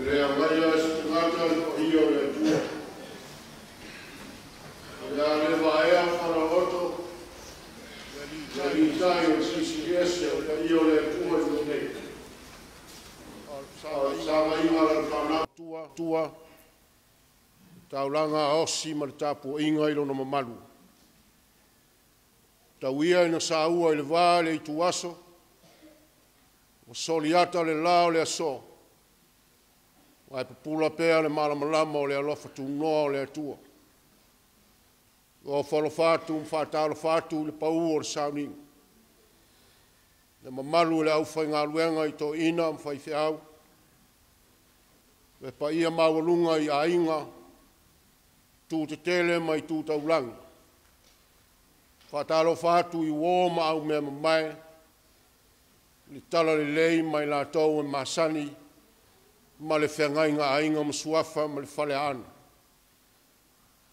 Le agaia e se tagata le paia o le Atua. O le a le vaea falaoto le aliitai o le Silisili Ese o le paia o le Atua i luga nei. A o le fesagai a lau fanau tua, taulaga aosi ma le tapuaiga i lona mamalu. Tau ia ina saua i le va le ituaso, ua soliata le la o le aso, ae pupula pea le malamalama o le alofa tunoa o le Atua. Ua ofo alofa atu ma faatalofa atu i le pau o le sauniga, le mamalu o le aufaigaluega i toeaiina ma faifeau, le paia maualuga i aiga, tu tetele ma itu taulagi. Faatalofa atu i uo ma aumeamamae i le talalelei ma i latou e masani ma le feagaiga a Aiga ma Suafa ma le Faleaana.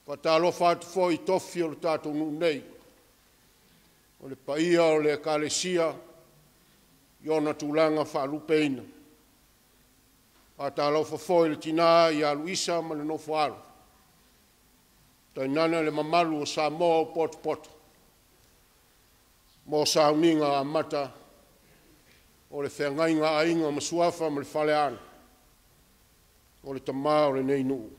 Faatalofa atu foi i tofi o le tatou nuu nei, o le paia o le Ekalesia i ona tulaga faalupeina. Faatalofa foi i le tina ia Luisa ma le nofo-a-alo, tainane le mamalu o Samoa ua potopoto mo sauniga amata o le feagaiga a Aiga ma Suafa ma le Faleaana, o le tama o lenei nuu.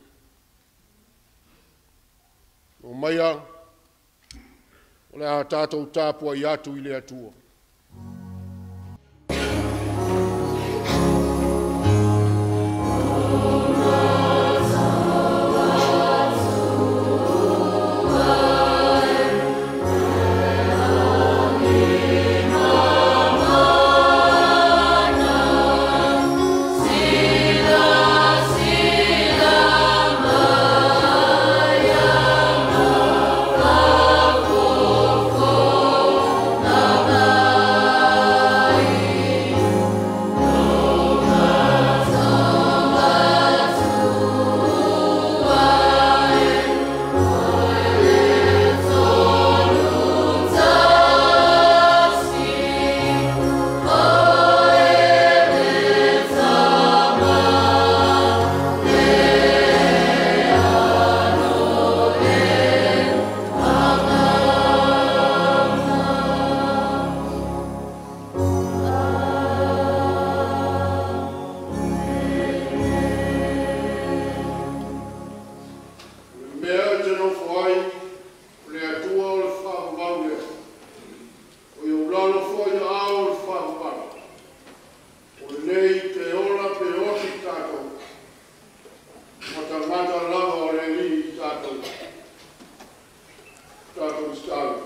Omaia, o le a tatou tapuai atu i le Atua. O le mea e te nofo ai, o le Atua o le faavavau lea. O i ou lalo foi aao o le faavavau. O lenei pe ola pe oti tatou, ma tagata lava o le Alii i tatou. Tatou tatalo.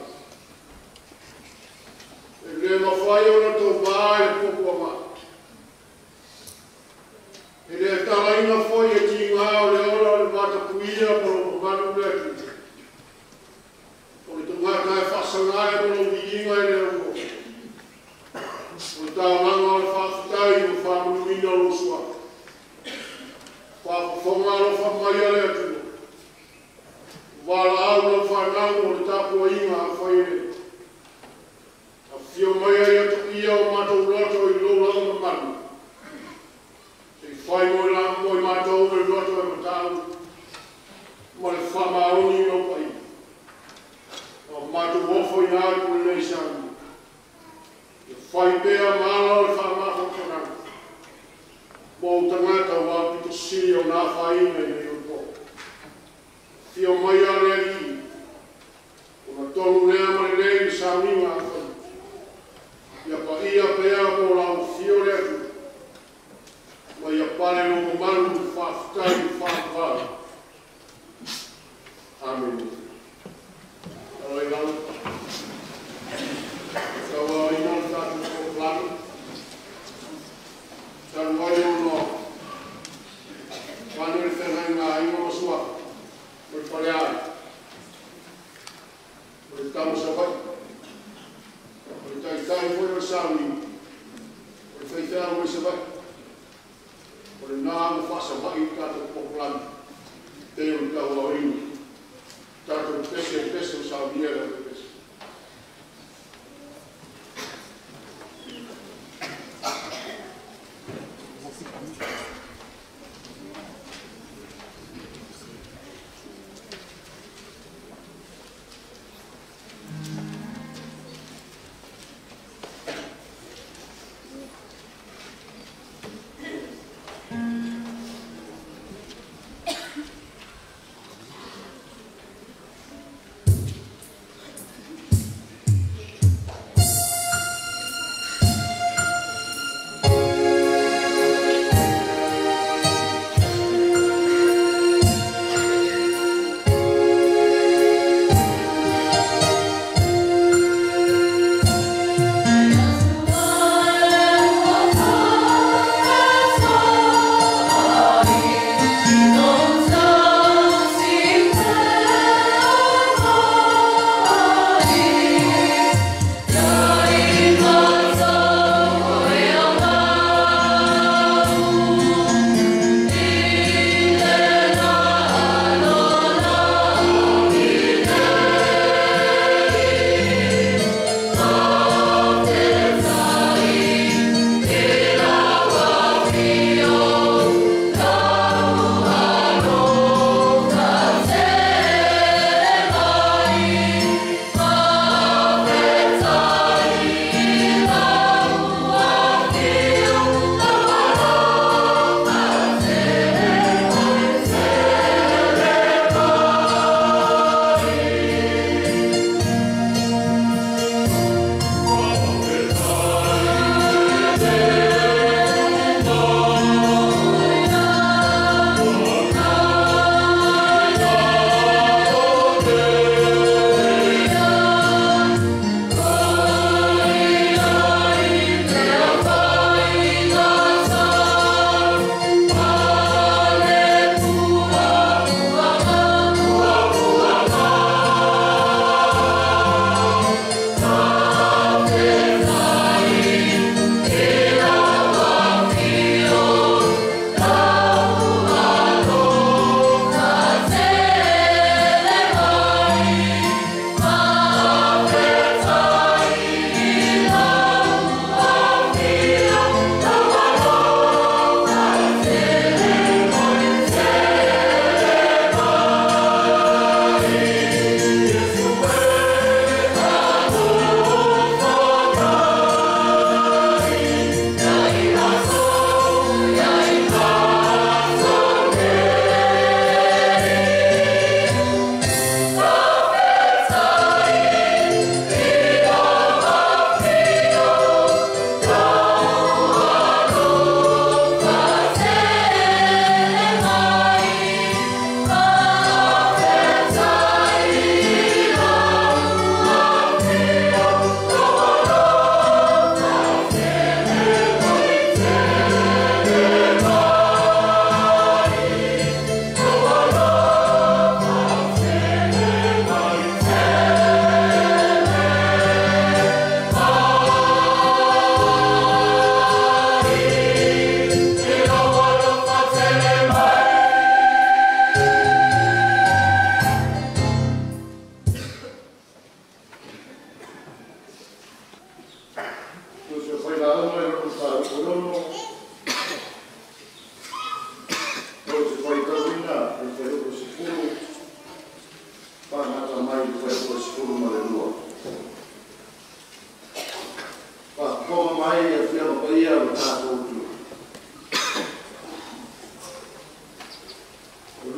E le mafai ona tou va i le puapuaga. E le talaina foi e tiga o le ola o le vatapuia ma lou mamalu le Atua. O le tagata e faasaga ai ma lou viiga e le auloa. O le taulaga o le faafetai ua faamanuina lou suafa. Faafofoga alofa mai a le Atua. Valaau lau fanau o le tapuaiga a fai e le. Afio mai ai atoia o matou loto i lou lava mamalu. Se i fai mo i mo i matou e loto e matau ma le faamaoni i lou paia. O matou ofo ina atu lenei sauni. Ia fai pea ma ala o le faamafaufanaga. Mo ou tagata ua pito sili o nā whaina i nei o tō. Fio mai a le Alii, o na tonu lea ma le lei le sauniga a fai. Ia paia pea mo lau fio le Atua. Ma ia pale lo mamalu faafetai i faavavau. Amene. Alo i lalo. Tau ina le tatou polokalame. Talu ai ona pane le feagaiga a Aiga ma Suafa, o le Faleaana, o le tama Savaii, o le taitai foi o le sauniga, o le faifeau mai Savaii. O lena ua faasavaii le tatou polokalame, pei o le tauaoina. Tatou pese e pese o saunia le pese.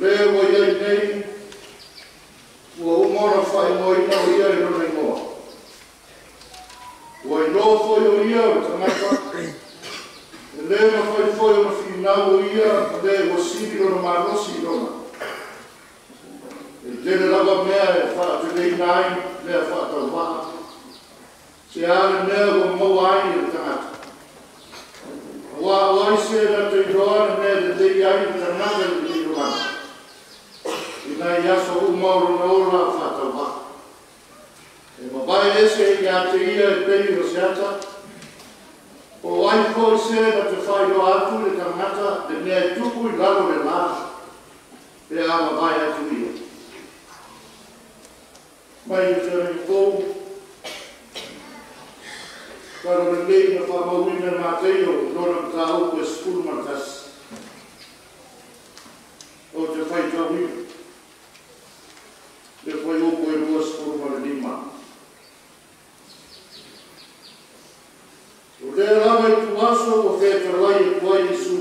Le ua iai nei, ua uma ona faaigoaina o ia i lona igoa. Ua iloa foi o ia o le tagata, e lē mafai foi ona finau o ia ma lē ua sili lona malosi i lona. E tele lava mea e faateleina ai mea faatauvaa, se a le mea ua maua ai e le tagata. Auā o ai se na te iloa le mea e lelei ai le tagata i lenei olaga, i nai aso uma o lona ola faatauvaa. E mavae ese iā te ia e pei o se ata, po o ai foi se na te faailoa atu i le tagata le mea e tupu i lalo o le lā, pe a mavae atu ia. Mai le Fetalaiga fou, tala lelei na faamauina e Mateio lona mataupu e 11. Ou te faitauina le fuaiupu e 25. O lea lava ituaso ua fetalai atu ai Iesu,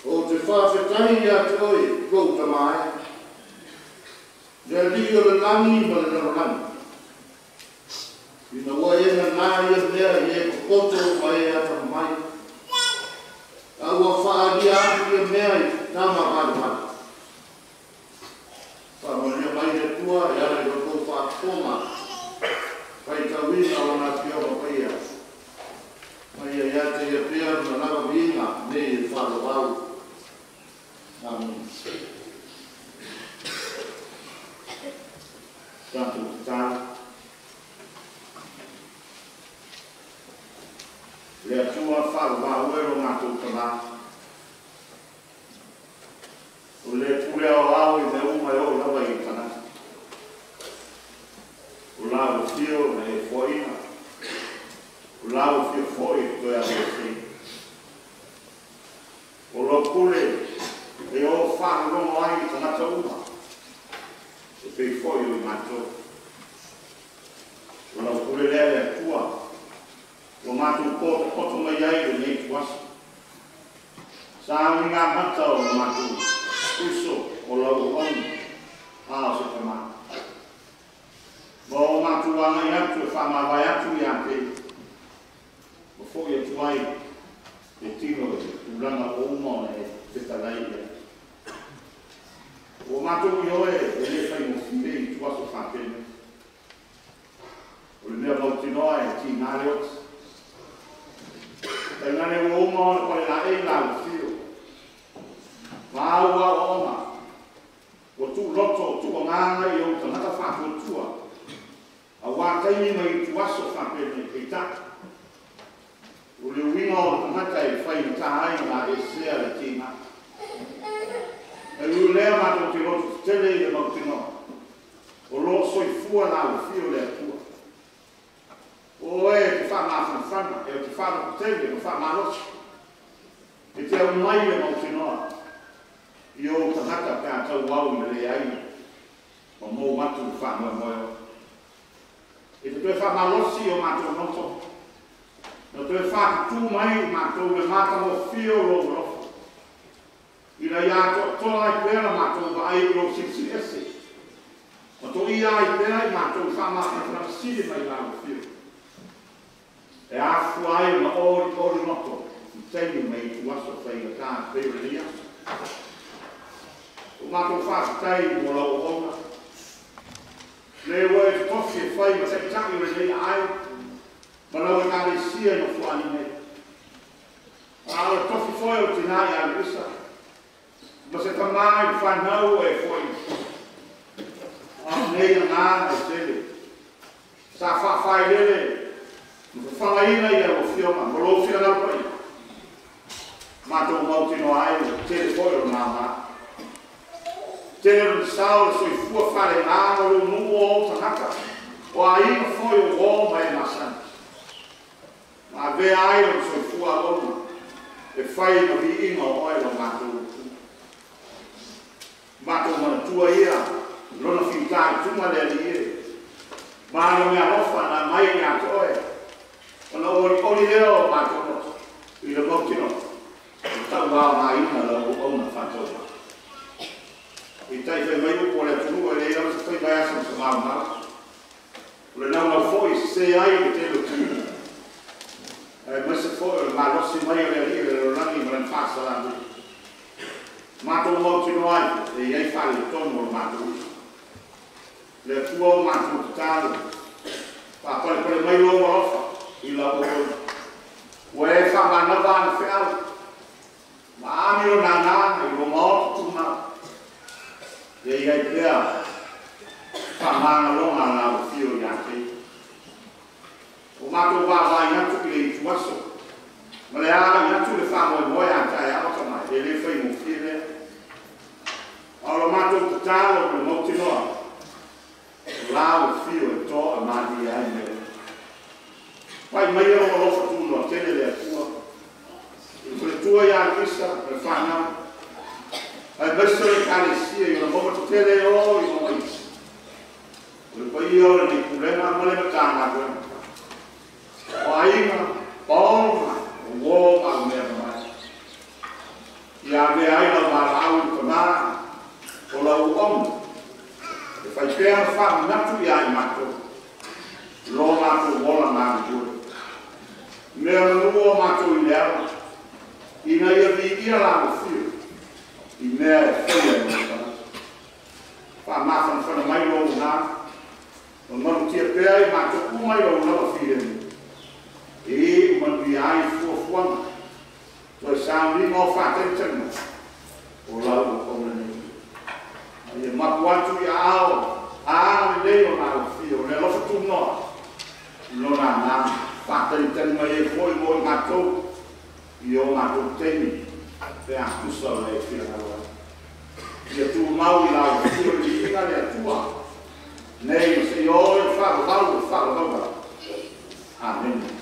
ou te faafetai iā te oe, lou Tama e, le Alii o le lagi ma le lalolagi, ina ua e nanā ia mea i e popoto ma e atamamai, a ua faaalia atu ia mea i tama valevale. Faamanuia mai le Atua e ala i la outou faafofoga faitauina o Lana Afioga Paia. Ma ia ia te ia pea lona lava viiga nei e faavavau. Amene. Tatou tatalo. Le Atua faavavau e lo matou Tama. O le pule aoao i mea uma e oo lava i tagata. O la ua fio na e foaiina, o la ua fio foi e toe aveeseina. O lou pule e oo faalologo ai i tagata uma, e pei foi o i matou. O lau pule lea le Atua, ua matou potopoto mai ai i lenei ituaso. Sa uiga mata o le matou uso o lau auauna, a o se tama. Ma o matou agai atu e faamavae atu iā te ia, ma foi atu ai le tino i tulaga ua uma ona e fetalai i ai. Ua matou ioe e le faigofie i ituaso faapenei. O le mea mautinoa e tiga le oti. Tainane ua uma ona palelaei la ua fio. Ma au aoaoga, ua tuuloto, tuuagaga i ou tagata faatuatua, auā taimi mai ituaso faapenei, peitai, o le uiga o le tagata e faigata ai ona aveesea le tiga. E ui lea matou te loto tetele i le mautinoa, o lo o soifua la ua fio le Atua. O oe e te faamafanafana, e o te faalototele ma faamalosi, e te aumai le mautinoa i ou tagata pe a tauau i le leai ma mou atu le faamoemoe oe. E te toe faamalosi i o matou loto, na toe faatutū mai i matou le matagofie o lou alofa, ina ia atoatoa ai pea la matou vaai i lou silisili ese, ma toia ai pea i matou i faamafanafanaga sili mai i lau Afioga, e afua ai ona olioli loto i taimi ma ituaso faigata e pei o lenei aso. O matou faafetai mo lau auauna, le ua e totofi e fai ma taitai o lenei aai ma lau Ekalesia i Nofoalii nei. A o le tofi foi o le tinā ia Luisa, ma se tamā i le fanau ua e foaiina. A o nei agaga e tele, sa faafailele ma fafagaina i lau Afioga ma lou finagalo paia, matou mautinoa ai le tele foi o lona aoga. Tele lona sao i le soifua faaleagaga o lou nuu o ou tagata, o aiga foi o uo ma e masani. Ma avea ai lona soifua auauna e fai ma viiga o oe lo matou Atua. Matou manatua ia lona fitaituga le Alii e, ma lona meaalofa na aumai ia te oe, ona olioli lea o matou loto i le mautinoa o tauaogaina lau auauna faatauvaa. Peitai fai mai upu o le atunuu e leai lava se faiva e asa ma se maumau. O le naunau foi e sesē ai le tele o tiute, aemaise foi o le malosi mai o le Alii o le lalolagi ma lana faasalamui. Matou mautinoa ai e i ai faaletonu o le matou uso. Le Atua o matou tatalo, faapalepale mai lou alofa i lau auauna. Ua e faamanava ana feau ma ami lona agaga i lou maota tumau. Ia i ai pea faamagaloga a lau afio ia te ia. Ua matou vaavaai atu i le ituaso ma le agai atu i le faamoemoe a taeao tamai, e le faigofie lea. A o la matou tatalo ma le mautinoa, o lau afio e toamalie ai mea uma. Pai maia lou alofa tunoa tele le Atua i le faletua ia Luisa ma le fanau, aemaise o le Ekalesia i ona mauga tetele e oo i mauga iti. O le paia o lenei Pulega ma le Matagaluega, o aiga, paolo ma o uo ma aumea mamae. Ia avea ai lau valaau i le tama o lau auauna e fai pea ma faamanatu ia i matou lo matou ola galulue. Mea manu o matou i le ala, ina ia viia lau afio i mea e faia e lou tagata. Faamafanafana mai lou agaga, ma malutia pea i matou uma i lou lava filemu, e iu manuia ai fuafuaga toe sauniga o faatalitaliga o lau auauna nei. A ia mapu atu i aao agalelei o lau afio, o le alofa tunoa i lona agaga, faatalitali mai ai foi mo i matou i o matou taimi pe a tusa o le finagalo ai. Ia tumau i lau afio le viiga le Atua nei ma seia oo i le faavavau o le faavavau. Amene.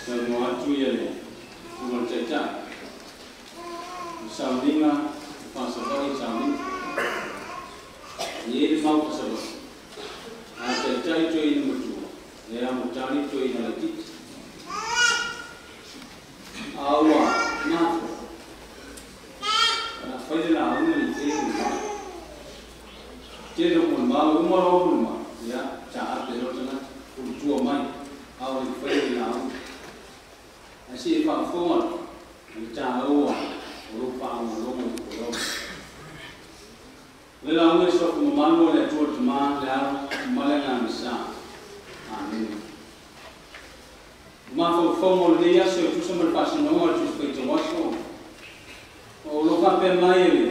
Saunoa atu ia le susuga i le Taitai, o sauniga e faasava'i i sauniga. E i ai le mau faasava'i, a taitai toeaina matua, e amotali toeaina laitiiti. A ua mafua, o le a fai le lauga ne i te i ua mau. Tele o molimau, e uma loa molimau, ia, taape loa le tagata, ulutua mai, a o le i faia le lauga. Ae se i faafofoga i le taua o lou faalogologo i le folauga. O le lauga i suafa mamalu o le Atua le Tama, le Alo ma le Agaga Sa. Amene. O mafaufauga o lenei aso e tusa ma le faasinoga o le Tusi Faitau Aso, o lo o faapea mai e le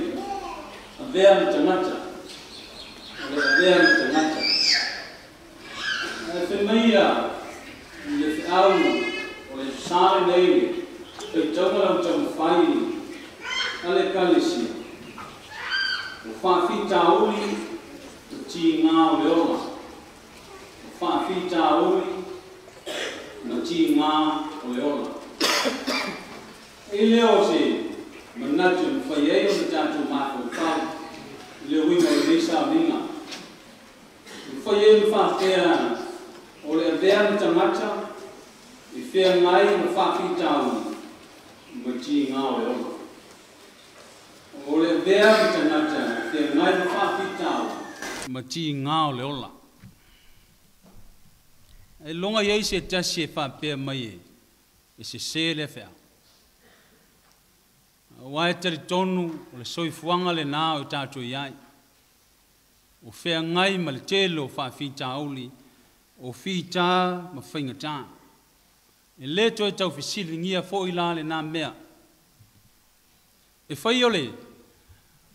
avea ma tagata, o le avea ma tagata. Ae fai mai ia le feau o le sa lenei le faitauga lau taumafai a le Ekalesia, o faafitauli ma tiga o le ola, o faafitauli ma tiga o le ola. E le o se manatu e mafai ai ona tatou mafaufau i le uiga o lenei sauniga. E mafai ai ona faapea o le avea ma tagata i feagai ma faafitauli ma tiga o le ola. O le avea ma tagata i feagai ma faafitauli ma tiga o le ola. E loga i ai se tasi e faapea mai e sesē lea feau. Aua e talitonu o le soifuaga lenā o tatou i ai. O feagai ma le tele o faafitauli, o fitā ma faigatā. E lē toe taufesiligia foi la lenā mea. E fai o le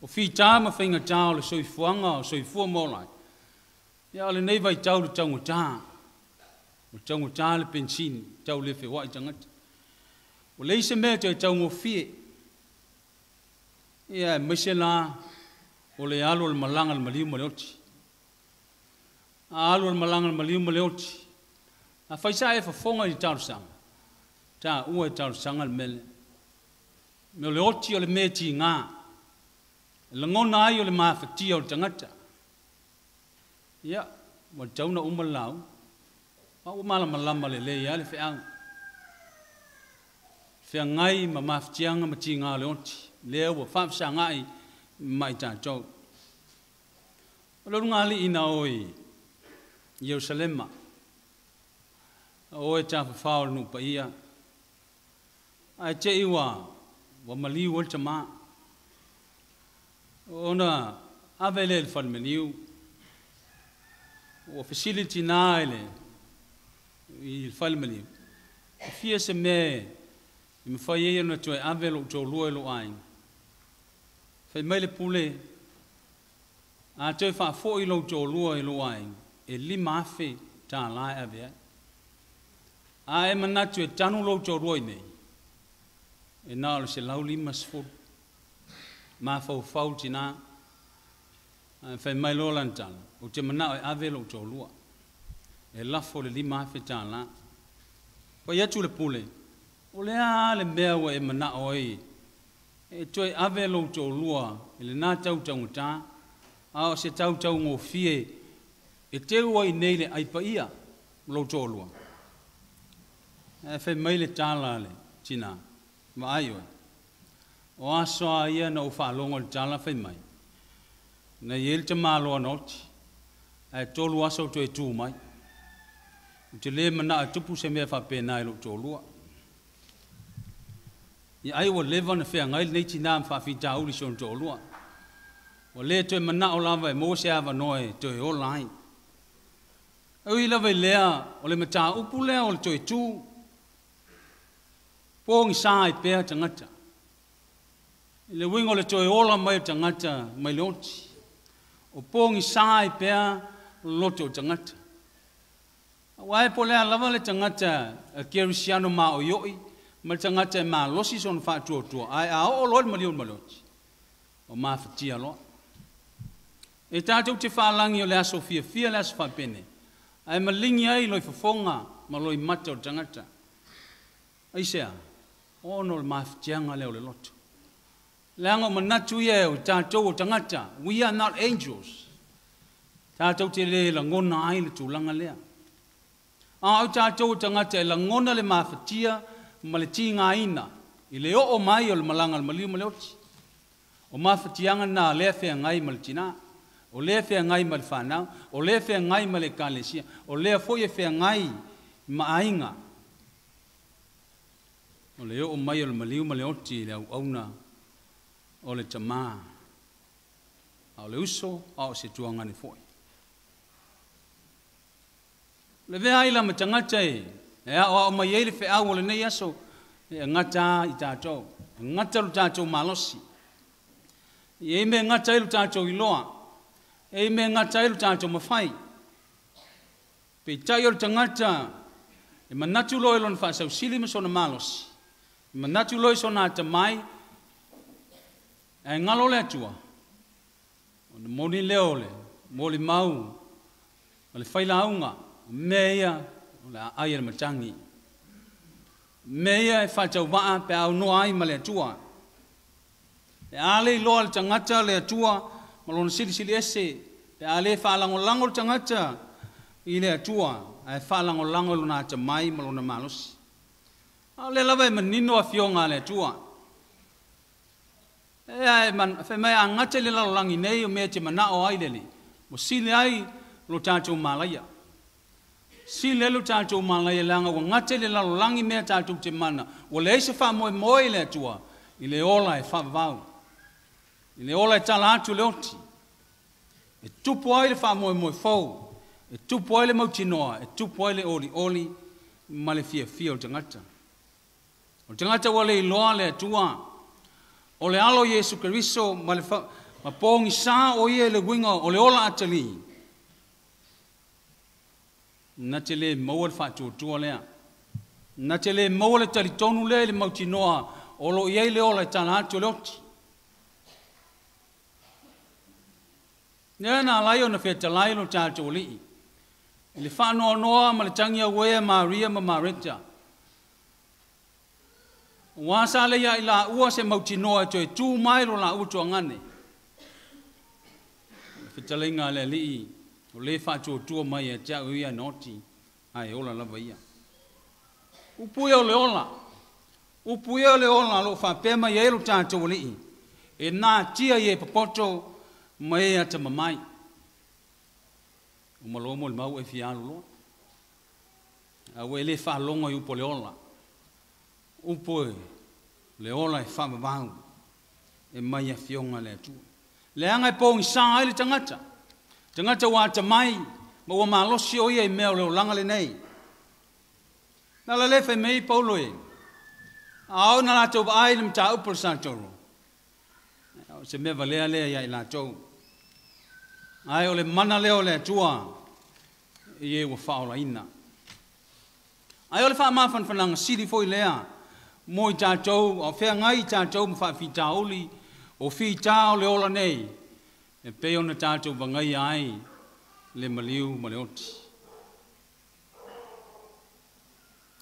o fitā ma faigatā o le soifuaga o soifua ma ola ai, ia o lenei vaitau le taugatā. O le taugatā le penisini, tau le feoai tagata. Ua leai se mea e toe taugofie. Ia aemaise la o le alu o le malaga a le maliu ma le oti. A alu o le malaga a le maliu ma le oti, afai sa e fofoga i le talosaga, taua e talosaga le mea lea. O le oti o le mea tiga, e lagona ai o le mafatia o le tagata. Ia, ua tatau ona uma le lauga. A ua malamalama lelei lava le feau. Feagai ma mafatiaga ma tiga o le oti, lea ua faafesagai ma i tatou. O le ulugalii na o i Ierusalema, o e tafafao o le nuu paia, ae te i ua maliu ai le tama. Ona ave lea i le falemaliu, ua fesili le tinā i le falemaliu, e fia se mea e mafai ai ona toe ave lou toalua i lou aiga. Fai mai le pule, a toe faafoi lou toalua i lou aiga, e $5,000 e ave ai. A e manatu e tanu lou toalua i nei, e na o le 150. Mafaufau le tinā. Ae fai mai loa lana tala, ou te manao e ave lou toalua. E lafo le $5,000. Fai atu le pule, o le a le mea ua e manao ai e toe ave lou toalua i lenā tautaugatā, a o se tautaugofie e teu ai nei le ai paia lou toalua. Ae fai mai le tala a le tinā, vaai oe, o aso a ia na ou faalogo i le tala fai mai, na i ai le tamaloa na oti, ae 3 aso o toe tu mai. Ou te lē manao e tupu se mea faapena i lou toalua. Ia ai ua leva ona feagai lenei tinā ma faafitauli i si ona toalua. Ua lē toe manao lava e maua se avanoa e toe ola ai. E ui lava i lea o le mataupu lea o le toe tu, pogisā ai pea tagata. I le uiga o le toe ola mai o tagata mai le oti, o pogisā ai pea loto o tagata. Aua e po o le a lava le tagata kerisiano maoioi ma le tagata e malosi sona faatuatua, ae a oo loa le maliu ma le oti, o mafatia loa. E tatou te faalagi o le aso fiafia le aso faapene, ae maligi ai loi fofoga ma loi mata o le tagata. Aisea, ona o le mafatiaga lea o le loto. Leaga o manatu ia o tatou o tagata, we are not angels. Tatou te le lagona ai le tulaga lea. A o tatou o tagata e lagona le mafatia ma le tigaina i le oo mai o le malaga a le maliu ma le oti. O mafatiaga na lea feagai ma le tinā, o lea feagai ma le fanau, o lea feagai ma le ekalesia, o lea foi e feagai ma aiga. O le oo mai o le maliu ma le oti i le auauna o le tamā, a o le uso, a o se tuagane foi. Le vea ai la ma tagata e aoao mai ai le feau o lenei aso, e gata i tatou, e gata lo tatou malosi. E i mea gata ai lo tatou iloa, e i mea gata ai lo tatou mafai. Peitai o le tagata e manatu loa i lona faasausili ma sona malosi, e manatu loa i sona atamai, ae galo le Atua, ona moni lea o le molimau o le failauga, o mea ia o le aai e le matagi. Mea ia e faatauvaa pe aunoa ai ma le Atua. Pe a le iloa le tagata le Atua ma lona silisili ese, pe a le faalagolago le tagata i le Atua, ae faalagolago i lona atamai ma lona malosi. A o lea lava e manino afioga a le Atua. E fai mai a gata i le lalolagi nei o mea e te manao ai le Alii, ua sili ai lo tatou malaia. Sili ai lo tatou malaia leaga ua gata i le lalolagi mea tatou te mana, ua leai se faamoemoe i le Atua i le ola e faavavau, i le ola e tala atu le oti. E tupu ai le faamoemoe fou, e tupu ai le mautinoa, e tupu ai le olioli ma le fiafia o le tagata. O le tagata ua le iloa le Atua, o le alo Iesu Keriso ma le ma pogisa o ia i le uiga o le ola atalii, na te le maua le faatuatua lea, na te le maua le talitonu lea i le mautinoa o lo o i ai le ola e tala atu o le oti. Lea na alai ona fetalai lo tatou alii i le faanoanoa ma le tagi auea Maria ma Mareta. Ua sa le ia i laua se mautinoa e toe tu mai lo laua tuagane. Le fetalaiga a le alii o le faatuatua mai ia te au ia na oti, ae ola lava ia. Upu ia o le ola, upu ia o le ola o lo o faapea mai ai lo tatou alii, e natia i e popoto ma e atamamai. O malomo le mau e fia alu loa. A ua e le faalogo i upu o le ola. Upu e le ola e faavavau e mai afioga le Atua. Leaga e pogisa ai le tagata. Tagata ua atamai ma ua malosi o ia i mea o le olaga lenei. Na la le fai mai Paulo e, a o na latou vaai le mataupu o le Satoro. O se mea valea lea ia i latou. Ae o le mana lea o le Atua i e ua faaolaina. Ae o le faamafanafanaga sili foi lea mo i tatou, o feagai i tatou ma faafitauli, o fita o le ola nei, e pei ona tatou vagaia ai le maliu ma le oti.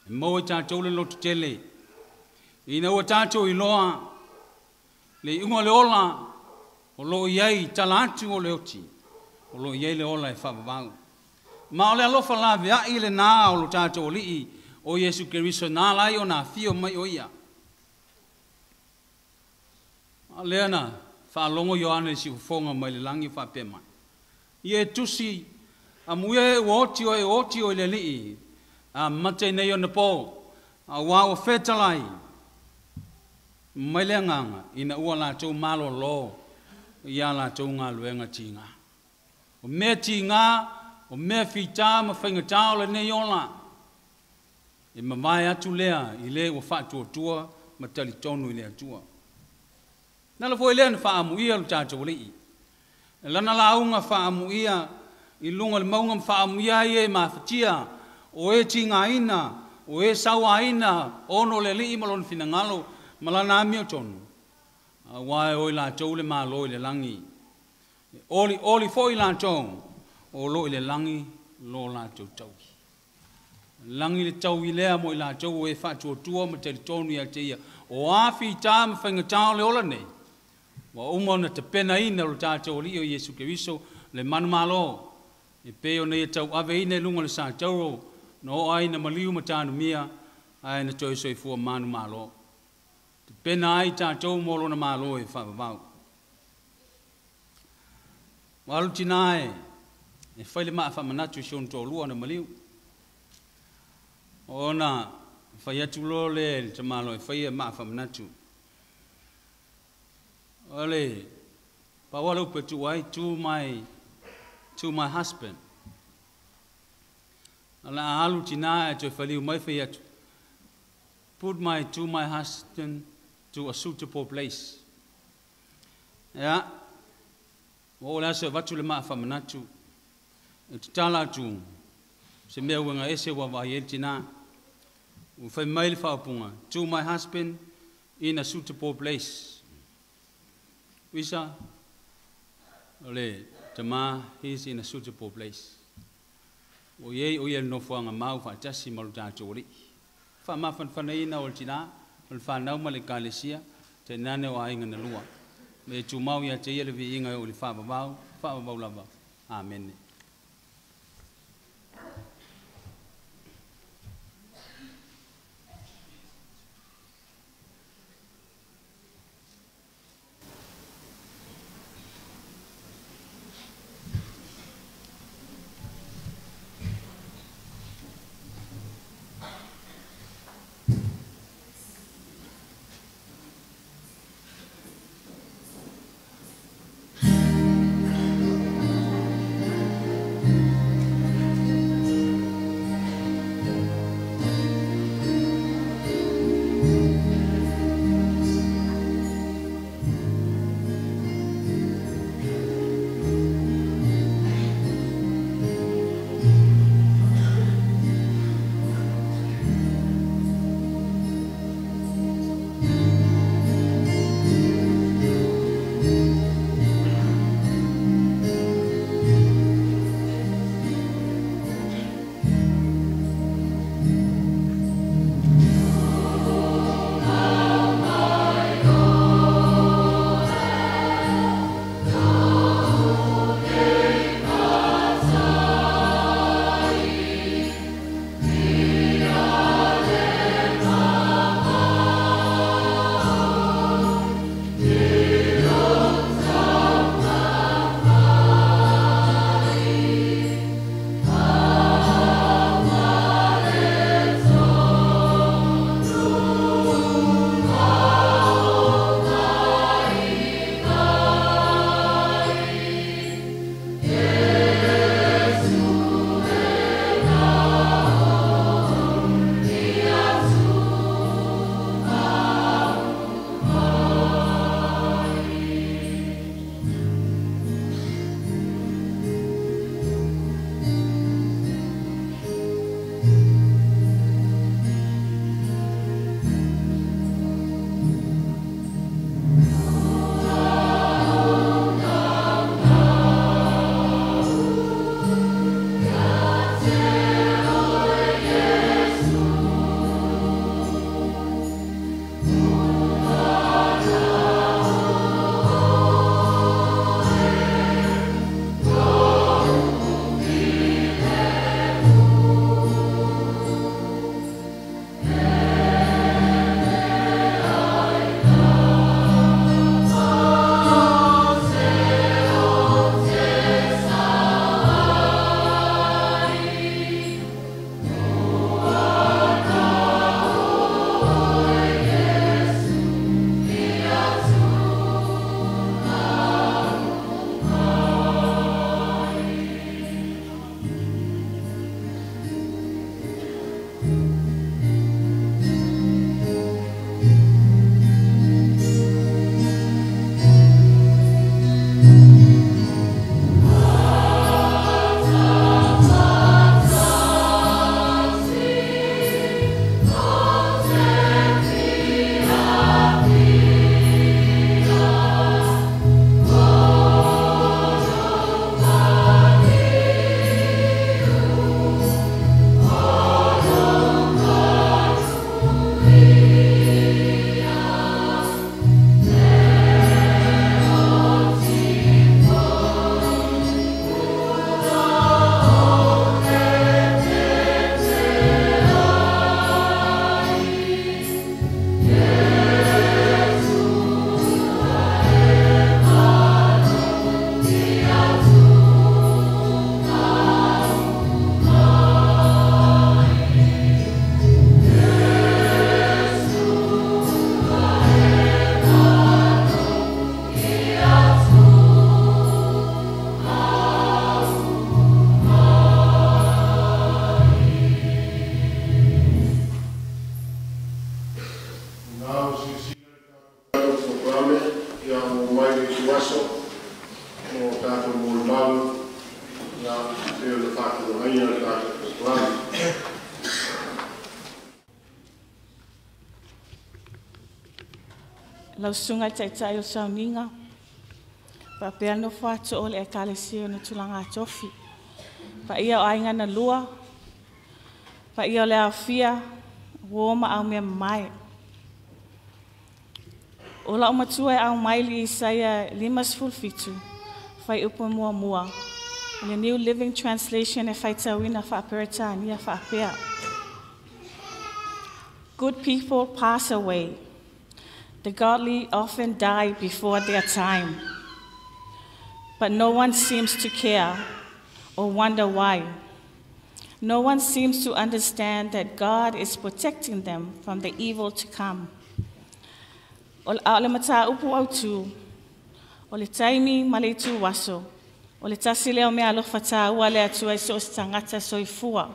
E maua i tatou le loto tele, ina ua tatou iloa le iuga o le ola o lo o i ai tala atu o le oti, o lo o i ai le ola e faavavau. Ma o le alofa laveai lenā o lo tatou alii o Iesu Keriso na ala ai ona afio mai o ia. A lea na faalogo Ioane i siufofoga mai le lagi o faapea mai, Ia e tusi, amuia e ua oti oe, oti oe i le alii, a mate nei ona po, auā ua fetalai mai le agaga ina ua latou malōlō i a latou galuega tigā. O mea tigā, o mea fitā ma faigatā o lenei ola, e mavae atu lea i le ua faatuatua ma talitonu i le Atua. Na ala foi lea na faaamuia lo tatou alii. E lana lauga faaamuia i luga o le mauga ma faaamuia ai e mafatia, o e tigaina, o e sauaina, ono o le alii ma lona finagalo ma lana amiotonu, auā e o i latou le Malo i le lagi. E olioli foi latou o lo i le lagi lo latou taui. Lagi le tau i lea mo i latou o e faatuatua ma talitonu ia te ia. O a fitā ma faigatā o le ola nei, ua uma ona tapenaina o le tatou Alii o Iesu Keriso le manumalo, e pei ona ia tauaveina i luga o le satauro na oo ai na maliu ma tanumia ae na toe soifua manumalo. Tapena ai tatou mo lona malo e faavavau. Ua alu tinā e fai le maa faamanatu i si ona toalua na maliu. Ona fai atu loa lea i le tamaloa e faia maa faamanatu. O le pau lava le upu e tuu ai, to my husband. O le a alu tinā ae toe faliu mai fai atu, put my to my husband to a suitable place. Ia, ua oo le aso e avatu le maa faamanatu, e tatala atu se mea uiga ese ua vaai ai le tinā. Ua fai mai le faaupuga, to my husband in a suitable place. Uisa, o le tamā, he is in a suitable place. O i ai o ia le nofoaga mau faatasi ma lo tatou Alii. Faamafanafanaina o le tinā, o le whanau ma le ekalesia, tainane o aiga na lua. Me tumau ia te ia le viiga o le faavavau, faavavau lava. Amene. Lau susuga i taitai o sauniga, faapea nofo atu o le ekalesia na tulaga tofi. Paia o aiga na lua, paia o le aofia, uo ma au mea mamae. O lau matua e au mai li Isaia 57, fai upu muamua. Le New Living Translation e faitauina faaperetania faapea. Good people pass away. The godly often die before their time. But no one seems to care or wonder why. No one seems to understand that God is protecting them from the evil to come. O le mataupu autu, o le taimi ma le itu aso, o le tasi lea o mea alofa tāua le Atua i so o se tagata soifua.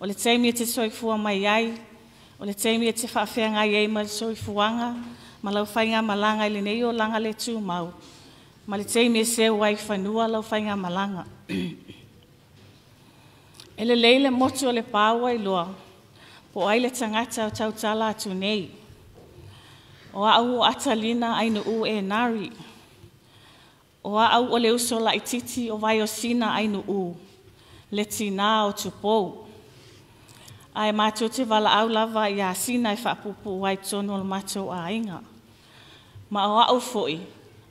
O le taimi e te soifua mai ai, o le taimi e te faafeagai ai ma le soifuaga, ma lau faigamalaga i lenei olaga le tumau, ma le taimi e seu ai fanua lau faigamalaga. E lelei le motu o le pāua i loa, po ai le tagata o tautala atu nei. O au o Atalina Ainuu e nari. O au o le uso laititi o Vaiosina Ainuu, le tina o Tupou. Ae mātou te valaau lava ia sina e faapuupuu ai tonu o le matou aiga. Ma o au foi,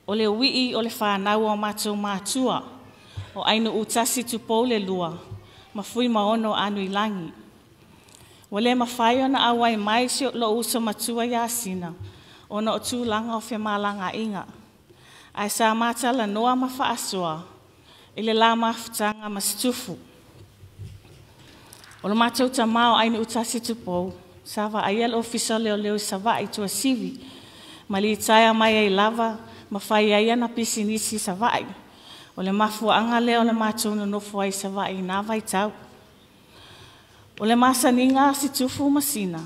o le uii o le whanau o matou mātua, o Ainuu tasi Tupou le lua, ma fui maono anu i langi. Ua le mawhai ona auai mai si o lo uso matua ia sina, ona o tūlanga o femalagaaiga. Ae sa matala noa ma faasoa, i le la mafutaga ma situfu. O le matou tamā o Ainuu tasi Tupou, sa vaaia le ofisa leoleo i Savaii Tuasivi, ma litaea mai ai lava, ma fai ai ana pisinisi i Savaii. O le mafuaaga lea o le matou nonofo ai i Savaii i na vaitau. O le masaniga a Situfu ma Sina,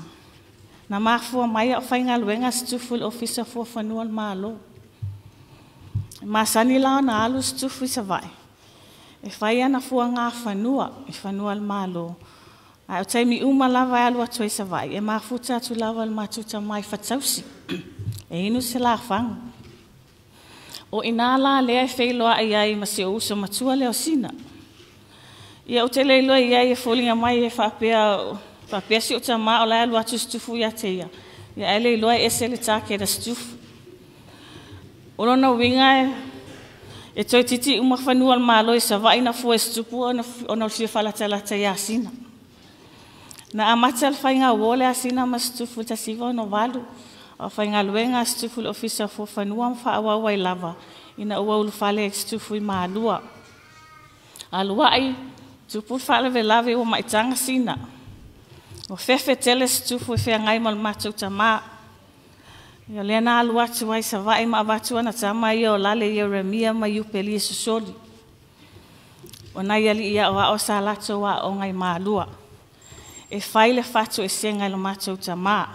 na mafua mai a o faigaluega Situfu i le ofisa fuafanua o le Malo. Masani la ona alu Situfu i Savaii, e fai ana fuaga fanua i fanua o le Malo. Ae o taimi uma lava e alu atu ai Savaii, e mafuta atu lava le matou tamā i Fatausi, e inu se lafaga. O ina la lea e feiloai ai ma si o uso matua lea o Sina. Ia o te leiloa i ai e foliga mai e faapea, faapea si o tamā o la e alu atu Situfu ia te ia. Ia ae leiloa e ese le tāke da Situfu. O lona uiga e toeitiiti uma fanua o le Malo i Savaii na fua e Situpu ona o le fia faalatalata ia Sina. Na amata le faiga uo le a Sina ma Situfu i 1968, o faigaluega a Situfu i le ofisa fuafanua ma faaauau ai lava, ina ua ulufale e Situfu i Malua. Aluai, tupu le faalavelave ua maitaga Sina. Ua fefe tele Situfu e feagai ma le matou tamā. Ia lea na alu atu ai Savaii ma avatu ana tama ia o Lale ia Remia ma Iupeli e sosoli. O nai alii aoao sa latou aoga i Malua. E fai le fatu e senga i le matou tamā.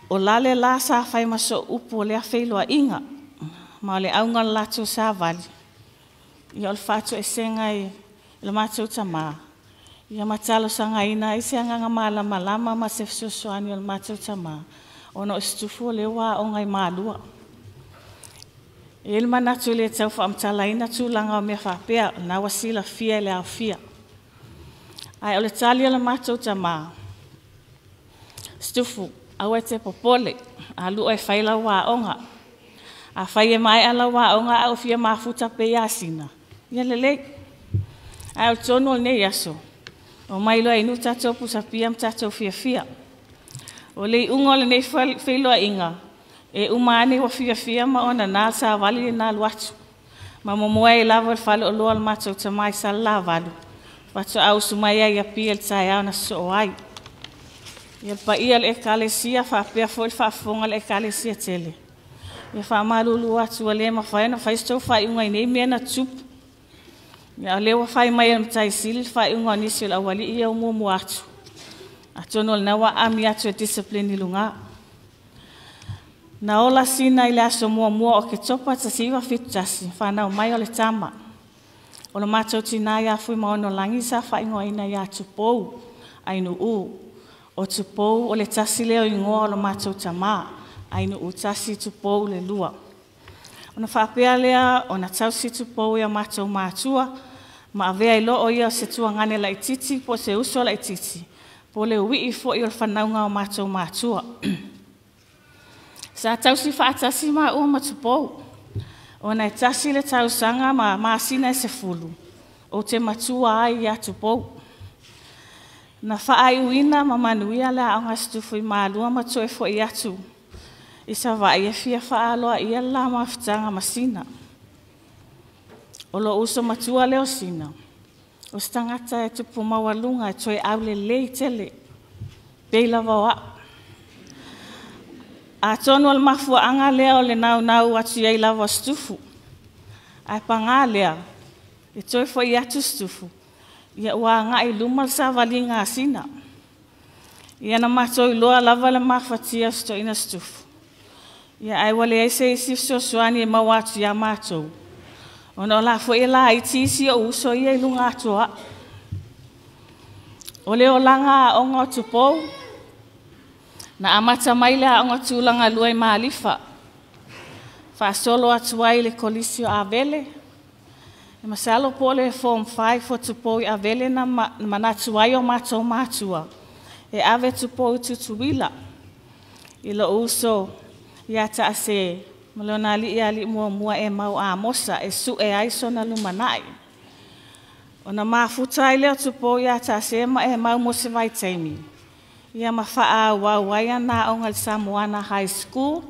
O Lale la sa fai ma so upu o lea feiloaiga, ma o le auga o le latou savali. Ia o le fatu e senga i le matou tamā. Ia matalosagaina ai se agaga malamalama ma se fesoasoani o le matou tamā, ona o Situfu o lea ua aoga i Malua. E i ai le manatu le tau faamatalaina tulaga o mea faapea, na ua silafia i le aofia. Ae o le tali o le matou tamā, Situfu, aua e te popole, alua e fai lau aoga. A fai e maea lau aoga a o fia mafuta pe ia Sina. Ia lelei. Ae o le tonu o lenei aso, o mai loa inu tatou pusapia ma tatou fiafia. O le iuga o lenei feiloaiga, e uma ane ua fiafia ma ona nā savali le na alu atu. Ma momoe ai lava le fale o loa le matou tamā i Salalavalu. Faatoa usu mai ai Apia i le taeao na sosoo ai. Ia le paia le ekalesia faapea foi le faafofoga le ekalesia tele. Ia faamalulu atu ua le mafai ona fai se tou faaiuga i nei mea na tupu. Ia o lea ua fai mai e le Matai Sili le faaiuga o nisi o le aualii ia o muamua atu. Atonu o lena ua aami atu e discipline i luga. Na ola Sina i le aso muamua o Oketopa 1971, whanau mai o le tama. O le matou tina ia Fuimaono Lagi sa faaigoaina ia Tupou, Ainuu. O Tupou o le tasi lea o igoa o le matou tamā. Ainuutasi Tupou le lua. Ona faapea lea ona tausi Tupou ia matou matua, ma avea i loo ia o se tuagane laititi po o se uso laititi, po o le uii foi o le fanauga o matou matua. Sa tausi faatasi maua ma Tupou, ona e tasi le tausaga ma masina e 10, ou te matua ai ia Tupou. Na faaiuina ma manuia le aoga Situfu i Malua ma toe foi atu i Savaii e fia faaloa ia le la mafutaga ma Sina. O lo uso matua leo Sina, o se tagata e tupu maualuga e toe aulelei tele, pei lava o au. Atonu o le mafuaanga lea o le naunau atu i ai lava o Situfu. Ae pagā lea, e toe foi atu Situfu, ia ua agai luma le savaliga a Sina. Ia na matou iloa lava le mafatia o si toeaina Situfu. Ia ae ua leai se isi fesoasoani e maua atu ia matou, ona o la foi e laiti isi ou uso ia i luga atu o au. O le olaga aoga o Tupou, na amata mai le aoga tulaga lua i Malifa, faasolo atu ai le kolisi o Avele, e masalo po o le Form 5 o Tupou i Avele na manatu ai o matou matua, e ave Tupou i Tutuila, i lou uso ia Taase, ma lona alii alii muamua e mau Amosa, e sue ai sona lumanai. Ona mafuta ai lea o Tupou ia Taase ma e mau mo se vaitaimi, ia ma faaauau ai ana aoga i le Samoana High School,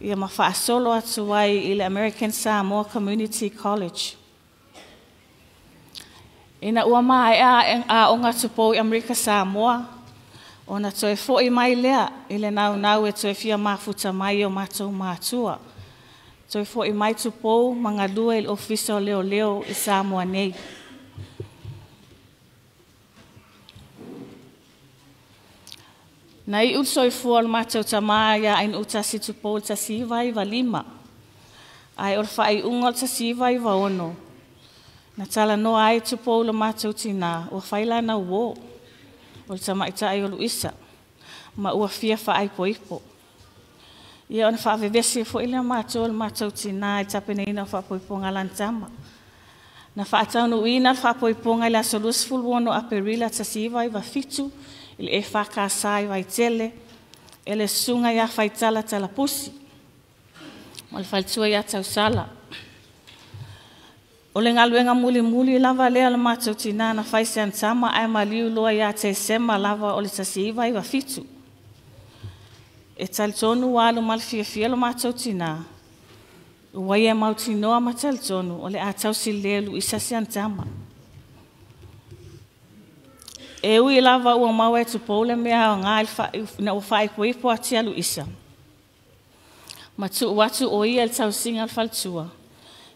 ia ma faasolo atu ai i le American Samoa Community College. Ina ua maea aoga Tupou i Amerika Samoa, ona toe foi mai lea i le naunau e toe fia mafuta mai o matou matua. Toe foi mai Tupou ma galue i le ofisa o leoleo i Samoa nei. Na iu le soifua o le matou tamā ia Ainuutasi Tupou i le 1995, ae o le faaiuga o le 1996, na talanoa ai Tupou i le matou tinā, ua fai lana uō, o le tamaitai o Luisa, ma ua fia faaipoipo. Ia ona faavevesi foi lea matou o le matou tinā i le tapenaina o faapoipoga a lana tama. Na faataunuuina le faapoipoga i le aso 26 Aperila 1997, i le EFKS i Vaitele, e le susuga ia Faitala Talapusi, ma le faletua ia Tausala. O le galuega mulimuli lava lea o le matou tinā na fai se tama ae maliu loa ia Tesema lava o le 1997. E talitonu ua alu ma le fiafia le matou tinā, ua ia mautinoa ma talitonu o le a tausi lelei e Luisa si ana tama. E ui lava ua maua e Tupou le mea aoga ina ua faaipoipo atu ia Luisa, ma tuu atu o ia i le tausiga o le faletua,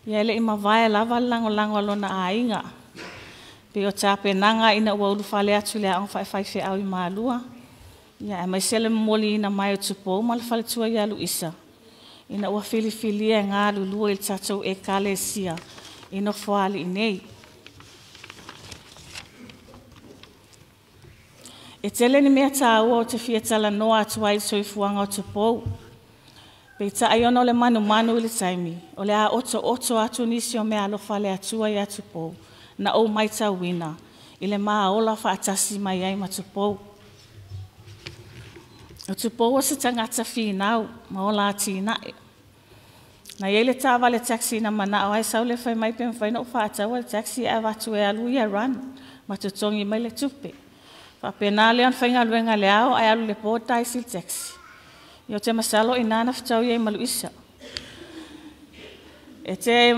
ia e le i mavae lava le lagolago a lona aiga. Pei o tapenaga ina ua ulufale atu i le aoga faaifaifeau i Malua, ia aemaise le momoliina mai o Tupou ma le faletua ia Luisa, ina ua filifilia e galulue i le tatou ekalesia i Nofoalii nei. E tele ni mea tāua o te fia talanoa atu ai i le soifuaga o Tupou. Peitai ona o le manumanu i le taimi, o le a otooto atu nisi o mea alofa le Atua ia Tupou, na ou maitauina i le maola faatasi mai ai ma Tupou. O Tupou o se tagata finau ma ola atinae. Na iai le taavale taxi na manao ai sau le fai mai pe mafai ona ou faataua le taxi ae avatu e alu ia run ma totogi mai le tupe. Faapena lea ona faigaluega i le ao ae alu i le po taisi le taxi. Ia ou te masalo i ina na fetaui ai ma Luisa. E te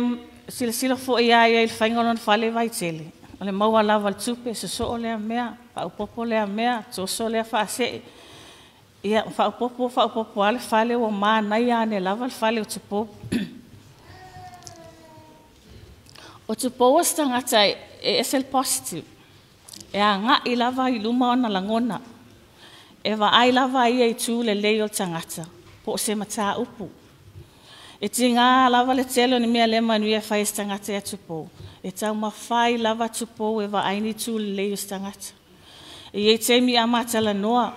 silasila foi ia i le faiga o lona fale i Vaitele. O le maua lava o le tupe, sosoo lea mea, faaopoopo lea mea, toso lea faasee. Ia, faaopoopo, faaopoopo lava le fale, ua manaia ane lava le fale o Tupou. O Tupou o se tagata e ese le positive. E agai lava i luma ona lagona. E vaai lava ia i tu lelei o le tagata, po o se mataupu. E tiga lava le tele o ni mea le manuia e fai e se tagata ia Tupou. E taumafai lava Tupou e vaai ni tu lelei o se tagata. E i ai taimi a matalanoa,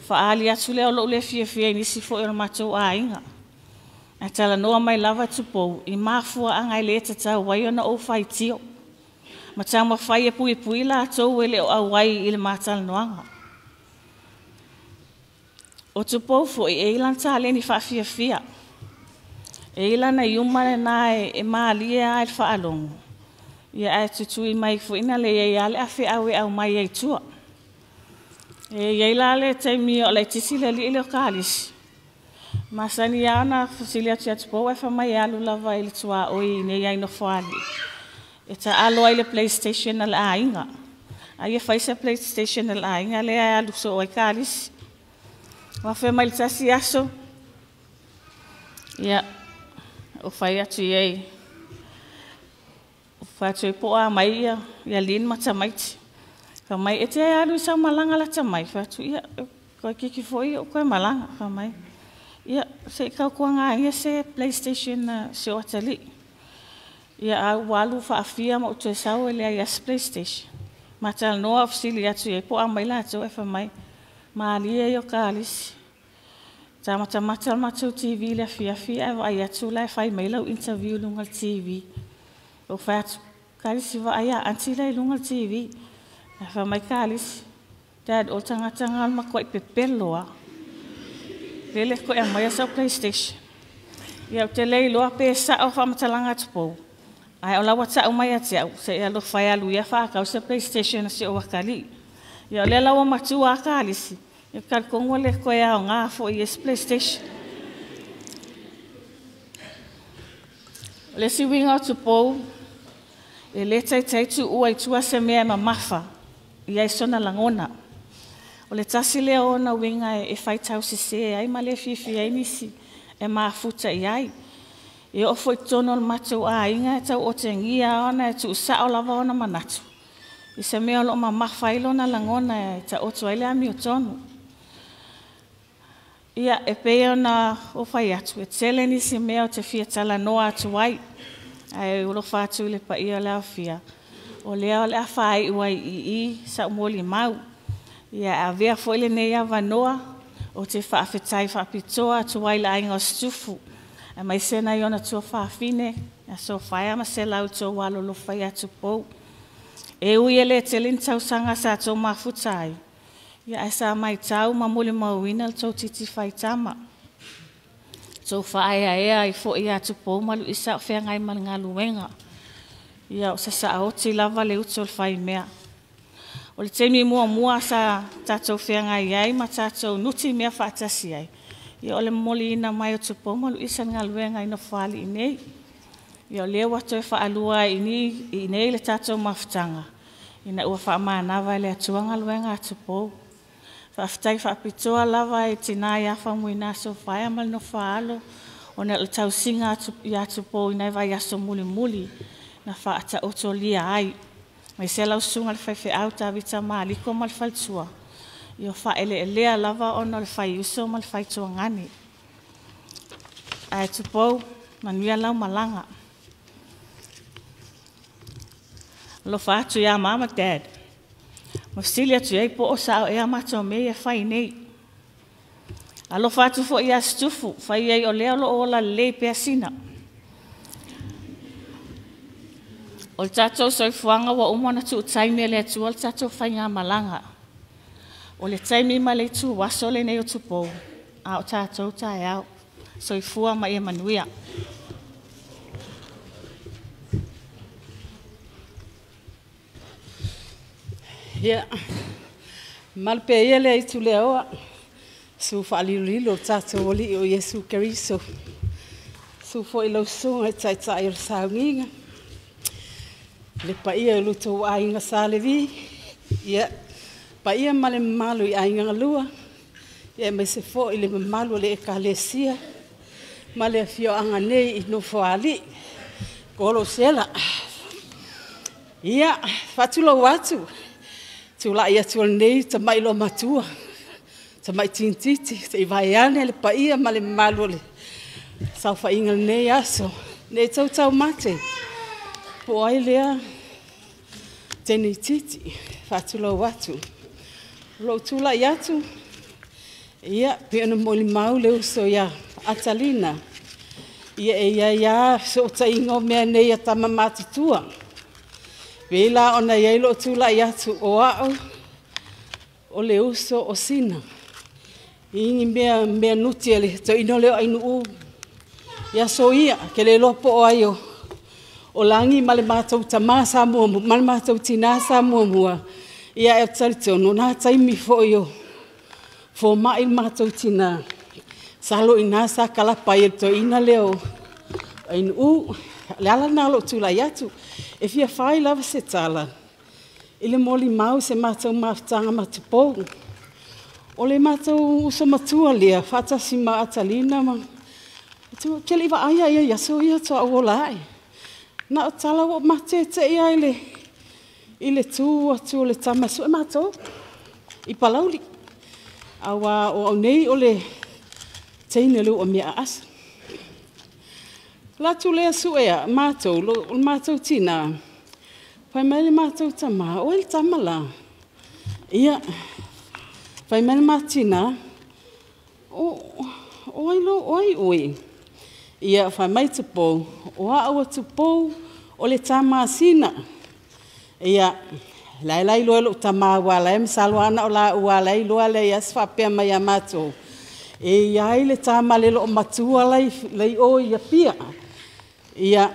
Fa'aali atu lea o lo'u le fiafia i nisi fo'i o le matou aiga. Ae talanoa mai lava Tupou i mafua'aga e lē tatau ai ona ou faitio. Ma taumafai e puipui latou e le o auai i le matalanoaga. O Tupou fo'i e i lana taleni faafiafia. E i lana iuma lenā e malie a i le faalogo, ia ae tutui mai foi na le iai a le afeau e aumai ai tua. E iai la le taimi o laitisi le alii lea o Kalisi, masani lava ona fesili atu ia Tupou ae fai mai e alu lava i le tuaoi i nei ai Nofoalii, e taalo ai le PlayStation a le aiga. Ai e fai se PlayStation a le aiga lea e alu soo ai Kalisi. Ua fai mai le tasi aso, ia, o fai atu i ai, o fai atu ai po a mai ia, ia Lin ma tamaiti. Fai mai, e te alu i sau malaga lata mai. Fai atu, ia, koe kiki foi o koe malaga. Fai mai, ia, se i kaukuanga ia se PlayStation na se o atali. Ia, a ua alu faafia ma o toe sau e lea ia se PlayStation. Ma talanoa o fesili atu i ai po a mai latou e fai mai, malie i o Kalisi. Ta matamata le matou TV le afiafi ae vaai atu la e fai mai lau interview luga le TV. O fai atu, Kalisi vaai a aunty la i luga le TV. Ae fai mai Kalisi, Dad, o tagata nga le matuai pepelo a. Lele koe a mai sau PlayStation. Ia o te le iloa pe sa'o faamatalaga Tupou. Ae o lau ta'u mai ia te au, se i alofa e alu ia whākau se PlayStation se o akalii. Ia o lea lau matua a Kalisi, e talitonu le koe aoga fo'i i se PlayStation. O le isi uiga o Tupou, e le taitai tuua i tua se mea e mamafa i ai sona lagona. O le tasi lea o ona uiga e faitau sesē ai ma le fiafia ai nisi e mafuta i ai. E oo foi i totonu o le matou aiga e tauotegia ona e tuusa'o lava ona manatu. I se mea o loo mamafa ai lona lagona e taoto ai le amiotonu. Ia, e pei ona ou fai atu, e tele nisi mea o te fia talanoa atu ai. Ae alofa atu i le paia o le aofia. O lea o le a faaiu ai i i sa'u molimau. Ia e avea foi lenei avanoa o te faafetai faapitoa atu ai le aiga o Situfu. Aemaise nai ona tuafafine, ia Sofaia ma Selau i tou alolofa ia Tupou. E ui e le tele ni tausaga sa tou mafuta ai, ia ae sa maitau ma molimauina le tou titi faitama. Tou faaeaea ai foi ia Tupou ma Luisa o feagai ma le galuega. Ia o sasaoti lava le utu o le faimea. O le taimi muamua sa tatou feagai ai ma tatou nuti mea faatasi ai, ia o le momoliina mai o Tupou ma Luisa le galuega i Nofoalii nei. Ia o lea ua toe faalua ai i nei le tatou mafutaga, ina ua faamanava e le Atua galuega a Tupou. Faafetai faapitoa lava e tina ia Faumuina Sofaia ma le Nofoaalo, ona o le tausiga ia Tupou i nai vaiaso mulimuli na faataotolia ai. Mai se lau susuga le faifeau Tavita Maliko ma le faletua, ia faaeleelea lava ona o le faiuso ma le faituagane. Ae Tupou, manuia lau malaga. Alofa atu ia mama dad. Ma fesili atu ai po o sao ea matou mea e fai nei. Alofa atu foi ia Situfu, fai ai o lea o loo ola lelei pea sina. O le tatou soifuaga ua uma ona tuutaimi e le Atua le tatou faigamalaga. O le taimi ma le itu aso lenei o Tupou, a o tatou taeao. Soifua ma ia manuia. Ia, malu pea ia lea itu lea oa, su faalilolilo o tatou alii o Iesu Keriso. Su foi lau susuga e taitai o le saugiga. Le paia o lutou aiga Sa Levi. Ia, paia ma le mamalu i aiga galua. Ia aemaise foi le mamalu o le ekalesia ma le afioaga nei i Nofoalii. Kolo sela. Ia, faatulou atu. Tulai atu o lenei tamai loa matua. Tamai tinititi, se i vaeane le paia ma le mamalu o le saofaiga lenei aso. Nei tautau mate, po ai lea tenititi, faatulou atu. O lou tulai atu, Ia, pe ona molimau le uso ia Atalina, ia e ia ia so o ingo mea nei a tama matutua. Pei la ona iai loo tulai atu o au o le uso o Sina. Ini mea mea nuti ele to ino leo ai nuu. Ia so ia ke le loa po ai o o langi ma le matou tama sa muamua ma le matou tina sa muamua. Ia e talitonu na taimi foi o fomai le matou tina. Sa lo ina sa kalapa i to ina leo ai nuu. Le ala na lo tulai atu. E fia fai lava se tala. I le molimau se matou mafutaga matupou. O le matou uso matua lea, faatasi ma Atalina ma tu ke le vaai ia ia so ia to au ola ai. Na o tala o matete ia i le tu atu o le tama sue matou i Palauli. Aua o au nei o le teine le o mea asa. La tu lea sue a matou, lo o matou tina. Fai mai le matou tama, o le tama la. Ia, fai mai le matina, o ai lo, o ai oe. Ia, fai mai tupou, o a ua tupou, o le tama sina. Ia, lai lai loa lo tama wa lai masalo ana o la ua lai loa le ia sfa pea mai a matou. E ia i le tama le lo matua lai, lai o ia pia. Ia,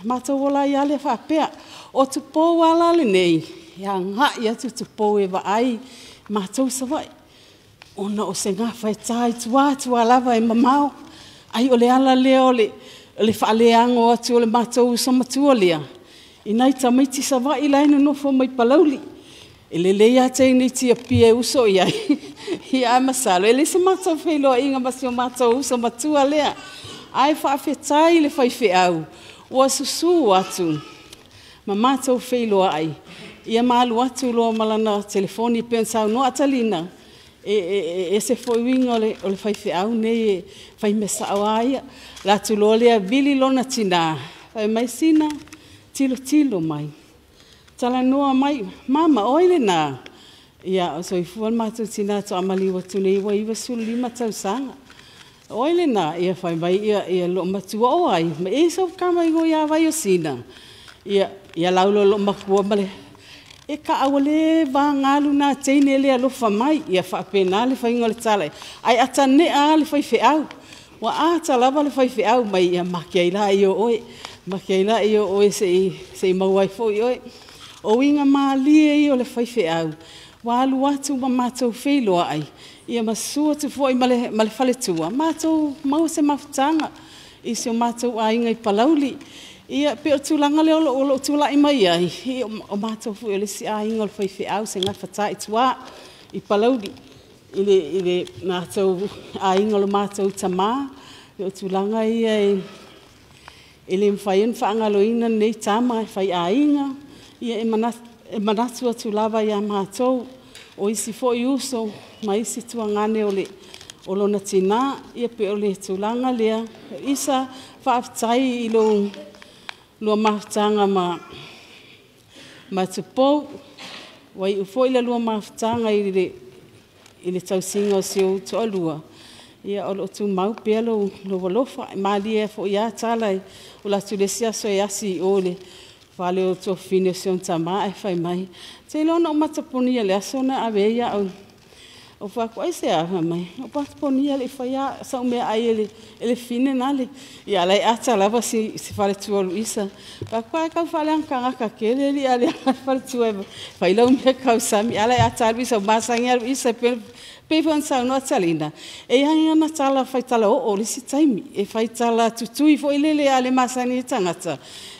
matou o la ia le faapea. O tupou ala le nei, ia ngā ia tu tupou e vaai, matou sawai. Ona o se ngā whai tai tua tua lava e mamao. Ai o le ala lea o le whaaleango atu o le matou uso matua lea. I nai tamaiti sawai lai no nofo mai Palauli. E le lea tēnei tia pia e uso ia. Ia masalo. E le se matou whailoa inga ma si o matou uso matua lea. Ai whaafetai le whaiwheau. Ua susu atu. Ma matou whailoa ai. Ia malu atu loa malana telefoni pe sau no Atalina. E se foi winga o le whaiwheau nei e whai mesa au aia. La tu loa lea vili lona tina. Whai mai sina, tilo tilo mai. Tala noa mai, mama, oi le nā. Ia, o soifua le matou tina to amali watu nei wa iwa sulu lima tausaga. Oi le nā, ia whai mai, ia lo matua o ai. Ma e sau kama igo ia vai o sina. Ia, ia laulo lo makua male. E ka awale vangalu nā teine le alofa mai. Ia whaapena le whainga le tala. Ai atane a le whai wheau. Wa ata lava le whai wheau mai ia make ai la i o oe. Make ai la i o oe se i mauai fo i oe. O inga maalie i o le whai wheau. Wa alu atu ma mātou whailoa ai. Ia masua tu foi ma le whaletua. Mātou mau se mafutanga. I se o mātou ainga i Palauli. Ia pe o tūlanga le o lo tūlai mai ai. Ia o mātou foi o le si ainga o le whai wheau se ngā whata i tua i Palauli. I le mātou ainga o le mātou tamā. O tūlanga ia e le mwhai whaangaloina nei tama e whai ainga. Ia e manatu atu lava ia mātou o isi foi uso ma isi tuangane o le o lona tina ia pe o le tūlanga lea. Isa whaaftai i lo lua mafutanga ma tupou. Wai ufo i le lua mafutanga i le tausinga o si o toalua. Ia o lo tu mau pea lo walofa. Malia fo ia tala o la tu le siaso e asi o le whale o tō whine o sion tama e whai mai. Te lona o mataponia le asona awe ia au. O whaku ai se a mai. O mataponia le whai a sa umea ai e le whine nale. Ia lai ata lava si whale tua Luisa. Whaku ai kau whale ang kangaka kele li ale whale tua e whai lau mea kau sami. Alai ata Luisa o masangi a Luisa pe fon sau no Atalina. E ai ana tala whai tala o o le si taimi. E whai tala tutui fo ilele ale masangi e tangata.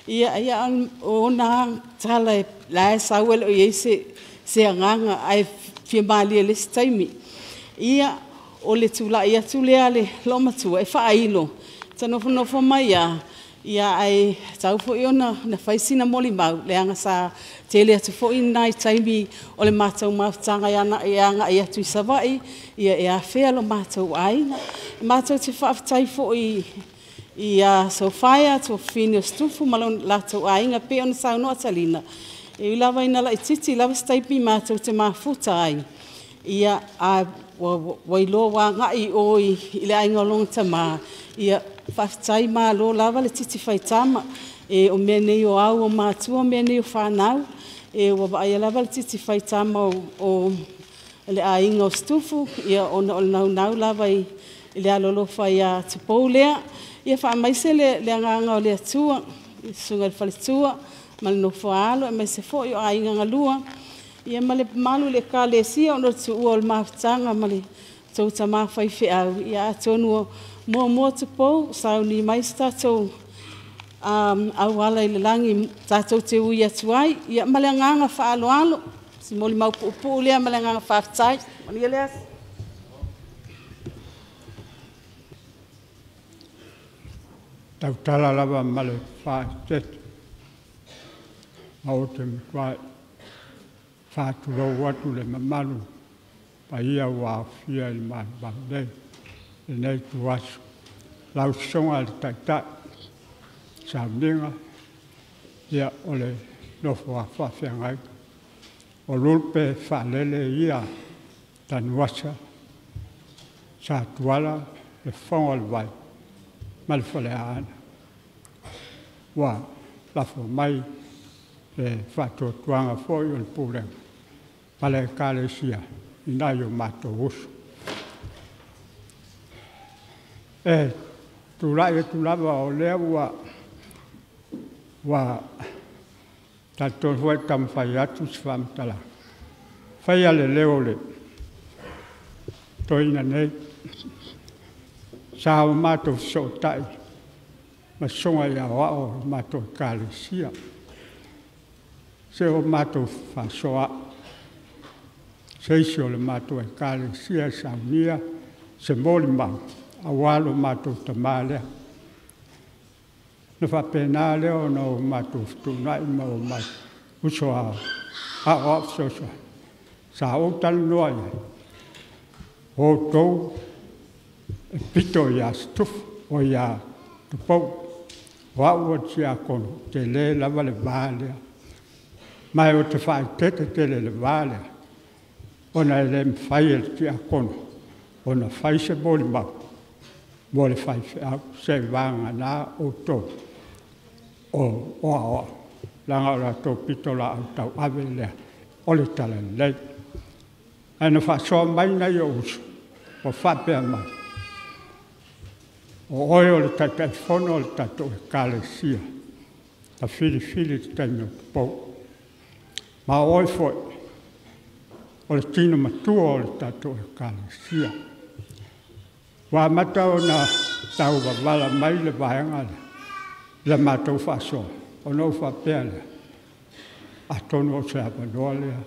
Ia ia o nā tala e lae sauele o iei se anganga ai fia malia le si taimi. Ia o le tūlai atu lea le lo matua e whaailo. Ta nofonofo mai ia ia ai tau foi ona na whaisina moli mau le anga sa tele atu foi nai taimi o le mātou mafutanga ia na e anga i atu i Savai ia e awhea lo mātou ainga. Mātou te whaaftai foi i a Sofaia, tō whine o stufu ma lātou ainga pe ona sau no Atalina. E ulawa ina lai titi, lava staipi mātou te mafuta ai. Ia a ua iloa ua agai i o i le aiga o lona tamā, ia faafetai malo lava le titi faitama. E o mea nei o ao o matua o mea nei o fanau. E ua vaaia lava le titi faitama o le aiga o Situfo, ia ona o le naunau lava i le alolofa ia Tupou lea. Ia faamaise le agaga o le Atua i le susuga i le faletua ma le nofo-a-alo aemaise foi o aiga galua, ia ma le mamalu i le Ekalesia ona o le tuua o le mafutaga ma le tou tama faifeau. Ia atonu ua muamua Tupou sauni mai se tatou auala i le lagi tatou te ui atu ai. Ia ma le agaga faaaloalo, o si molimau puupuu lea ma le agaga faafetai. Manuia le aso. Tautala lava ma le faaeteete, ma ou te matuai faatulou atu i le mamalu paia ua aofia i le manuvao nei, lenei ituaso. Lau Susuga i le Taitai Sauniga, ia, o le nofo a faafeagaiga, o lupe faalele ia Tanuvasa, Satuala, le Fofoga o le Vai ma le Faleaana. Ua lafo mai le faatuatuaga foi o le pulega ma le Ekalesia i nai o matou uso. E tulai atu lava o lea ua talitonu foi e taumafai atu se faamatalaga, faia le leo o le toeaina nei. Sa o matou fesootai ma susuga i aoao o le matou Ekalesia, se o matou fefaasoaai, se isi o le matou Ekalesia e saunia se molimau aua lo matou tama lea. Ona faapena lea ona o matou fetuunai ma o matou uso a aoao fesoasoani. Sa ou talanoa i ai, o outou e pito ia Situfo, o ia Tupou, o au o le siakono, e tele lava le va lea. Ma ou te faaeteete tele i le va lea, ona e le mafai e le tiakono ona fai se molimau mo le faifeau, seiavagana outou o aoao, leaga o le latou pitolaau tauave lea o le talalelei. Ae na faasoa mai nai ou uso ma faapea mai, o oe o le Taitaifono o le tatou Ekalesia na filifili i le taimi o Tupou, ma o oe foi o le tino matua o le tatou Ekalesia. Ua amata ona tau vavala mai le vaega lea i la matou faasoa, ona ou faapea lea, atonu o se avanoa lea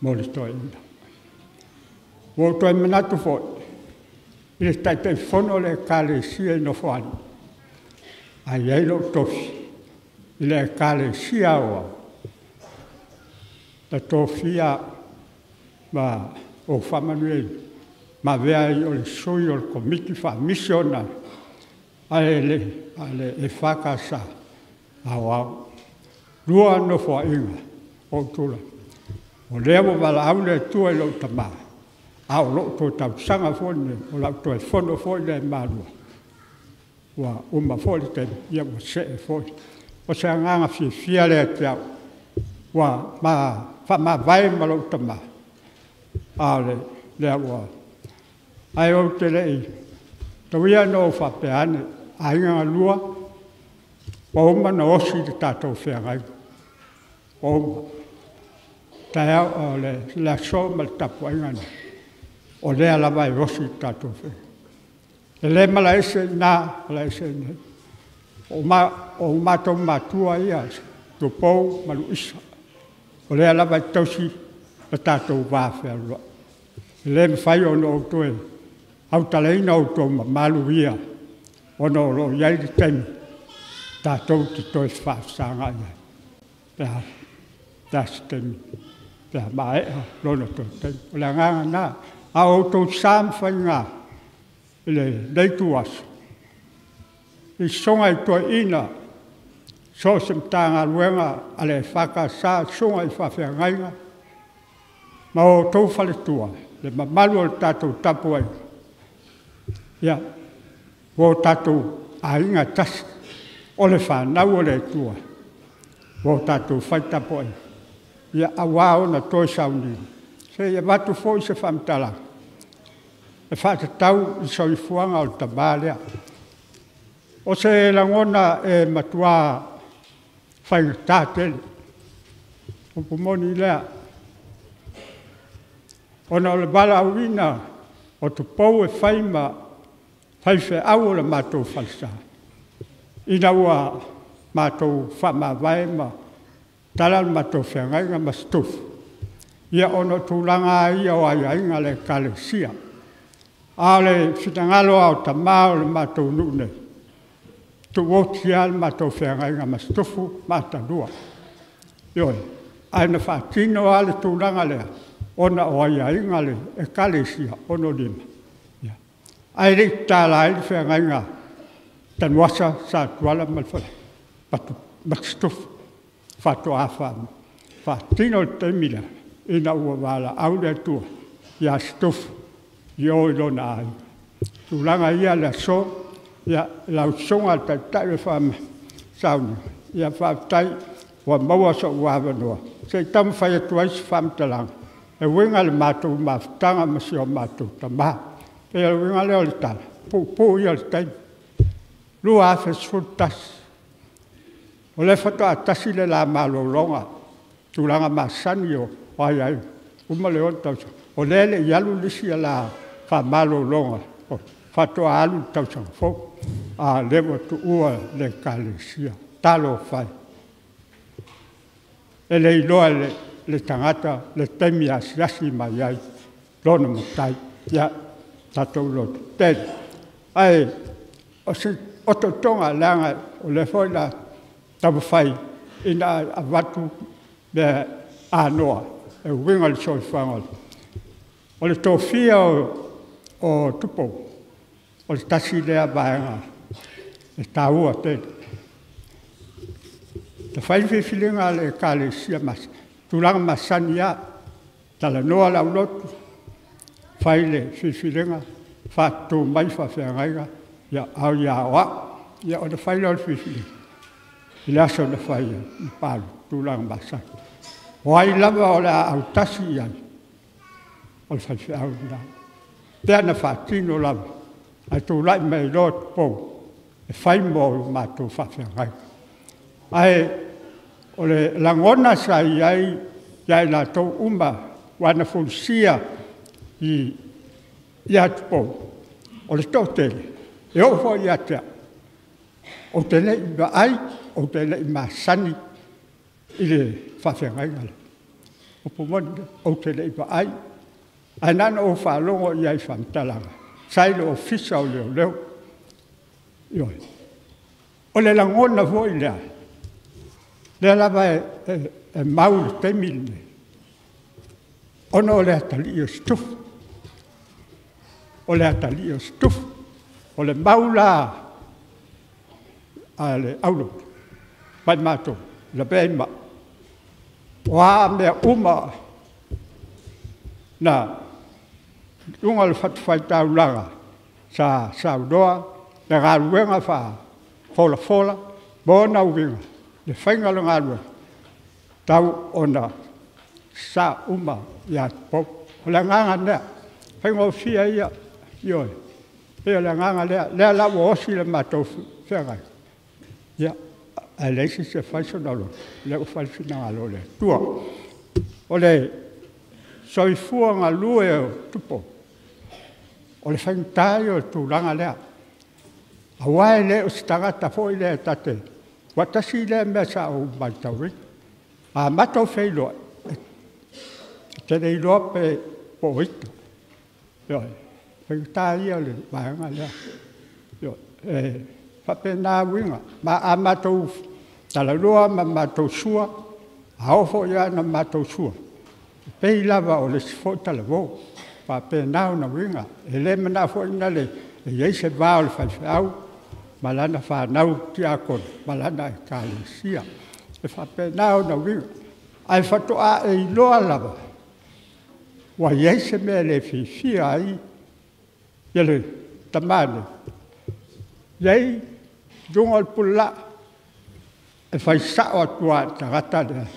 mo le toeaina. Ua ou toe manatu foi i le Taitaifono o le Ekalesia i Nofoalii, ae i ai lou tofi i le Ekalesia Aoao, na tofia au ma ou faamanuiaina ma avea ai o le sui o le Komiti Faamisionare a le EFKS Aoao. 2 Nofoaiga o ou tulai, o lea ua valaau le Atua i lou tama, a o lou toe tausaga foi lenei, o lau toe fono foi lea i Malua, ua uma foi le taimi, ia ua see foi. O se agaga fiafia lea ia te au, ua faamavae ma lou tama, a o lea ua... Ae ou te le i... Tau ia ina ou faapea ane, aiga galua, ua uma ona osi le tatou feagaiga, ua uma. Taeao, o le aso ma le tapuaiga lenei, o lea lava e osi le tatou feagaiga. E le malaese i ina, malaese i inei. O matou matua ia, Tupou ma Luisa, o lea lava e tausi le tatou vafealoaloai. E le mafai ona ou toe autalaina outou mamalu ia, ona o lo o i ai le taimi tatou te toe faafesagai ai, pe a se taimi, pe a maea lona toe taimi. O le agaga lena. A o outou sa ma faiga i lenei ituaso, i susuga i toeaiina, so o se Matagaluega a le EFKS, susuga i faafeagaiga, Ma o tou faletua, le mamalu o le tatou tapuai, ia, ua o tatou aiga tasi, o le fanau o le Atua, ua o tatou fai tapuaiga, ia aua ona toe sauniga, se i avatu foi se faamatalaga e faatatau i soifuaga o le tama lea. O se lagona e matua faigata tele, upu moni lea, ona o le valaauina o Tupou e fai ma faifeau o le matou falesa, ina ua matou faamavae ma tala le matou feagaiga ma Situfo, ia ona o tulaga lava ia o aiaiga a le Ekalesia. A o le finagalo lava o tama o le matou nuu nei, tuuoti lava le matou feagaiga ma Situfo ma Atalua. Ioe, ae na faatino lava le tulaga lea, ona o aiaiga a le Ekalesia 65, ae le i tatala ai le feagaiga a Tanuvasa Satuala ma Situfo. Faatoa faatino i le taimi lea, ina ua valaau le Atua ia Situfo i o i lona aiga. O tulaga ia i le aso, ia, lau Susuga i le Taitai o le Sauniga, ia faafetai ua maua sou avanoa se i taumafai atu ai se faamatalaga e uiga i le matou mafutaga ma si o matou tama. E pei o le uiga lea o le tala, e puupuu ia o le taimi. 2011, o lea faatoa tasi le la malologa, tulaga masani o aiaiga, uma le 6 tausaga, o lea e le i alu le isi la faamalologa, faatoa alu i le tausaga fou, a o lea ua tuua le Ekalesia. Talofa e! E le iloa e le tagata le taimi e asiasi mai ai lona Matai. Ia tatou lototetele. Ae o se otootoga leaga o lea foi o le a taumafai ina ia avatu mea anoa e uiga i le soifuaga. O le tofia o Tupou, o le tasi lea vaega e taua tele. Na fai le filifiliga a le Ekalesia i tulaga masani lava, talanoa le aulotu, fai le filifiliga, faatutu mai faafeagaiga, ia au ia o au. Ia ona fai lea o le filifiliga i le aso na fai ai i Palota, tulaga masani. O ai lava o le a autasi i ai, o le faifeau lena. Lea na faatino lava, ae tulai mai loa Tupou e fai ma matou faafeagaiga. Ae o le lagona sa i ai ia i latou uma aua na fulisia ia Tupou, o le toatele, e oo foi ia te au, ou te le i vaai, ou te le i masani i le faafeagaiga lea. O le upu moni, ou te le i vaai, ae na ona ou faalogo i ai i faamatalaga, sa i le Ofisa o Leoleo. Ioe. O le lagona foi lea, lea lava e mau i le taimi lenei, ona o le atalii o Situfo. O le atalii o Situfo. O le mau la a le aulotu ma i matou, lavea ai ma au, o a mea uma na i luga o le fatafaitaulaga sa saunoa le galuega faafolafola ma ona uiga, le faiga o le galuega, e tatau ona sa uma ia Tupou. O le agaga lea, e faigofie ia, ioe, e pei o le agaga lea. O lea la ua osi le matou feagaiga, ia, ae leai se isi e fai sona loto, o lea ua fai le finagalo o le Atua. O le soifua galue o Tupou, o le faigata ia o le tulaga lea, aua e le o se tagata foi lea ta te... Aua tasi lea mea sa ou matauina, a matou feiloai, e te le iloa po o ita. Ioe, o le faigata ia o le vaega lea. Ioe, e faapena uiga. Ma a matou talanoa ma matou sua, a oo foi lava ina matou sua, e pei lava o le isi foi talavou. E faapena ona uiga. E le manao foi lea e i ai se va o le faifeau ma lana fanau tiakono ma lana Ekalesia. E faapena ona uiga. Ae faatoa e iloa lava Ua i ai se mea e le fiafia ai ia le tamā nei. I ai luga o le pulelaa e fai sa'o atu lava i le tagata lea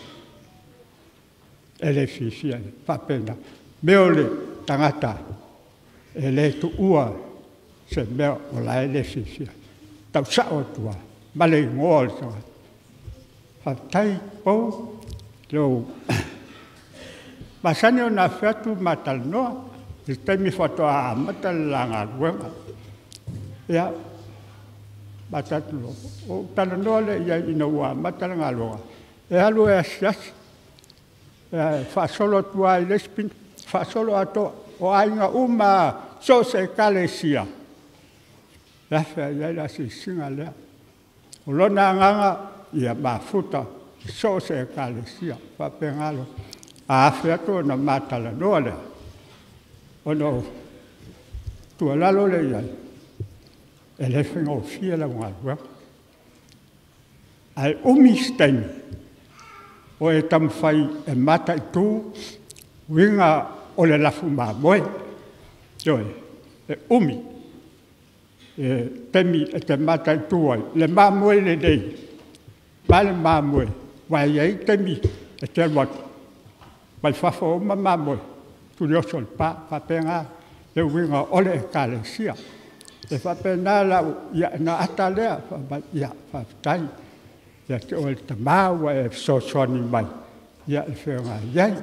e le fiafia ai. E faapena, mea o le tagata e le tuua se mea o la e le fiafia ai, tau sa'o atu lava ma le igoa o le tagata. Faafetai Pou lou masani ona afe atu ma talanoa i le taimi faatoa amata le la galuega. Ia, ma tatou ou talanoa lea i ai ina ua amata le galuega, e alu e asiasi, e faasolo atu lava i le isi pito, faasolo atoa. O aiga uma lava, so o se ekalesia, e afe lava i ai le asiasiga lea. O lona agaga, ia mafuta i so o se ekalesia. E faapena, a afe atu ona ma talanoa lea, ona o tuualalo lea i ai, e le faigofie lau galuega. Ae umi se taimi o e taumafai e mataitu uiga o le lafu mamoe. Ioe, e umi taimi e te mataitu ai le mamoe lelei ma le mamoe, aua e i ai taimi e te alu atu, mai fafo uma mamoe, tulioso i le pa, e faapena le uiga o le ekalesia. E faapena lau... ia ona ata lea, fai mai, ia faafetai ia te oe le tama ua e fesoasoani mai i le feagai ai.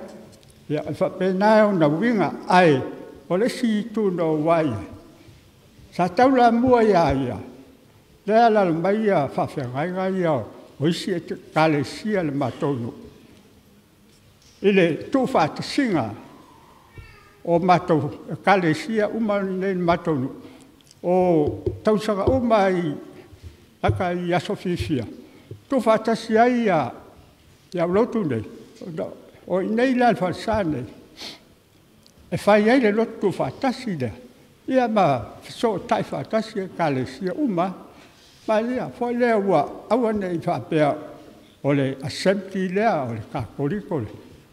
Ia e faapena ona uiga, ae o le isi itu na ou vaai i ai, sa taulamua ia ia, lea e alaala mai faafeagaiga ia o isi ekalesia i le matou nuu, i le tuufaatasiga o matou ekalesia uma nei i le matou nuu, o tausaga uma lava lata i aso fiafia, tuufaatasi ai le aulotu nei, o i inei la i le falesa nei, e fai ai le lotu tuufaatasi lea, ia ma fesootai faatasi ekalesia uma lava. Malia foi lea ua aua ne i faapea o le Assembly lea o le Katoliko,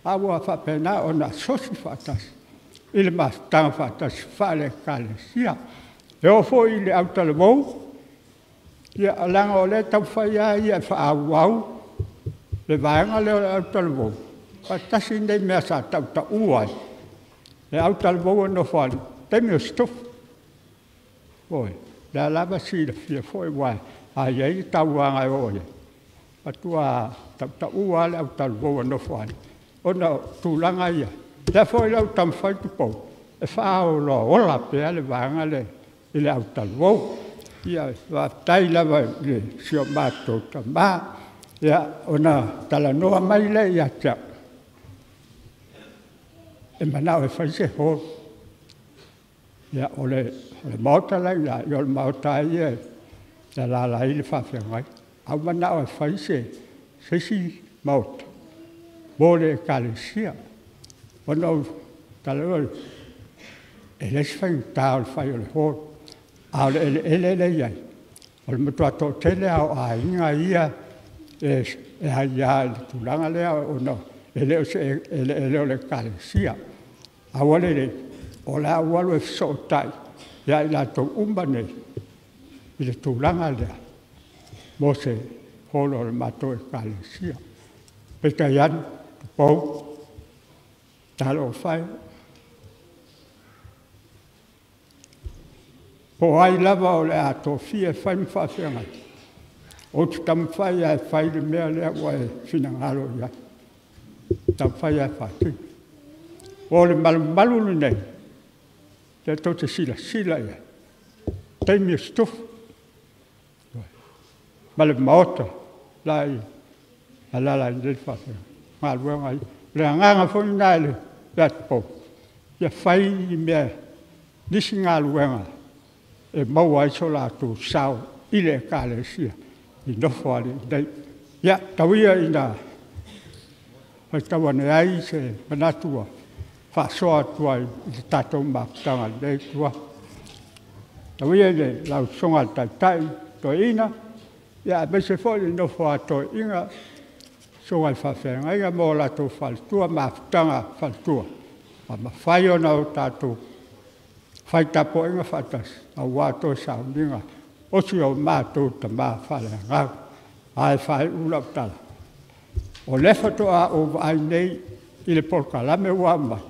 a ua faapena ona asosi faatasi i le mafutaga faatasi faale-Ekalesia. E oo foi i le autalavou, ia leaga o lea e taumafai lava ia e faaauau le vaega lea o le autalavou, aua tasi lenei mea sa tautaua ai le autalavou a Nofoalii, taimi o Sitofu. Ioe, o lea lava e silafia foi aua a i ai le tauaga e oo i ai, e matua tautaua lava le autalavou a Nofoalii ona o tulaga ia. O lea foi la ua taumafai Tupou e faaolaola pea le vaega lea i le autalavou. Ia faafetai lava i si o matou tama, ia ona talanoa mai lea ia te au, e manao e fai se hall. Ia o le maota la e i ina, o le maota lava ia e alaala ai le faafeagaiga. A ua manao e fai se isi maota mo le ekalesia. Ona ou talanoa lea, e leai se faigata o le fai o le hall, a o le eleele lea e i ai, o le matua toatele lava o aiga ia e aia i le tulaga lea ona e le o se eleele o le ekalesia. A ua lelei, o le a ou alu e fesootai ia i latou uma nei i le tulaga lea mo se hall o le matou ekalesia. Peitai ane, Tupou, talofa e, po o ai lava o le a tofia e fai ma faafeagaiga, ou te taumafai lava e fai le mea lea ua e finagalo i ai, e taumafai lava e faatino. O le malumalu lenei, lea tou te silasila i ai, taimi o Sitofu, ma le maota la e alaala ai nei le faafeagaiga, galuega ia. O le agaga foi lena ia Tupou, ia fai ni mea, nisi galuega e maua ai so latou sao i le ekalesia i Nofoalii nei. Ia, tau ia ina faitau ane ai se manatu ua faasoa atu ai i le tatou mafutaga i lenei ituaso. Tau ia i lau Susuga i le Taitai Toeaina, aemaise foi le nofo a toeaiina, susuga i faafeagaiga ma o latou faletua, mafutaga faletua. Ma mafai ona o tatou faitapoaiga faatasi, auā toe sauniga o si o matou tamā faaleagaga. Ae faaiu lau tala, o lea faatoa ou vaai nei i le polokalame ua aumai,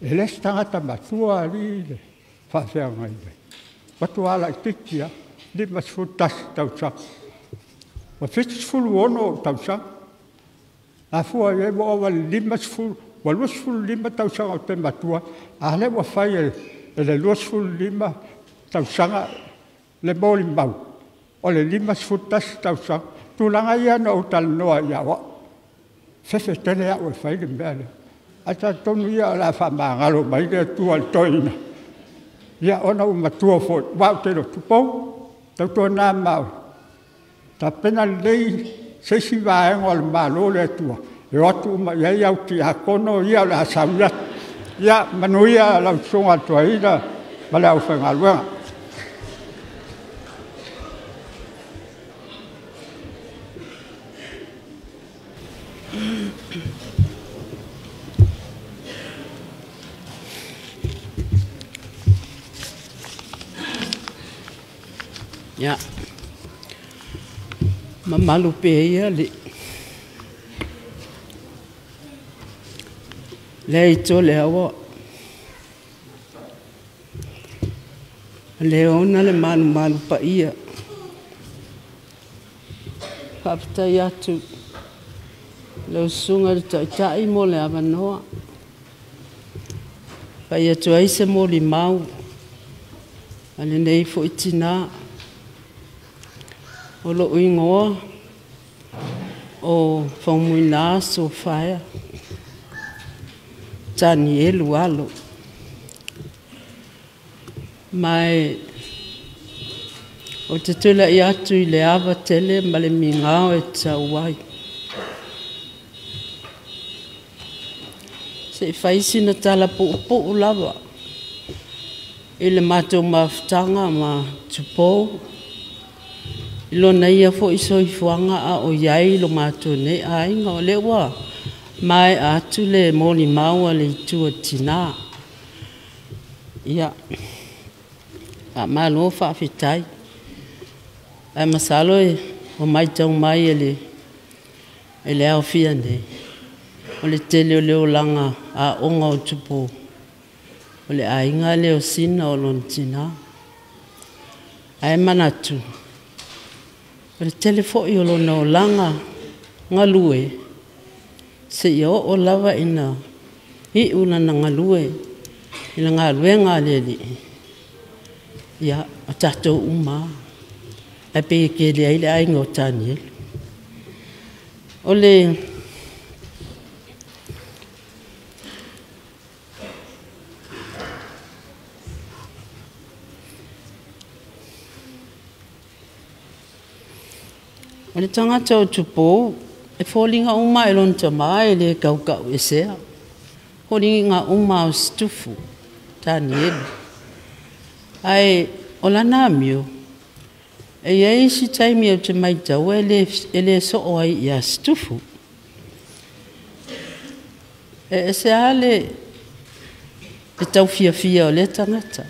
e le o se tagata matua alii le faafeagai nei, matua laitiiti lava, 51 tausaga. Ua 76 ou tausaga, a fua i ai ua ova i le 50, ua 25 tausaga ou te matua, a o lea ua fai e le 25 tausaga le molimau, o le 51 tausaga. O tulaga ia na ou talanoa ai ia au, fefe tele au e fai le mea lea. Ae talitonu ia o le a faamagalo mai le Atua i le toeaina, ia ona ua matua foi, aua ou te iloa, Tupou, tautuana ma tapena lelei se isi vaega o le Malo le Atua e o atu uma i ai au tiakono ia o le a sauni atu. Ia manuia lau susuga i le toeaina ma le aufaigaluega. Ia, mamalu pea ia le itu o le aoa, le ona le malumalu paia. Faafetai atu lau susuga i le Taitai mo le avanoa. Fai atu ai se molimau a lenei foi tinā. O lou igoa o Faumuina Sofaia Tanielu Alo. Ma ou te tulai atu i le ava tele ma le migao e tatau ai. Se i fai sina tala puupuu lava i le matou mafutaga ma Tupou, i lona ia foi soifuaga a o i ai lo matou nei aiga. O lea ua maea atu le molimau a le itu a tina. Ia, faamalo faafetai. Ae masalo ua matau mai e le aofia nei, o le tele o le olaga aoga o Tupou, o le aiga lea o Sina o lona tina. Ae manatu, o le tele foi o lona olaga galue, seia oo lava ina iu lana galue i le galuega a le Alii, ia, o tatou uma lava, ae pei e tele ai le aiga o Tanielu. O le tagata o Tupou, e foliga uma e lona tamā e le kaukauesea. Foliga uma o Situfu, Tanielu. Ae o lana amio, e i ai isi taimi ou te maitaua e le soo ai ia Situfu. E ese lava le taufiafia o lea tagata.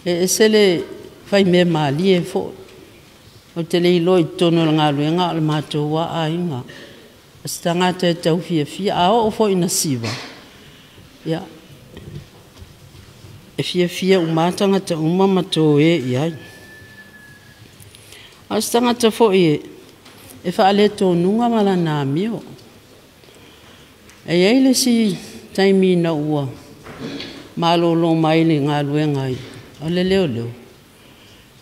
E ese le faimea malie foi. Ou te le iloa i totonu o le galuega o le matou aiga. O se tagata e taufiafia. A oo foi ina siva, ia, e fiafia uma tagata uma ma toe i ai. A o se tagata foi e faaletonuga ma lana amio. E i ai le isi taimi ina ua malolo mai le galuega o le leoleo,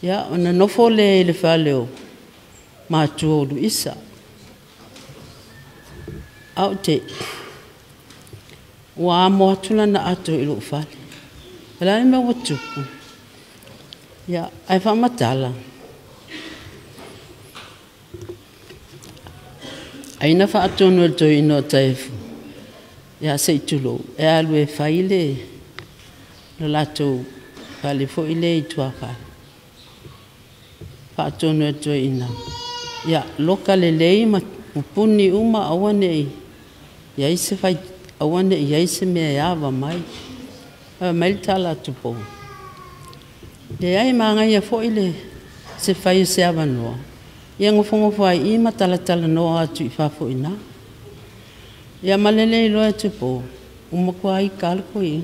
ia, ona nofo lea i le fale o matua o Luisa. A o te ua amo atu lana ato i lou fale. O le a le mea ua tupu? Ia, ae faamatala. Ai na faatonu e le toeaina o Taefu, ia se i tulou, e alu e fai le latou fale foi lea i tuafale. Faatonu e le toeaina, ia loka lelei ma pupuni uma aua ne i i ai se fai Aua ne'i i ai se mea e ava mai. Fai mai le tala a Tupou, leai, manaia foi le se fai o se avanoa, ia nofonofo ai i i ma talatalanoa atu i fafo i ina. Ia ma le le iloa e Tupou, ua matua ita lava le toeaina.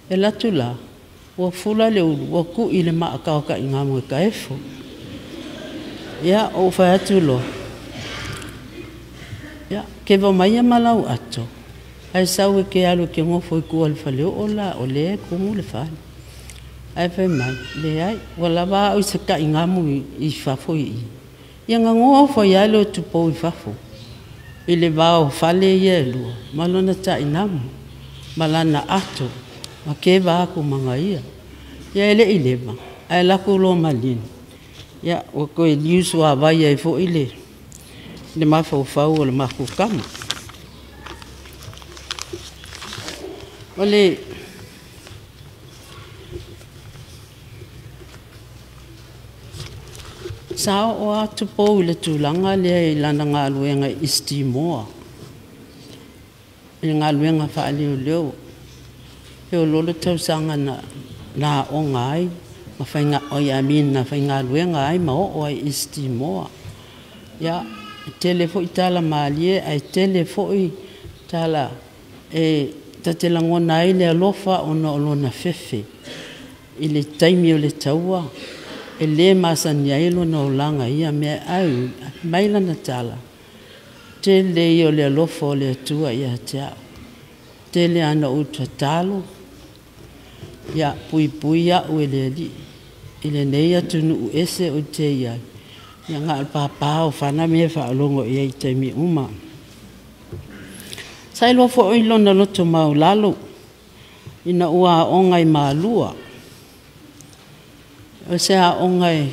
E alu atu la, ua fula le ulu ua tui i le maa taotaigamu e taefo. Ia, ou fai atu loa, ia, keva maia ma lau ato, ae sau e te alu e te nofo i tua i le faleoo la o lea e tumu le fale. Ae fai mai, leai, ua lava au i se taigamu i fafo i i. Ia ona nofo ai lava lea o Tupou i fafo i le va o fale ia e lua ma lona tainamu ma lana ato ma keva atu ma ia. Ia e le i leva, ae alu atu loa ma Lini, ia ua toe liu suavai ai foi le mafaufau o le matou tama. O le sa oo lava Tupou i le tulaga lea i lana galuega i East Timor, i le galuega faaleoleo, feoloolo tausaga na aoga ai, ma faiga, oi, I mean na faigaluega ai ma oo ai i East Timor. Ia, e tele foi tala malie ae tele foi tala e ta te lagona ai le alofa ona o lona fefe i le taimi o le taua e le masani ai lona olaga i ia mea, ae mai lana tala, tele ia o le alofa o le Atua ia te au, tele ana ou tatalo, ia puipui au e le Alii i lenei atunuu ese ou te i ai, ia na o le papa o fana mea e faalogo i ai i taimi uma. Sa iloa foi lona loto maualalo ina ua aoga i Malua. O se aoga e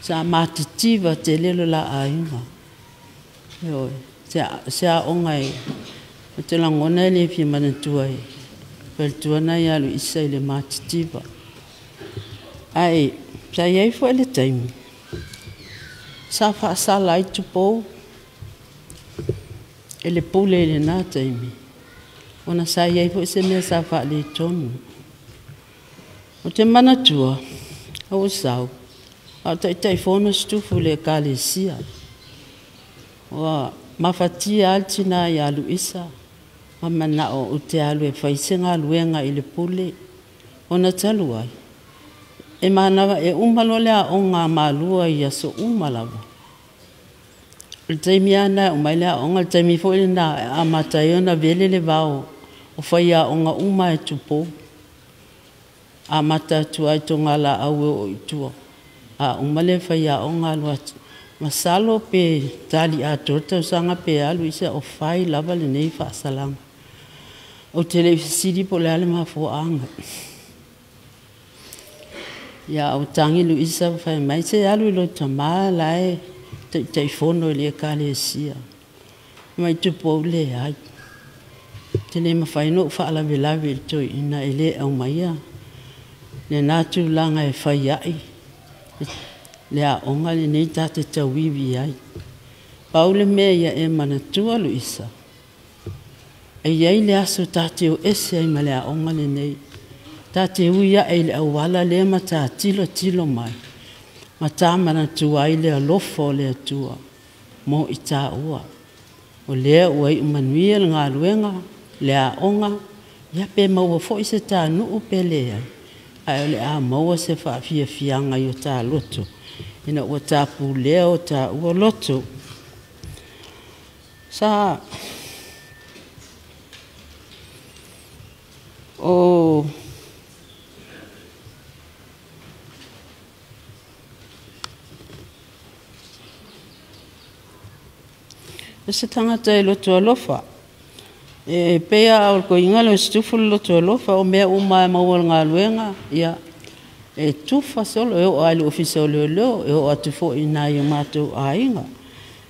sa matitiva tele lo la aiga. Ioe, se aoga e ou te lagona e le fia manatua e faletua na ia Luisa i le matitiva. Ae sa i ai foi le taimi sa faasala ai Tupou e le pule i lena taimi, ona sa i ai foi se mea sa faaletonu. Ou te manatua, ou sau, a o Taitaifono Situfo i le Ekalesia. Ua mafatia lava le tina ia Luisa ma manao ou te alu e fai se galuega i le pule, ona talu ai, e manava e uma loa le aoga a Malua i aso uma lava. O le taimi lava lena e uma ai le aoga, o le taimi foi lena e amata ai ona vele le vao o faiaoga uma e Tupou. Amata atu ai Togalaau e oo i tua, a uma le faiaoga alu atu. Masalo pe tali atoa le tausaga pe alu isi, o fai lava lenei faasalaga. Ou te le i fesili po o le a le mafuaaga. Ia, ua tagi Luisa ma fai mai, se alu i lou tama la e Taitaifono i le Ekalesia. Mai Tupou, leai, te le mafai ona ou faalavelave i le toeaina e le aumaia lena tulaga e fai ai le aoga lenei ta te tauivi ai. Pau le mea ia e manatua Luisa, e i ai le aso ta te o ese ai ma le aoga lenei, ta te ui ae i le auala lea ma ta tilotilo mai, ma ta manatua ai le alofa o le Atua mo i taua. O lea ua iu manuia le galuega, le aoga, ia pe maua foi se tanuu pe leai, ae o le a maua se faafiafiaga i o ta loto, ina ua ta pulea o taua loto. Sa o se tagata e loto alofa, e pei a o le toeaina lea o Situfo le loto alofa, o mea uma e maua i le galuega, ia, e tufa solo, e oo lava i le ofisa o leoleo, e oo atu foi i nai o matou aiga.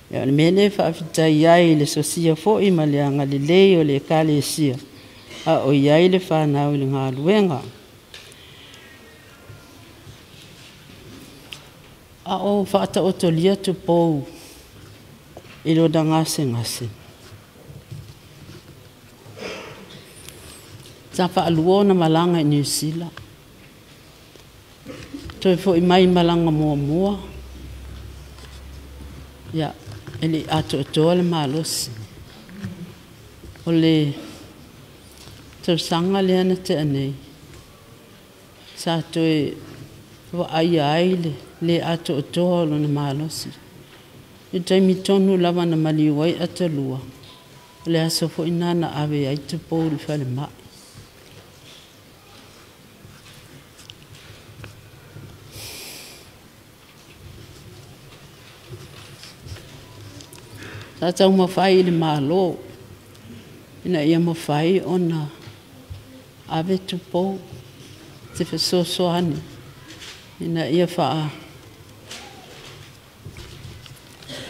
Ia, o le mea lea e faafetai ai i le sosia foi ma le agalelei o le Ekalesia, a o i ai le fanau i le galuega. A o faataotolia Tupou i lona gasegase. Sa faalua ona malaga i Niu Sila. Toe fo'i mai malaga muamua, ia, e le'i atoatoa le malosi. O le tausaga lea na te'a nei, sa toe vaaia ai le lē atoatoa o lona malosi. I le taimi tonu lava na maliu ai atalua, o le aso foi lena na ave ai Tupou i le falemai. Sa taumafai i le Malo ina ia mafai ona ave Tupou te fesoasoani ina ia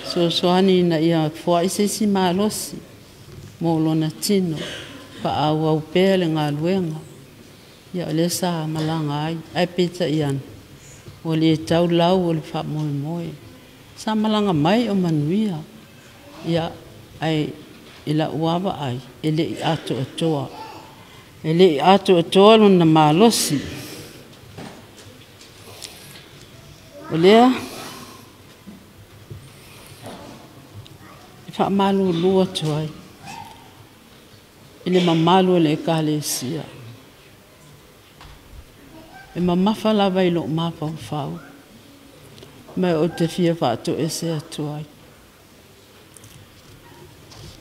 fesoasoani ina ia foai se isi malosi mo lona tino, faaauau pea le galuega. Ia o lea sa malaga ai, ae peitai ane, ua le tau lau o le faamoemoe. Sa malaga mai o manuia, ia, ae i lau lava vaai, e le'i atoatoa. E le'i atoatoa lona malosi. O lea e faamalulu atu ai i le mamalu o le Ekalesia. E mamafa lava i lou mafaufau, ma ou te fia faatoese atu ai.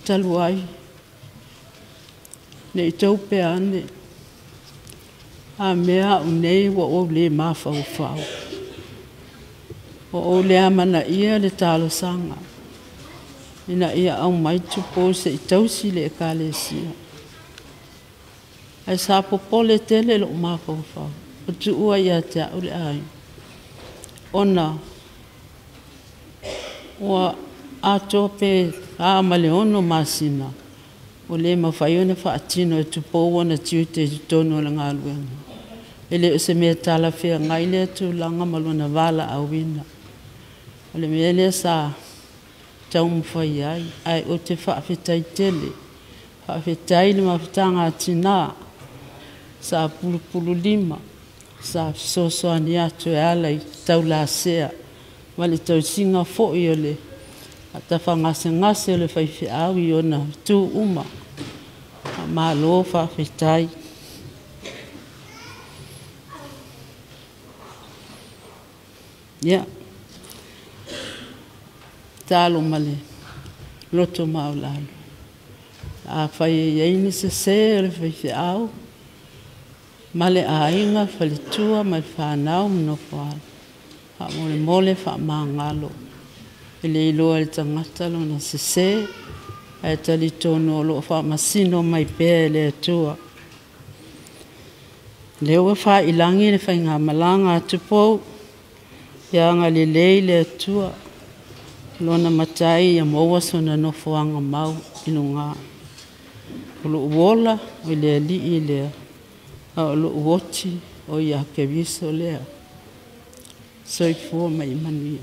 Talu ai, ne i tou pea ane, a mea a'u nei ua ou lē mafaufau, ua ou le amanaia le talosaga ina ia aumai Tupou se i tausi le Ekalesia. Ae sa popole tele lou mafaufau, o tuua ia te a'u le aiga, ona ua atoa pe 4 ma le 6 masina ua le mafai ona faatino e Tupou ona tiute i totonu o le galuega. E le o se mea talafeagai lea tulaga ma lona valaauina. O le mea lea sa taumafai ai, ae ou te faafetai tele, faafetai i le mafutaga a tinā sa pulupululima, sa fesoasoani atu e ala i taulasea ma le tausiga foi o le tafagasegase o le faifeau i ona itu uma. Faamalo faafetai. Ia, tatalo ma le loto maualalo, afai e i ai ni sesē o le faifeau ma le aiga, faletua ma le fanau ma nofoaalo, faamolemole faamagalo. E le iloa e le tagata lona sesē, ae talitonu o lo o faamasino mai pea e le Atua. O lea ua faailagi le faigamalaga a Tupou, ia agalelei le Atua, lona Matai ia maua sona nofoaga mau i luga. O lou ola o le Alii lea, a o lou oti o ia Keriso lea. Soifua ma ia manuia.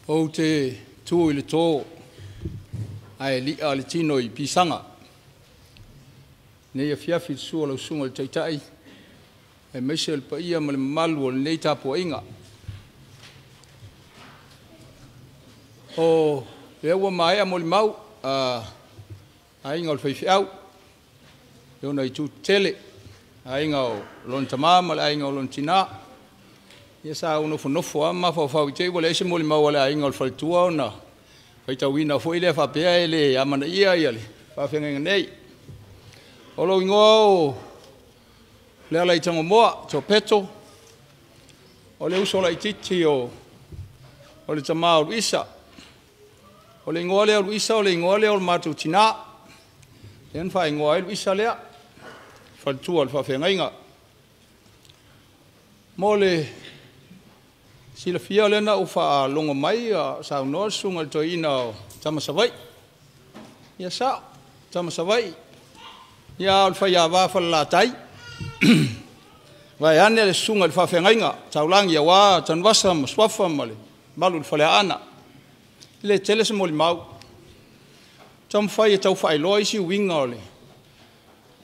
Ou te tu i le tō ae li'a le tino i pisaga. Nei afiafi le sua lau susuga i le Taitai, aemaise o le paia ma le mamalu o lenei tapuaiga. O lea ua maea molimau a aiga o le faifeau, i ona itu tetele, aiga o lona tama ma le aiga o lona tinā. Ia sa ou nofonofo lava ma mafaufau i te i ua leai se molimau a le aiga o le faletua ona faitauina foi lea faapea e le amanaia le faafeagaiga nei. O lou igoa o Lealaitagomoa Topeto, o le uso laitiiti o le tama o Luisa. O le igoa lea o Luisa o le igoa lea o le matou tinā. Lea na faaigoa ai Luisa lea, faletua o le faafeagaiga. Mo le silafia lea na ou faalogo mai saunoa le susuga i le toeaina o Tama Savaii. Ia sao, Tama Savaii. Ia o le faiava falelatai. Vaeane le susuga i le faafeagaiga taulagi auā Tanuvasa ma Suafa ma le mamalu i le Faleaana. E le tele se molimau. Taumafai e tau faailoa isi uiga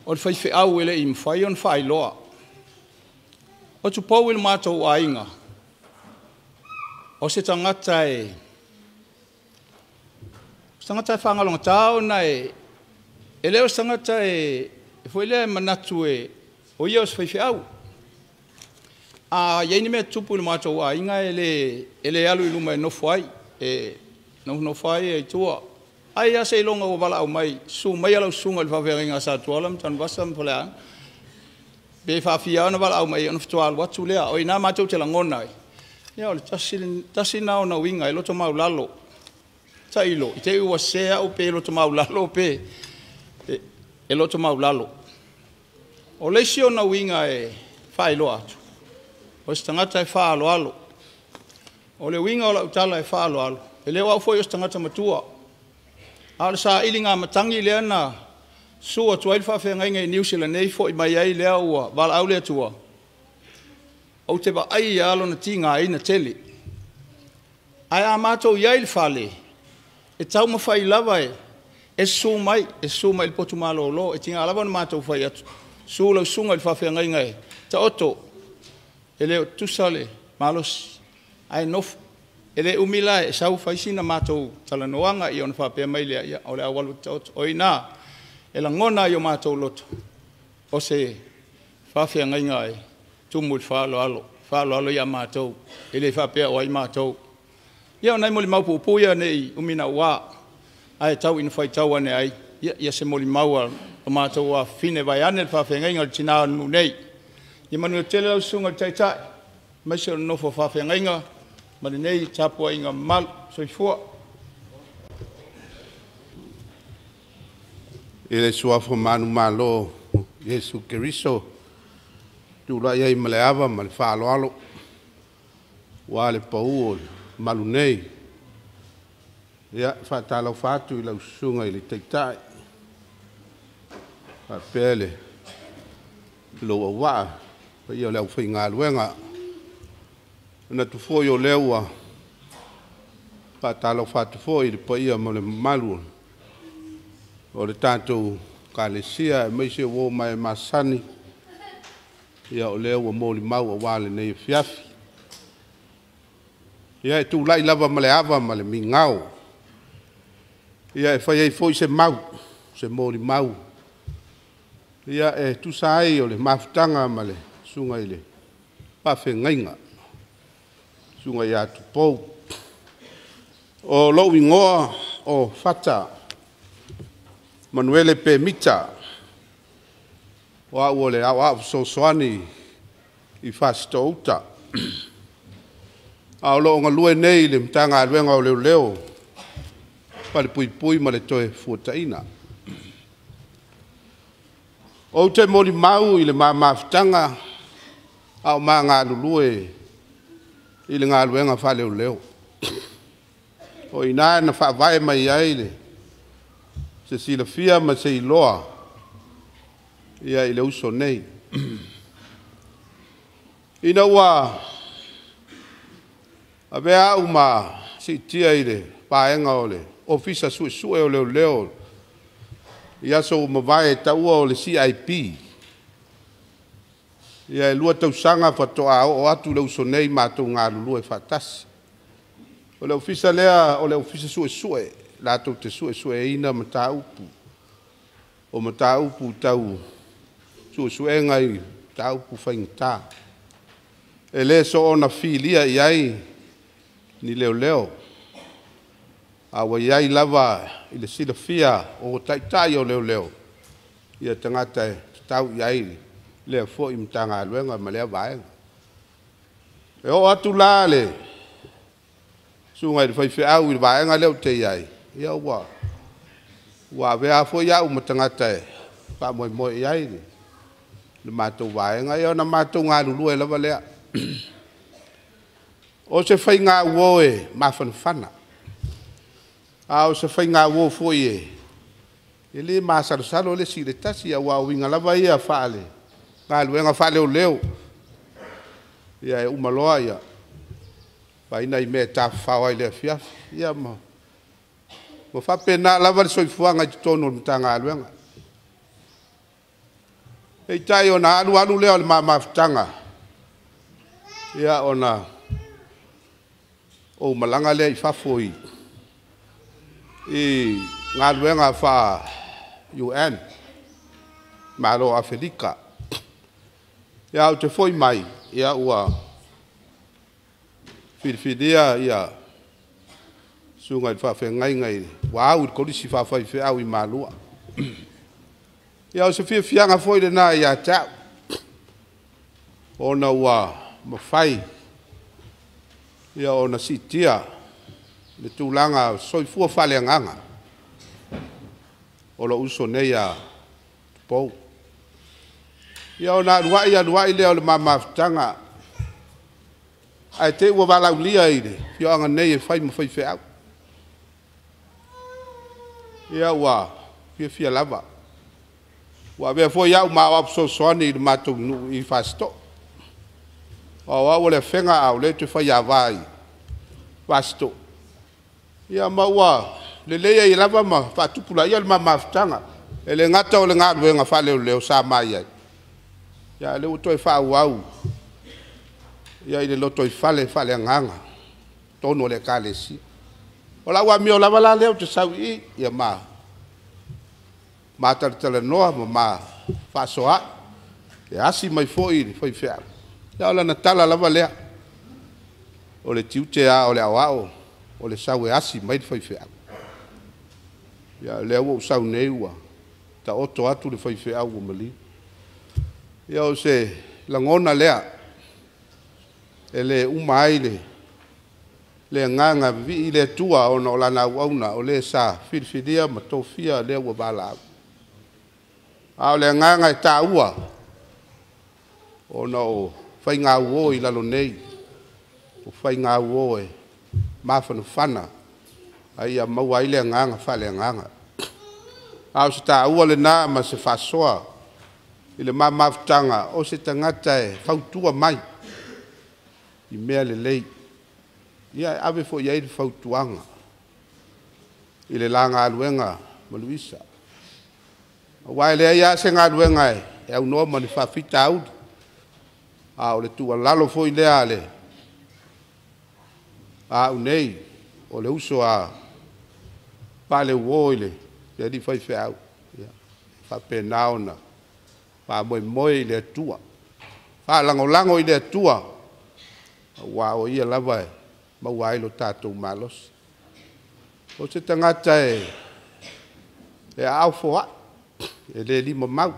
o le faifeau e le i mafai ona faailoa. O Tupou i le matou aiga, o se tagata e faagalogata ona e le o se tagata e foi lea e manatu o ia o se faifeau. A i ai ni mea e tutupu i le matou aiga e le alu i luma e nofo ai, e nofonofo lava ia i tua. Ai lava seiloga ua valaau mai, susu maia lau susuga i le faafeagaiga a Sa Tuala ma Tanuvasa ma Faleaana. Pe faafia ona valaau mai ona faatoa alu atu lea. O i ina matou te lagona ai, ia o le tasi lena ona uiga e loto maulalo. Tailo, i te i ua sese au pe loto maulalo pe e loto maulalo. O le isi ona uiga e faailoa atu, o se tagata e faaaloalo. O le uiga o lau tala e faaaloalo, e le o au foi o se tagata matua. A o le sailiga matagi lea na susu atu ai le faafeagaiga i Niu Sila nei foi mai ai lea ua valaau le Atua, ou te vaai lava lona tigaina tele. Ae a matou i ai i le fale, e taumafai lava e susu mai i le potu malolo. E tiga lava ona matou fai atu, susu lau susuga i le faafeagaiga e taoto, e le o tutusa le malosi, ae nofo. E le umi la e sau fai sina matou talanoaga ona faapea mai lea, ia, o le a ou alu e taoto. O i ina, e lagona ai i o matou loto, o se faafeagaiga e tumu i le faaaloalo, faaaloalo ia matou, e le faapea o ai matou. Ia o nai molimau puupuu ia ne i umi naua, ae tau ina faitau ane ai, ia se molimau a o matou afafine vaeane le faafeagaiga o le tina o le nuu nei. Ia manuia tele lau susuga i le Taitai, aemaise o le nofo a faafeagaiga ma lenei tapuaiga mamalu. Soifua. I le suafa manumalo o Iesu Keriso, tulai ai ma le ava ma le faaaloalo, ua le pau o le malu nei. Ia, faatalofa atu i lau susuga i le Taitai, faapea le lou auvaa, paia o le aufaigaluega. Manatu foi o lea ua faatalofa atu foi i le paia ma le mamalu o le tatou Ekalesia, aemaise uo ma e masani, ia o lea ua molimau aua lenei afiafi. Ia e tulai lava ma le ava ma le migao, ia e fai ai foi se mau, se molimau, ia e tusa ai o le mafutaga ma le susuga i le faafeagaiga, susuga ia Tupou. O lou igoa o Fata Manuele Pemita, o au o le Aoao Fesoasoani i Fasitoo-uta. A o lo o galue nei i le Matagaluega o Leoleo, Falepuipui ma le Toefuataiga. Ou te molimau i le ma mafutaga a o ma galulue i le galuega faaleoleo. O i ina na faavae mai ai le se silafia ma se iloa ia i le uso nei. Ina ua avea au ma siitia i le vaega o le Ofisa Suesue o Leoleo i aso ua mavae e taua o le CIP, ia e 2 tausaga faatoa oo atu le uso nei matou galulue faatasi. O le ofisa lea o le Ofisa Suesue, latou te suesueina mataupu, o mataupu tau suesuega i mataupu faigata. E le soona filia i ai ni leoleo, a ua i ai lava i le silafia o taitai o leoleo, ia tagata e tatau i ai lea foi Matagaluega ma lea vaega. E oo atu la le susuga i le faifeau i le vaega lea ou te i ai, ia ua avea foi au ma tagata e faamoemoe i ai le matou vaega, ia ona matou galulue lava lea. O se faigauo e mafanafana, a o se faigauo foi e le masalosalo le isi i le tasi, aua o uiga lava ia faale-galuega faaleoleo. Ia e uma loa ia faaina i mea e tafafao ai i le afiafi. Ia ma faapena lava le soifuaga i totonu o le Matagaluega. Peitai ona alu alu lea o le ma mafutaga, ia ona ou malaga lea i fafo i galuega faa-UN, Malo o Afelika. Ia ae ou te foi mai, ia ua filifilia ia susuga i le faafeagaiga ua au i le Kolisi Faafaifeau i Malua. Ia o se fiafiaga foi lena ia te au, ona ua mafai ona siitia le tulaga o le soifua faaleagaga o lou uso nei a Tupuola. Ia ona alu ai alu ai lea o le ma mafutaga, ae te i ua valaaulia i le afioaga nei e fai ma faifeau. Ia ua fiafia lava, ua avea foi au ma aoao fesoasoani i le matou nuu i Fasitoouta. Aua o au o le Afega a o lea ou te faiava i Fasitoouta, ia ma ua lelei ai lava ma faatupulaia le ma mafutaga. E le gata o le galuega faaleoleo sa ma i ai, a o lea ua toe faaauau i le lotoifale faaleagaga i totonu o le Ekalesia. O lau amio lava la lea ou te sau i i, ia ma talatalanoa ma ma fefaasoaai, e asi mai foi le faifeau. Ia o lana tala lava lea, o le tiute lava o le aoao o le sau e asi mai le faifeau. Ia o lea ua ou sau nei ua taoto atu le faifeau ua maliu. Ia o se lagona lea e le uma ai le agaga vivii i le Atua ona o Lana auauna, o le sa filifilia ma tofia lea ua valaau. A o le agaga e taua, ona o faigauo i lalo nei, o faigauo e mafanafana a ia maua ai le agaga faaleagaga. A o se taua lena ma se faasoa i le ma mafutaga, o se tagata e fautua mai i mea lelei. Ia e ave foi i ai le fautuaga i le la galuega ma Luisa. Aua e leai lava se galuega e aunoa ma ni faafitauli, a o le tuualalo foi lea a au nei, o le uso a Pale-uo i le alii faifeau, ia faapena ona faamoemoe i le Atua, faalagolago i le Atua, aua o Ia lava e maua ai lo tatou malosi. O se tagata e aao foai, e le limamau,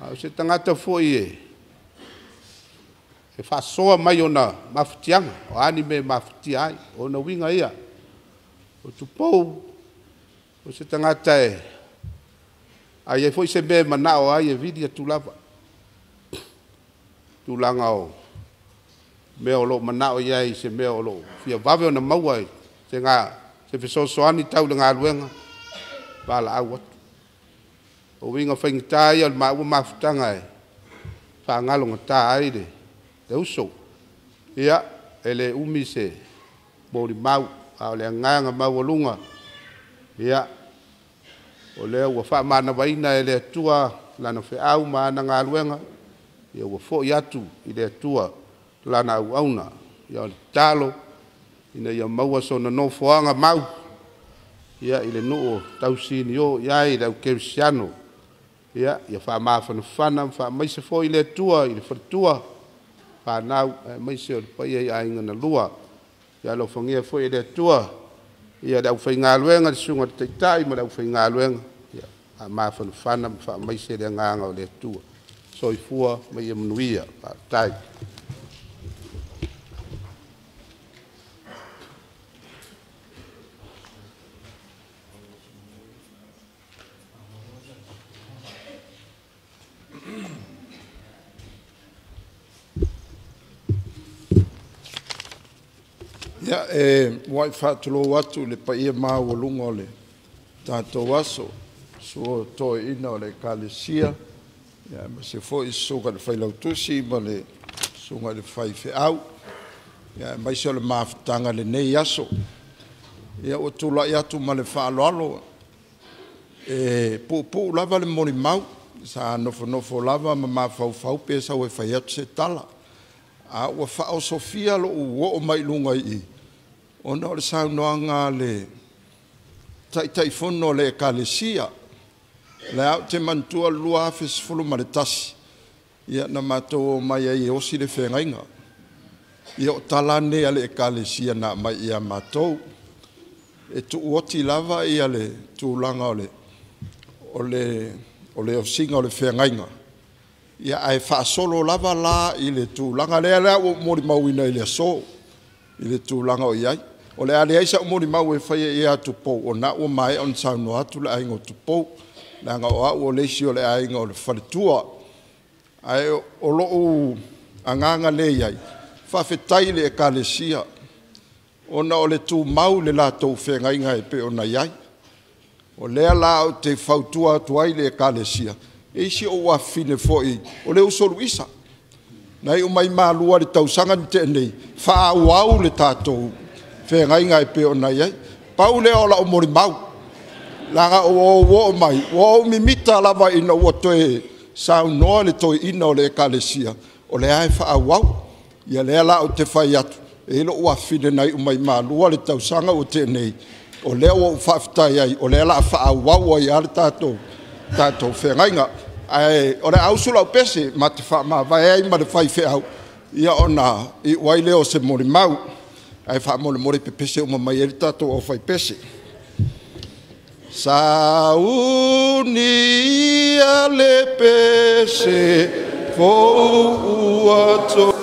a o se tagata foi e faasoa mai ona mafatiaga, o a ni mea e mafatia ai. O ona uiga ia, o Tupou o se tagata a i ai foi se mea e manao ai, e vili atu lava, tulaga o mea o lo o manao i ai i se mea o lo o fia vave ona maua, se fesoasoani tau le galuega, valaau atu. O uiga faigata ia o le maua mafutaga e faagalogata ai le uso. Ia, e le umi se molimau, a o le agaga maualuga, ia, o lea ua faamanavaina e le Atua lana feau ma ana galuega, ia ua foi atu i le Atua lana auauna. Ia o le tatalo, ina ia maua sona nofoaga mau i le nuu e tausinio i ai le aukerisiano, ia faamafanafana ma faamaise foi le Atua i le faletua, fanau aemaise o le paia i aiga na lua. Ia alofagia foi e le Atua le aufaigaluega, le susuga i le Taitai ma le aufaigaluega, ia faamafanafana ma faamaise le agaga o le Atua. Soifua ma ia manuia. Faafetai. Ia, e muai faatulou atu i le paia maualuga o le tatou aso, susu o toeaiina o le Ekalesia, aemaise foi le susuga i le Failautusi ma le Susuga i le Faifeau, ia aemaise o le mafutaga i lenei aso. Ia ua tulai atu ma le faaaloalo, e puupuu lava le molimau, sa nofonofo lava ma mafaufau pe sau e fai atu se tala, a ua faaosofia lou oo mai i luga i i, ona o le saunoaga a le Taitaifono o le Ekalesia. O lea ou te manatua le 2011, ia na matou omai ai e osi le feagaiga. Ia o tala nei a le Ekalesia na aumai ia matou, e tuuoti lava le tulaga o le osiga o le feagaiga, ia ae faasolo lava la i le tulaga lea la ua ou molimauina i le aso i le tulaga o i ai. O le a leai sau molimau e faia ia Tupou, o lena ua maea ona saunoa atu le aiga o Tupou, leaga o au o le isi o le aiga o le faletua. Ae o lou agaga lea e i ai, faafetai i le Ekalesia ona o le tumau i le latou feagaiga e pei ona i ai. O lea la ou te fautua atu ai i le Ekalesia, e i ai si ou afafine foi o le uso a Luisa, na iu mai Malua i le tausaga na tea nei, faaauau le tatou feagaiga e pei ona i ai. Pau lea o lau molimau, leaga ua ou oo mai, ua ou mimita lava ina ua toe saunoa le toeaina o le Ekalesia, o lea lava e faaauau. Ia lea la ou te fai atu, e i ai lou afafine na iu mai Malua le tausaga ua tea nei, o lea ua ou faafetai ai, o lea o le a faaauau ai lava le tatou feagaiga. Ae o le a usu lau pese, ma te faamavae ai ma le faifeau, ia ona iu ai lea o se molimau. Ae faamolemole pepese uma mai ai le tatou aufaipese. Sauni ia le pese fou ua to.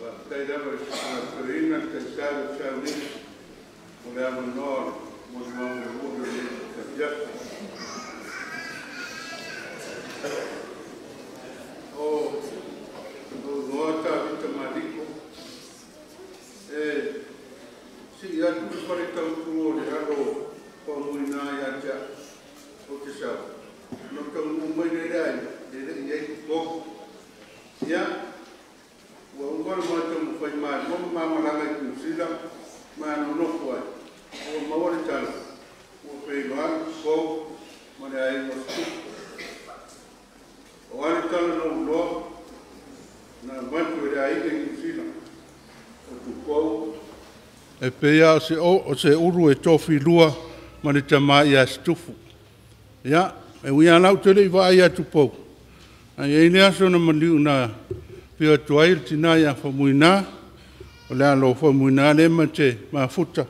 Faafetai lava i le Susuga i le Toeaina le Taitai o Sauniga mo le avanoa o le molimau mulimuli o lenei afiafi. O lou igoa Tavita Maliko, e sii atu le fale tautu o le alo o Faumuina ia te au, ou te sau, ona ou taunuu mai lea i le aiga, e le i i ai Tupou. Ia, ua uma le ma taumafai malua ma ma malaga i Niu Sila ma nonofo ai, ua maua le tala, ua feiloai Tupou ma le aiga o Situpu. O a le tala na ou iloa, na avatu e le aiga i Niu Sila, o Tupou. E pei lava o se ulu e tofilua ma le tamā ia Situfu. Ia, e ui lava la ou te le i vaai ia Tupou, ae i ai le aso na maliu na afio atu ai le tinā ia Faumuina, o le alo o Faumuina lea ma te mafuta.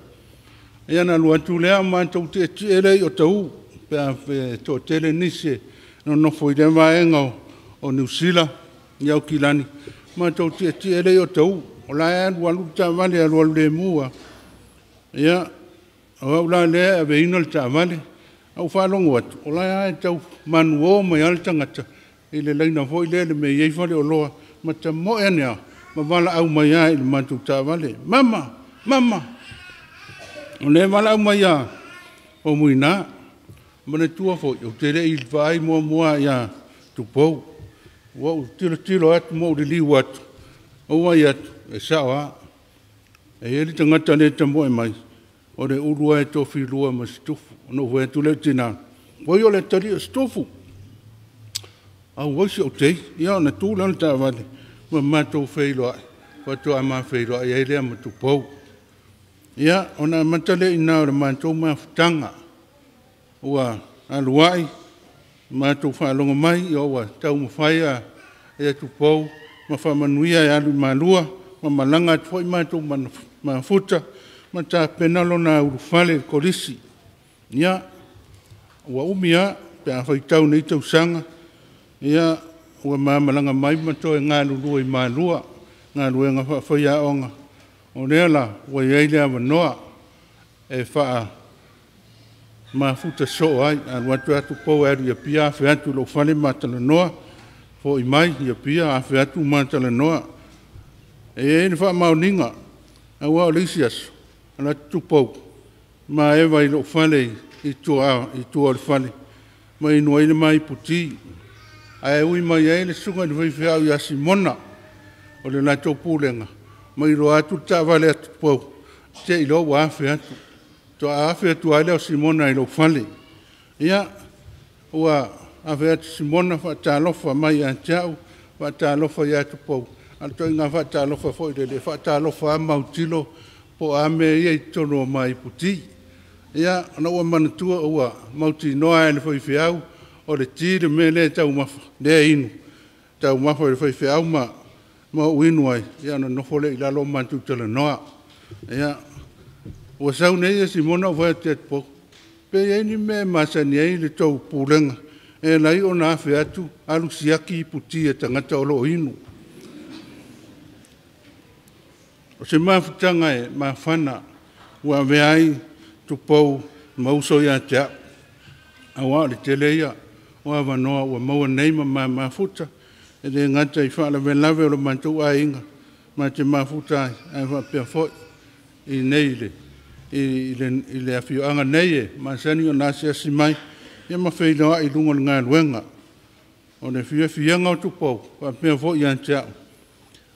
Ia na alu atu lea matou tietie lea i Otahuhu, pe a toatele nisi e nonofo i lea vaega o Niu Sila i Aukilani, matou tietie lea i Otahuhu. O la e alu alu le taavale, alualu lemu lava. Ia, o au la lea e aveina le taavale, ae ou faalogo atu, o la e lava e tau manuo mai lava le tagata i le laina foi lea i le mea e i ai faleoloa, ma tamoe ane lava ma valaau mai lava i le matou taavale, “Mama, mama!” O lea e valaau mai ia Faumuina. Manatua foi, ou te le i vaai muamua ia Tupou. Ua ou tilotilo atu ma ou liliu atu, ou vaai atu, e sao lava. E i ai le tagata lea e tamoe mai, o le ulu lava e tofilua ma Situfu. Ona ou fai atu lea i le tina, “Oi o le atalii o Situfu.” Auoi si ou tei, ia ona tu lea o le taavale ma matou feiloai, faatoa ma feiloai ai lea ma Tupou. Ia, ona amata lea i ina o le matou mafutaga. Ua alu ai, matou faalogo mai ua taumafai ia Tupou ma faamanuia e alu i Malua, ma malaga atu foi matou mafuta ma tapena lona ulufale i le Kolisi. Ia, ua umi lava pe a faitau i nei tausaga, ia, ua ma malaga mai ma toe galulue i Malua, galuega faafaiaoga. O lea la ua i ai le avanoa e mafuta sosoo ai. A alu atu lava Tupou e alu i Apia afe atu i lou fale ma talanoa, foi mai i Apia afe atu ma talanoa. E i ai le faamaoniga, aua o le isi aso, alu atu Tupou ma Eva i lou fale i tua o le fale ma inu ai le ma iputi. Ae ui mai ai le susuga i le faifeau ia Simona o le latou pulega, ma iloa atu le taavale a Tupou, te i loa ua afe atu. Faatoa afe atu lava lea o Simona i lou fale. Ia, ua afe atu Simona faatalofa mai ia te au, faatalofa ia Tupou, a o le ituaiga faatalofa foi lele, e faatalofa lava ma autilo po o a mea ia e i totonu o ma iputi. Ia, ona ua manatua ua mautinoa lava e le faifeau o le ti le mea lea e taumafa, lea e inu, taumafa e le faifeau ma ou inu ai, ia ona nofo lea i lalo matou talanoa. Ia, ua sau nei Simona ou fai atu ia Tupou, pe i ai ni mea e masani ai le tou pulega e ala ai ona afe atu alu siaki iputi a tagata o lo o inu. O se mafutaga e mafana ua avea ai Tupou ma uso ia te au, aua o le tele ia o avanoa ua maua nei ma ma mafuta, e le gata i faalavelave o le matou aiga ma te mafuta ai, ae faapea foi i nei i le afioaga nei e masani ona asiasi mai ia ma feiloai i luga o le galuega. O le fiafiaga o Tupou faapea foi ia te au,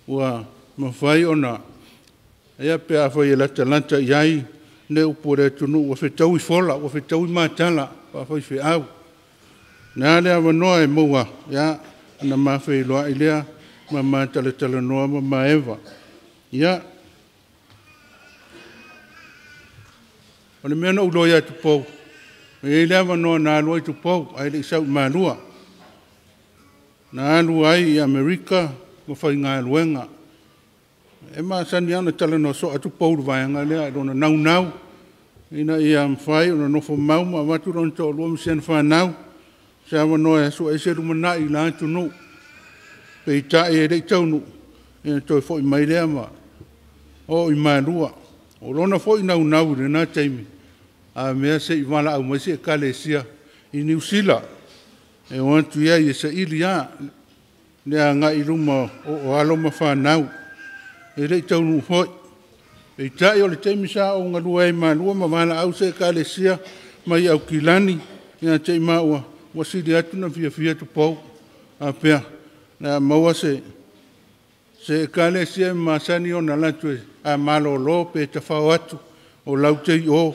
ua mafai ona, ia pe afai e latalata i ai le upu a le atunuu, ua fetaui fola, ua fetaui matala faafaifeau. O le a le avanoa e maua, ia, ona ma feiloai lea ma ma talatalanoa ma ma Eva. Ia, o le mea na ou iloa ia Tupou, e i ai le avanoa na alu ai Tupou ae le i sau i Malua. Na alu ai i Amerika ma faigaluega. E masani lava ona talanoa soo atu Tupou i le vaega lea i lona naunau ina ia mafai ona nofo mau ma avatu lona toalua ma si ana fanau, se avanoa e sue ai se lumanai i la atunuu. Peitai e le i taunuu, ia toe foi mai lea ma oo i Malua. O lona foi naunau i lena taimi, a mea se i valaau mai se ekalesia i Niu Sila, e o atu i ai e saili lava le agai i luma o alo ma fanau. E le i taunuu foi. Peitai o le taimi sa ou galue ai i Malua ma valaau se ekalesia mai Aukilani ia te i maua, ua sili atu na fiafia Tupou. Faapea, o le a maua se ekalesia e masani ona latou a malolo pe tafao atu o laute i o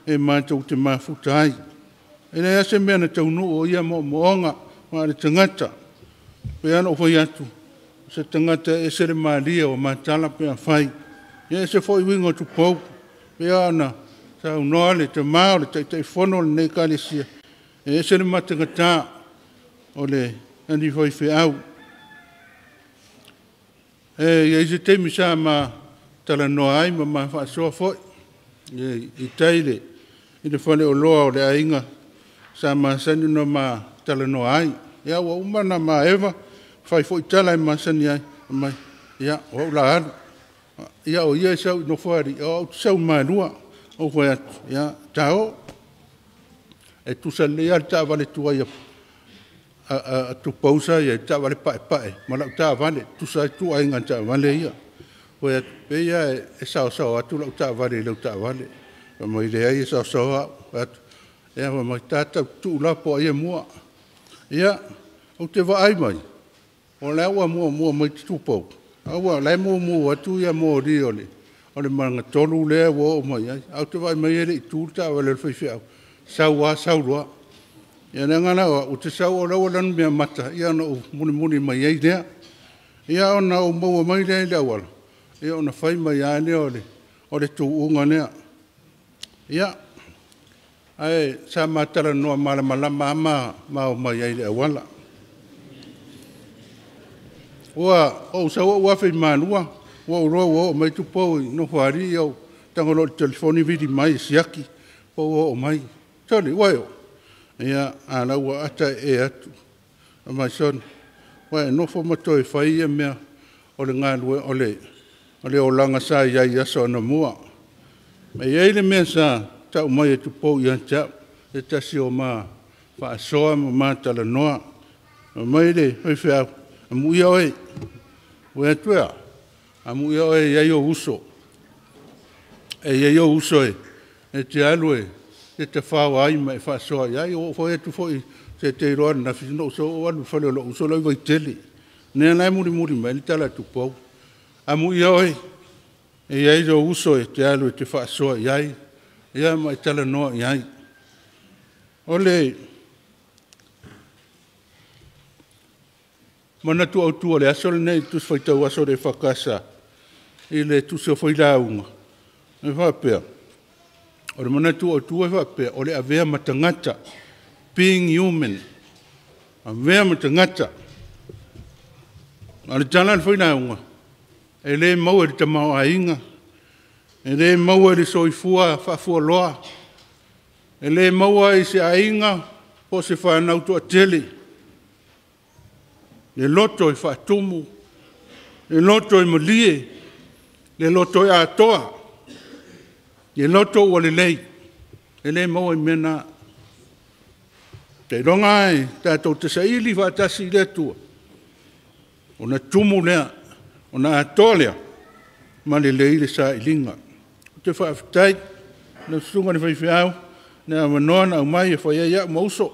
e matou te mafuta ai. E leai se mea na taunuu o ia moomooga faale tagata. Pei lava ona ou fai atu, o se tagata e ese le malie o matala pe afai. Ia e ese foi uiga o Tupou, pei lava ona Saunoa le tamā o le Taitaifono o lenei Ekalesia, e ese le matagata o le alii faifeau. E i ai se taimi sa ma talanoa ai ma ma faasoa foi i tai i le faleoloa o le aiga sa masani ona ma talanoa ai. Ia ua uma ona maeva fai foi tala e masani ai, fai mai, ia o au o le a alu. Ia o ia e sau i Nofoalii, o au ou te sau i Malua. Ou fai atu, ia, ta o. E tutusa lelei lava le taavale tuai a Tupou sa i ai, le taavale paepae ma lau taavale, e tutusa lava ituaiga taavale ia. Ou fai atu, pei lava e saosaoa atu lau taavale i lau taavale. Fai mai, leai e saosaoa au. Ou fai atu, ia fai mai, ta tau tutuu la po o ai e mua. Ia, ou te vaai mai, o la e ua muamua mai Tupou, a o la e mumu atu moli o le magatolu lea ua oo mai ai. Ae ou te vaai mai e le i tu le taavale a le faifeau, sau lava sau loa. Ia leaga la o au, ou te sau o la e ua lanumeamata, ia ona ou mulimuli mai ai lea. Ia ona ou maua mai lea i le auala, ia ona fai mai lava lea o le tuuga lea. Ia, ae sa ma talanoa malamalama lava ma omai ai i le auala. Ua ou sau ou afe i Malua, ua ou iloa ua oo mai Tupou i Nofoalii, ou tago loa i le telefoni vili mai e siaki po ua oo mai. Sole, ua e oo? Ia, a o la e ua ata ee atu. Fai mai, sole, ua e nofo ma toe fai ia mea o le galue, o le olaga sa i ai i aso anamua. E i ai le mea sa tau mai e Tupou ia te au, se tasi o ma faasoa ma ma talanoa. Fai mai le faifeau, amuia oe. Ou fai atu, e a? Amuia oe e i ai ou uso. E i ai ou uso e te alu e tafao ai ma e faasoa i ai. Ua ou fai atu foi, se e te iloa ananafi, na ou sau ou alu i le fale o lou uso la e i Vaitele. Lea la e mulimuli mai ai le tala a Tupou. Amuia oe, e i ai lou uso e te alu e te faasoa i ai, ia ma e talanoa i ai. O le manatu autu o le aso lenei, le Tusi Faitau Aso o le EFKS i le Tusi o Failauga, e faapea, o le manatu autu e faapea, o le avea ma tagata, being human, avea ma tagata. A o le tala a le failauga, e le maua i le tamaoaiga, e le maua i le soifua faafualoa, e le maua i se aiga po o se fanau toatele, le loto e faatumu, le loto e malie, le loto e atoa, le loto ua lelei, e le maua i mea na. Seiloga lava e tatou te saili faatasi i le Atua, ona tumu lea, ona atoa lea ma lelei le sailiga. Ou te faafetai i lau susuga i le faifeau i le avanoa na aumai e fai ai au ma uso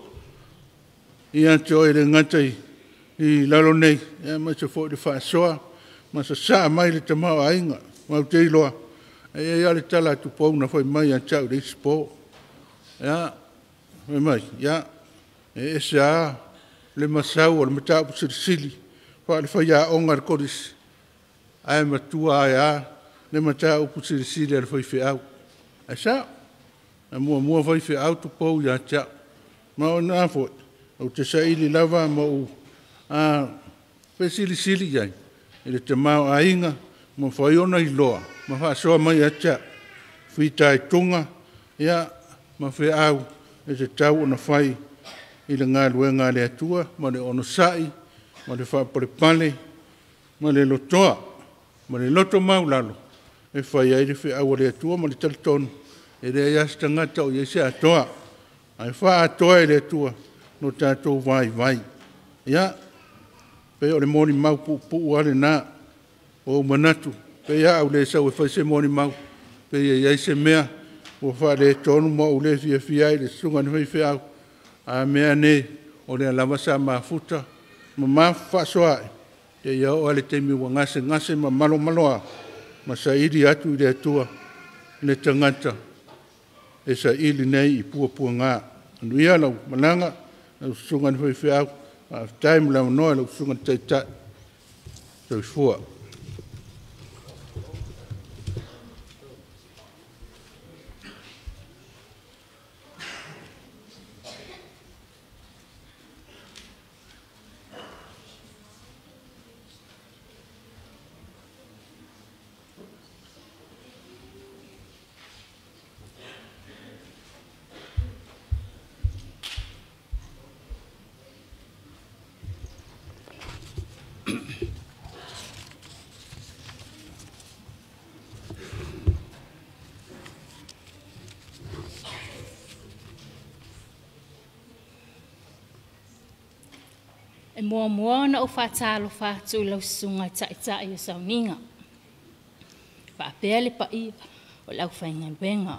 ia te oe e le gata i lalo nei, aemaise foi le faasoa ma sasaa mai le tamaoaiga. Ma ou te iloa, e i ai lava le tala a Tupou na fai mai ia te au i le isi po. Ia, fai mai, ia, e ese lava le masau o le mataupu silisili faale-faiaoga i le kolisi, ae matua ai lava le mataupu silisili a le faifeau. Ae sao, na muamua faifeau Tupou ia te au. Ma o lena foi, ou te saili lava ma ou fesilisili i ai i le tamaoaiga ma mafai ona iloa ma faasoa mai ia te au, fitaituga ia, ma feau e tatau ona fai i le galuega a le Atua ma le onosai ma le faapalepale ma le lotoa ma le loto maualalo e fai ai le feau a le Atua ma le talitonu e leai lava se tagata o i ai se atoa, ae faaatoa e le Atua lo tatou vaivai. Ia, pei o le molimau puupuu lava lena o ou manatu, pei lava a ou le sau e fai se molimau, pei e i ai se mea ua faaletonu ma ou le fiafia ai i le susuga i le faifeau, a mea ane, o lea lava sa mafuta ma fefaasoaai, seia oo lava i le taimi ua gasegase ma malomaloa ma saili atu i le Atua le tagata e saili nei i puapuaga. Manuia lau malaga, lau susuga i le faifeau, faafetai mo le avanoa i lau susuga i le Taitai. Soifua. E muamua ona ou faatalofa atu i lau susuga i taitai o sauniga. Faapea le paia o le aufaigaluega.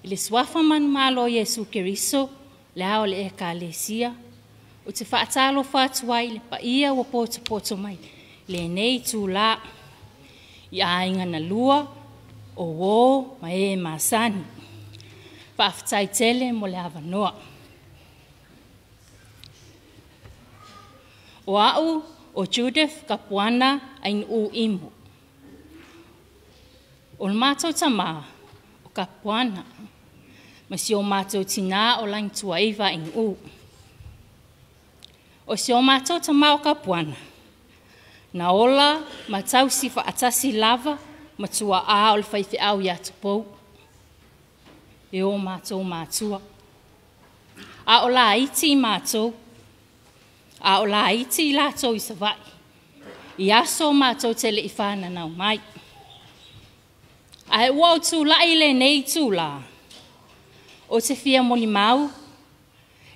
I le suafa manumalo o Iesu Keriso, le ao o le Ekalesia, ou te faatalofa atu ai i le paia ua potopoto mai lenei itulā, i aiga na lua, o uō ma e masani. Faafetai tele mo le avanoa. O au o Judith Kapuana Ainu'u Imo. O le matou tamā o Kapuana, ma si o matou tinā o Lagituaiva Ainu'u. O si o matou tamā o Kapuana, na ola ma tausi faatasi lava ma tua'a o le faifeau ia Tupou, e o matou matua. A o laiti matou, a o laiti i latou i Savaii, i aso o matou te le i whananau mai. Ae ua ou tula'i i lenei itulā, ou te fia molimau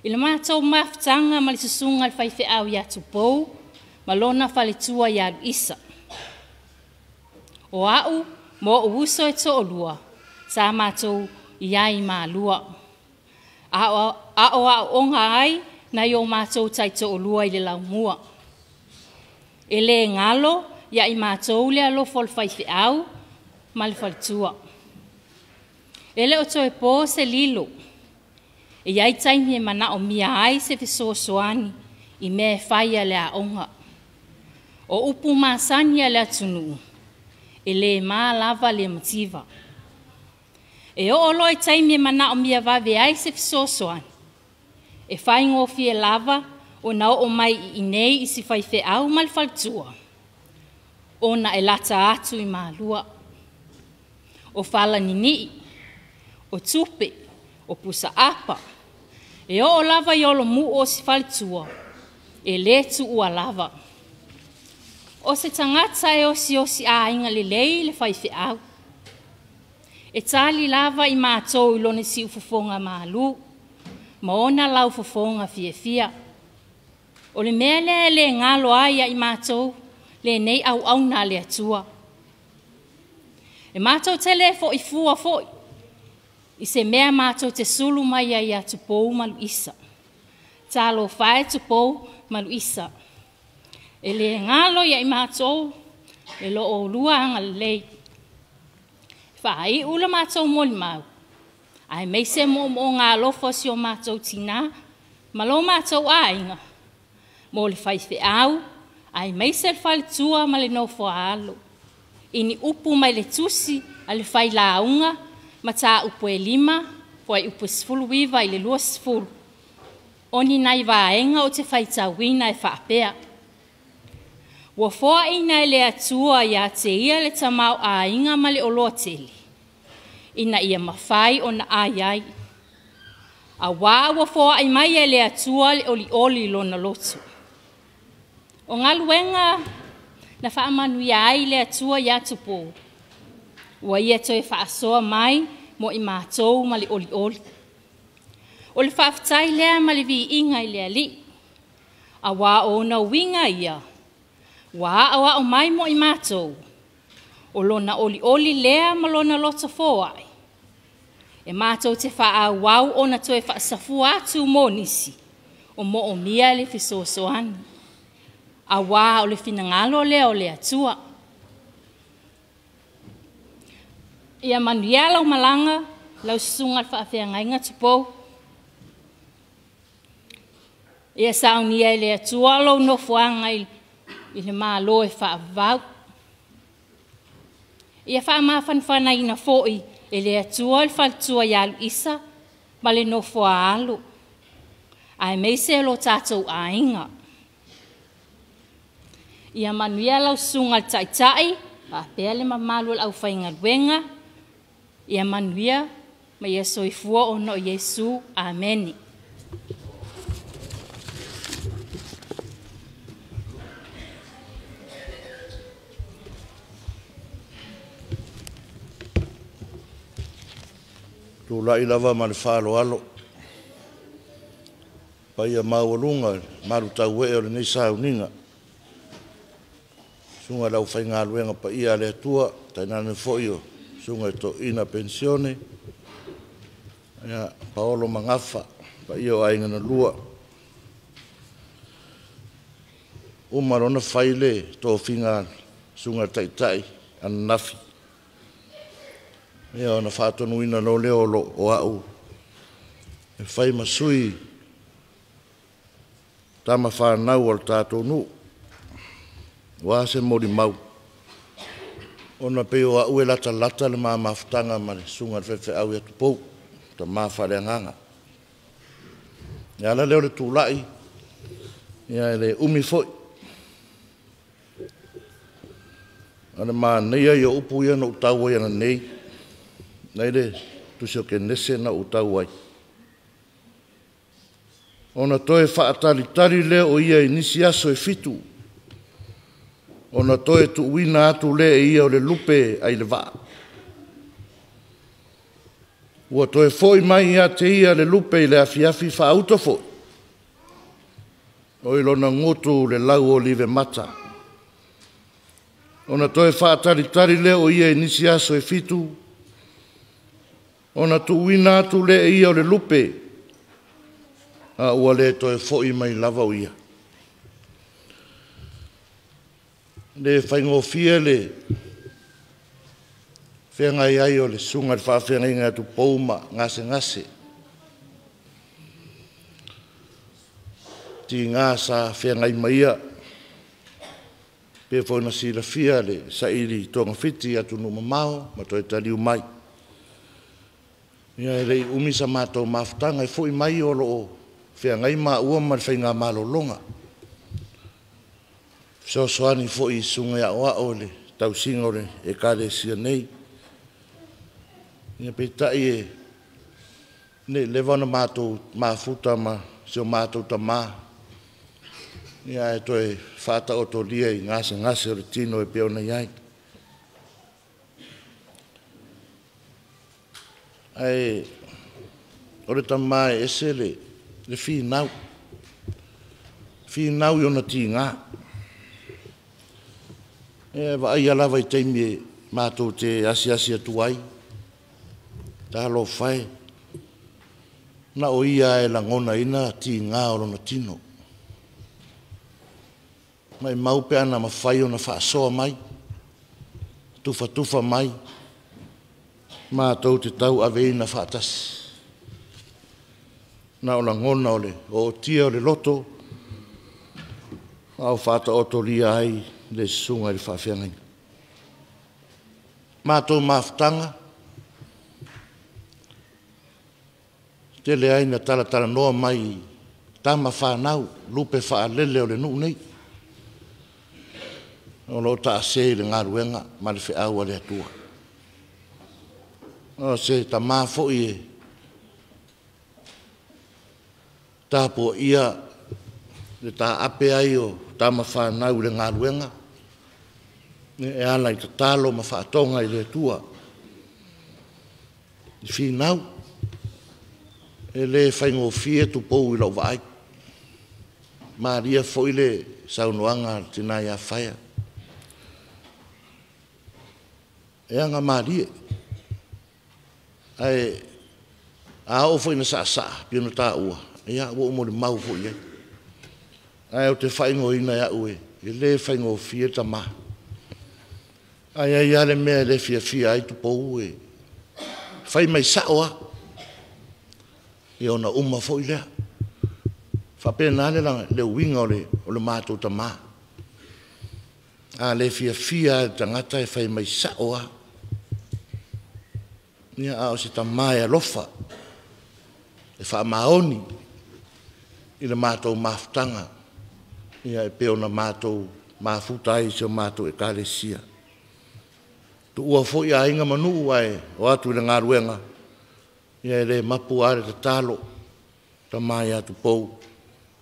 i le matou mafutaga ma le susuga i le faifeau ia Tupou ma lona faletua ia Luisa. O au ma o'u uso e to'alua, sa matou i ai i Malua. A o aoaoga ai nai o matou taitoalua i le laumua. E le galo ia i matou le alofa o le faifeau ma le faletua. E le o toe po se lilo, e i ai taimi e manaomia ai se fesoasoani i mea e fai a le aoga. O upu masani a le atunuu, e le ma lava le mativa. E oo loa i taimi e manaomia vave ai se fesoasoani, e faigofie lava ona oo mai i inei i si faifeau ma le faletua, ona e lata atu i Malua. O falanini'i, o tupe, o pusaapa, e oo lava i Olomu'u o si faletua, e lē tuua lava. O se tagata e osiosi aiga lelei le faifeau. E tali lava i matou i lona siufofoga malū, ma ona laufofoga fiafia. O le mea lea e le galo ai ia i matou lenei auauna a le Atua. E matou te le fo'i fua foi i se mea matou te sulu mai ai ia Tupou ma Luisa. Talofa e Tupou ma Luisa. E le galo ia i matou le lo oulua agalelei. Faaiu le matou molimau, aemaise moomooga alofa o si o matou tinā ma lo matou aiga, mo le faifeau, aemaise le faletua ma le nofo a alo. I ni upu mai le tusi a le failauga Mataupu e 5, fuaiupu 19 i le 20. O ni nai vaega ou te faitauina e faapea. Ua foaina e le Atua ia te ia le tamaoaiga ma le oloa tele, ina ia mafai ona ai ai. Auā ua foai mai e le Atua le olioli i lona loto. O galuega na faamanuia ai le Atua ia Tupou, ua ia toe faasoa mai mo i matou ma le olioli. O le faafetai lea ma le viiga i le Alii, auā o ona uiga ia, ua aoao mai mo i matou, o lona olioli lea ma lona loto foai, e matou te faaauau ona toe faasafua atu mo nisi, o moomia le fesoasoani. Auā o le finagalo lea o le Atua. Ia manuia lau malaga, lau susuga i le faafeagaiga Tupou. Ia saunia e le Atua lou nofoaga i le Malo e faavavau. Ia faamafanafanaina foi e le Atua le faletua ia Luisa ma le nofo a alo, aemaise lo tatou aiga. Ia manuia lau susuga i le taitai, faapea le mamalu o le aufaigaluega. Ia manuia ma ia soifua ona o Iesu. Amene. Tula'i lava ma le faaaloalo paia maualuga malutauee o lenei sauniga, susuga i le aufaigaluega paia a le Atua, tainane foi o susuga i toeaina penisione, ia Paolo ma Gafa, paia o aiga na lua. Uma loa ona fai le tofiga a le susuga i le Taitai ananafi, ia ona faatonuina loa lea o au e fai ma sui tama fanau o le tatou nuu, aua se molimau, ona pei o au e latalata le ma mafutaga ma le susuga i le faifeau ia Tupou, tama faaleagaga. Le ala lea o le tulai, ia e le umi foi. O le manaia ia o upu ia na ou tau ai ananei, nai le tusi o Kenese na ou tau ai. Ona toe faatalitali lea o ia i nisi aso e 7, ona toe tuuina atu lea e ia o le lupe ai le vaa. Ua toe foi mai ia te ia le lupe i le afiafi faauto foi, o i lona gutu le lau olive mata. Ona toe faatalitali lea o ia i nisi aso e 7, ona tuuina atu lea e ia o le lupe, a ua le toe foi mai lava o ia. Le faigofie le feagai ai o le susuga i le faafeagaiga a Tupou ma gasegase. Tiga sa feagai ma ia, pe foi na silafia le saili togafiti atunuu mamao ma toe taliu mai. Ia e le umi sa matou mafutaga e foi mai o loo feagai maua ma le faiga malologa. Fesoasoani foi i susuga ia aoao le tausiga o le ekalesia nei. Ia peitai e nei leva ona matou mafuta ma si o matou tamā. Ia e toe faataotolia i gasegase o le tino e pei ona i ai. Ae o le tamā e ese le finau. Finau i ona tiga. E vaaia lava i taimi e matou te asiasi atu ai. Talofa e. Na o ia e lagonaina tiga o lona tino. Mai mau pe ana mafai ona faasoa mai, tufatufa mai, matou te tau aveina faatasi. Na o lagona o le ootia o le loto, a o faataotolia ai le susuga i le faafeagaiga. Matou mafutaga, tele ai na talatalanoa mai tama fanau, lupe faalele o le nuu nei. O loo taase i le galuega ma le feau a le Atua. O se tamā foi e tapuaia le taape ai o tama fanau i le galuega, e ala i tatalo ma faatoga i le Atua. I finau, e le faigofie Tupou i lau vaai. Malia foi le saunoaga a le tina ia Faia. E aga malie. Ae a oo foi na saasaa, pei ona taua, ia ua ou molimau foi i ai. Ae ou te faaigoaina e au e le faigofie tamā. Ae ai lava le mea e le fiafia ai Tupou e fai mai sao lava. Ia ona uma foi lea. Faapena le uiga o le matou tamā. A le fiafia le tagata e fai mai sao lava. Ia a o se tamā e alofa, e faamaoni i le matou mafutaga, ia e pei ona matou mafuta ai i si o matou ekalesia. Tuua foi aiga ma nuu ae o atu i le galuega, ia e le mapu lava le tatalo, tamā ia Tupou,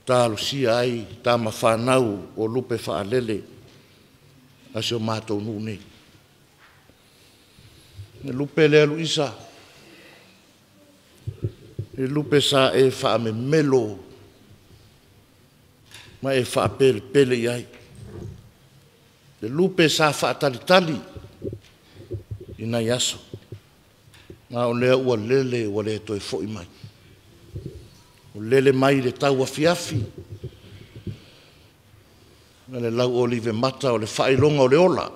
talosia ai tama fanau o lupe faalele a si o matou nuu nei. Le lupe lea Luisa, Le lupe sa e faamemelo ma e faapelepele i ai. Le lupe sa faatalitali i nai aso. Ma o lea ua lele ua le toe fo'i mai. O lele mai le tau afiafi. Na le lau olive mata o le faailoga o le ola.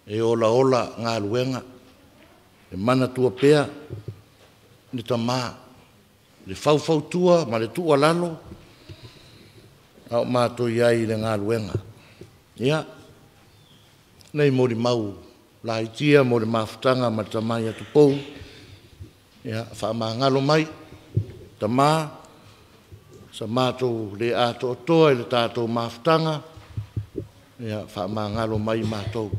E ola ola galuega. E manatua pea le tamā. Le faufautua ma le tuualalo. A o mātou i ai i le galuega. Ia, nei molimau laitia mo le mafutaga ma le tamā ia Tupou. Ia, faamagalo mai, tamā, sa mātou le atoatoa i le tātou mafutaga. Ia, faamagalo mai mātou.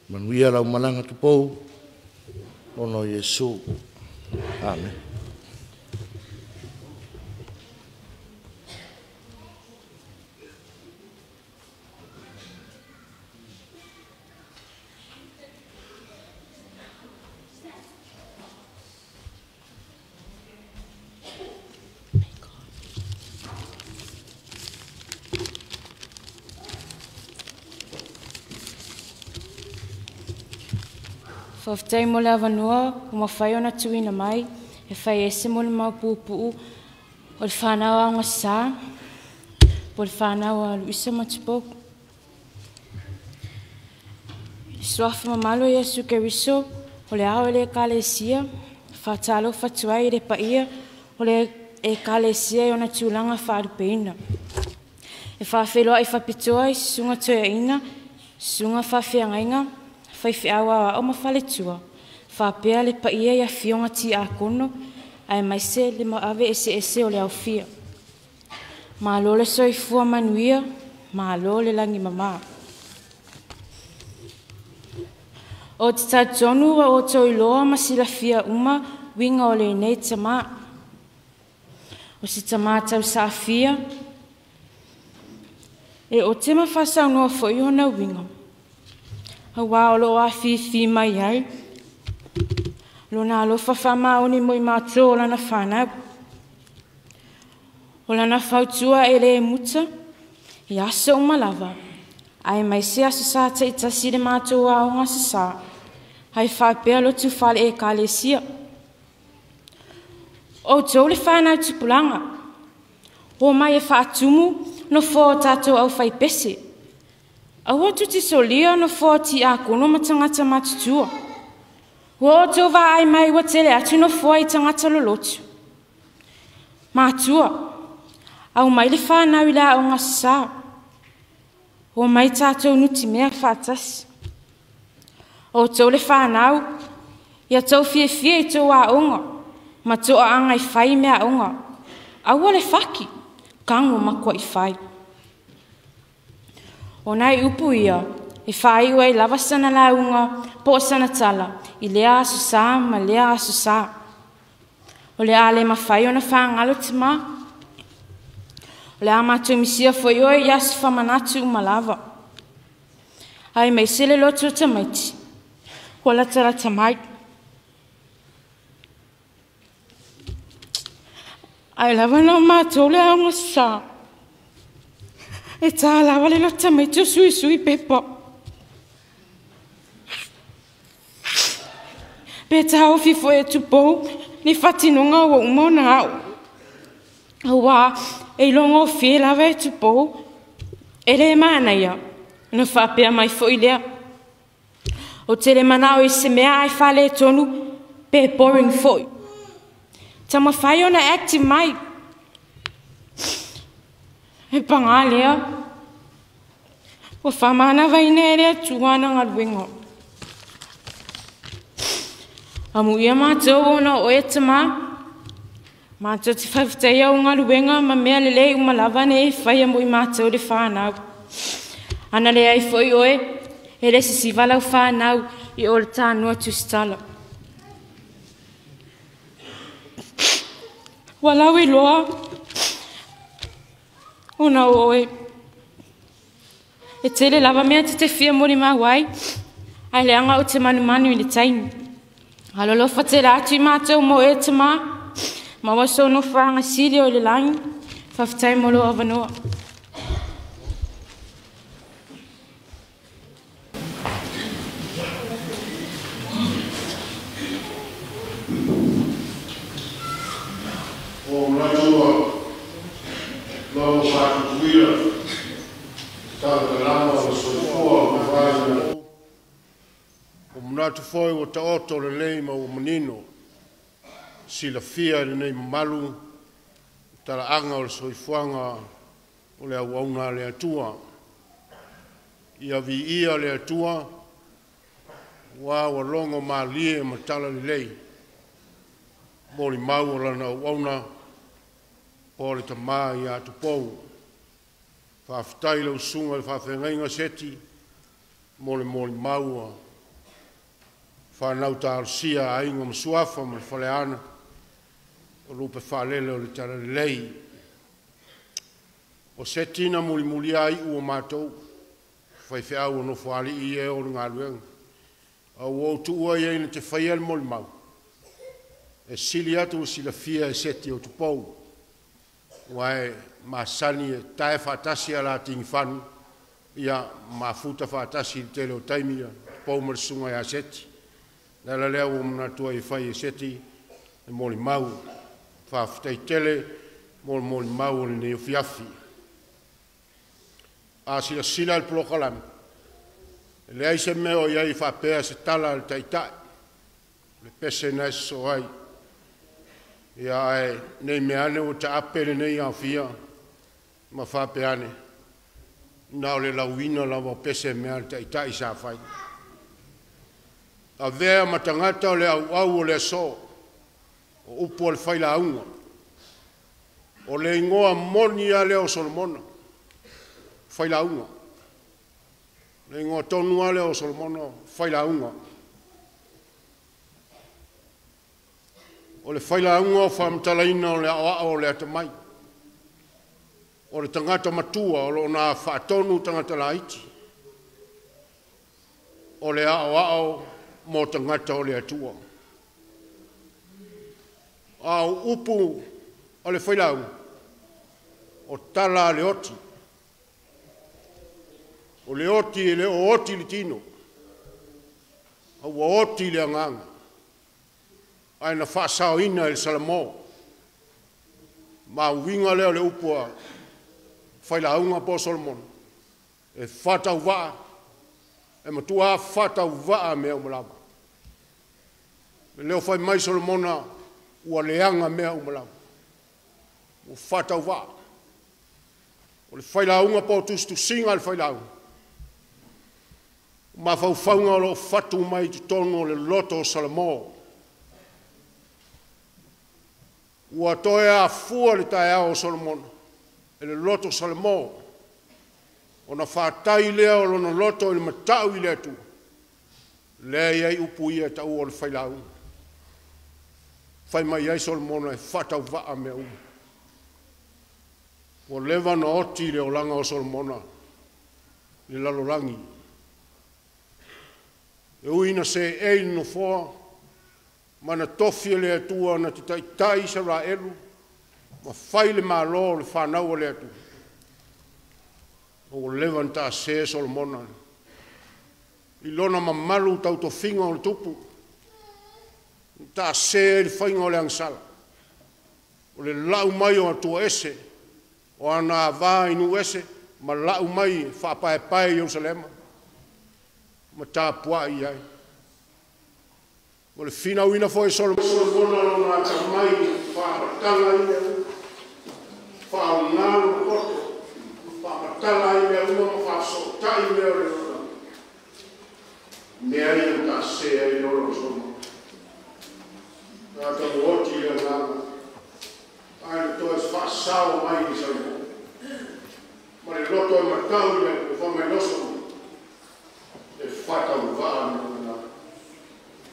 Manuia lau malaga Tupou, ona o Iesu. Amen. Faafetai mo le avanoa ua mafai ona tuuina mai e fai ese mo le maopuupuu o le whanau aoga sa po le whanau a Luisa ma Tupou. Suafa mamalo Iesu Keriso o le ao e le ekalesia, faatalofa atu ai i le paia o le ekalesia i ona tulaga faalupeina. E faafeiloai faapitoa i susuga toeaina, susuga faafeagaiga, faifeau aoao ma faletua, faapea le paia i afioga tiakono, ae maise le maave eseese o le aofia. Malo le soifua manuia, malo le lagi mamā. O te talitonu ua outou iloa ma silafia uma uiga o lenei tamā. O se tamā tausaafia, e o te ma faasaunoa foi ona uiga. Auā o loo afifi mai ai, lona alofa faamaoni mo i mātou o lana whanau. O lana fautua e le muta, i aso uma lava, ae mai se aso sa taitasi le mātou aoga sasā, hai faapea lotu fale ekalesia. O outou le whanau tupulaga, o mai e faatumu no fō o tātou au whaipese. Aua tutisolia no fō tiakono ma tangata matutua. Ua outou vaai mai ua tele atu no fō i tangata lolotu. Mātua, au mai le whanau i le aoga sasā. O mai tātou nuti mea faatasi. O outou le whanau, ia tou fiafia i tou aoga, ma tou aaga i fai mea aoga. Aua le faki, kago ma koa i fai. O nai upu ia, e whaiu ai lava sana lauga, po o sana tala, i lea aso sa ma lea aso sa. O le a le mawhai ona whaangalo te mā. O le a mātou misia foi oe i aso whamanatu umalava. Ai mei sele lotu o tamaiti, ua latalata mai. Ai lava na mātou le aoga sa. E tā lava le lota mai tō sui sui pepa. Pe tā ofi foe e Tupou, ni whatinonga ua uma ona au. Aua, e ilonga o fie lava e Tupou, e le mānaia, na whaapea mai foi lea. O te le manao i se mea ai whale e tonu, pe boring foi. Ta mawhai ona active mai. E pangā lea, ua whamana vaina e lea tuana ngaluenga. Amu ia mātou ona o e tamā, mātou te whawhitaia o ngaluenga ma mea lelei umalava ne e whaia mo i mātou le whanau. Ana le ai foi oe, e le sisiva lau whanau i o le tānua tusitala. Ua lau i loa, ona o oe. E tele lava mea te te fia mori mā wai, ai le anga o te manumanu i le taimi. Alolofa tele atu i mātou mo e tamā, ma waso no whaanga sili o le langi, whawhitai mo lo avanoa. O manatua lau whātutuira, tāna o soifua o mawhaina. O manatu foi o taoto le lei ma o manino, silafia le nei mamalu, talaaga o le soifuaga o le auauna a le Atua. Ia viia le Atua, ua ua logo malie ma tala lelei, mo le mau o lana auauna, po o le tamā ia Tupou. Faafetai lau susuga i le faafeagaiga Seti mo le molimau a whanau tālosia aiga ma suafa ma le faleana o lupe whaalele o le tala lelei. O Seti na mulimuli ai ua mātou, whaiwheau o nofo alii e o le ngāluenga. Au o tuua ia ina te whaia le molimau. E sili atu o silafia e Seti o Tupou. Ua e masani e tae whaatasi a la tingi whanu, ia mafuta whaatasi i tele o taimi ia, Tupou ma le sunga ia Seti. Lala lea ua manatua i whai e Seti, e molimau, whawhitai tele, mo le molimau o le nei ofiafi. A sila sila le polokalame, e leai se mea o iai faapea se tala a le taitai, le pese na e sosoo ai. Ia ae nei mea ane ua taape lenei aofia ma faapea ane, na o le lauina lava o pese mea a le taitai sa fai. Avea ma tagata o le auau o le aso, o upu o le failauga, o le igoa moni lava lea o Solomona, failauga. Le igoa tonu lava lea o Solomona, failauga. O le failauga o faamatalaina o le aoao o le atamai, o le tagata matua o lo o na faatonu tagata laiti, o le aoao mo tagata o le Atua. A o upu o le failauga, o tala a le oti. O le oti e le o oti le tino, a ua oti le agaga, ae na faasaoina e le Salamo. Ma uiga lea o le upu a failauga po o Solomona, e fatauvaa, e matua fatauvaa mea uma lava. E leo fai mai Solomona, ua leaga mea uma lava, ua fatauvaa. O le failauga po o tusitusiga a le failauga, o mafaufauga o lo o fatu mai i totonu o le loto o Salamo. Ua toe afua le taeao o Solomona e le loto Salamo, ona fatai lea o lona loto i le matau i le Atua, lea e i ai upu ia e taua o le failauga. Fai mai ai Solomona e fatauvaa mea uma. Ua leva na oti le olaga o Solomona le lalolagi. E ui na seei le nofoa, ma na tofi e le Atua na te taitai Isaraelu, ma fai le malo o le whanau o le Atua. Ua leva na taase Solomona i lona mamalu tautofiga o le tupu, taase ai le faiga o le agasala, o le lau mai o Atua ese, o ana ava i nuu ese, ma lau mai faapaepae i Ierusalema, ma tapuai i ai. O le finauina foi Solomona lona atamai faamatala ai mea uma, faaaoga lona poto, faamatala ai mea uma ma faafesootai mea o le lalolagi. Mea ia na taase ai le ola o Solomona. Tagata ua oti le agaga, ae na toe faasao mai i Salomona. Ma le loto e matau i le Atua, fai mai loa Solomona, e fatauvaa mea uma lava.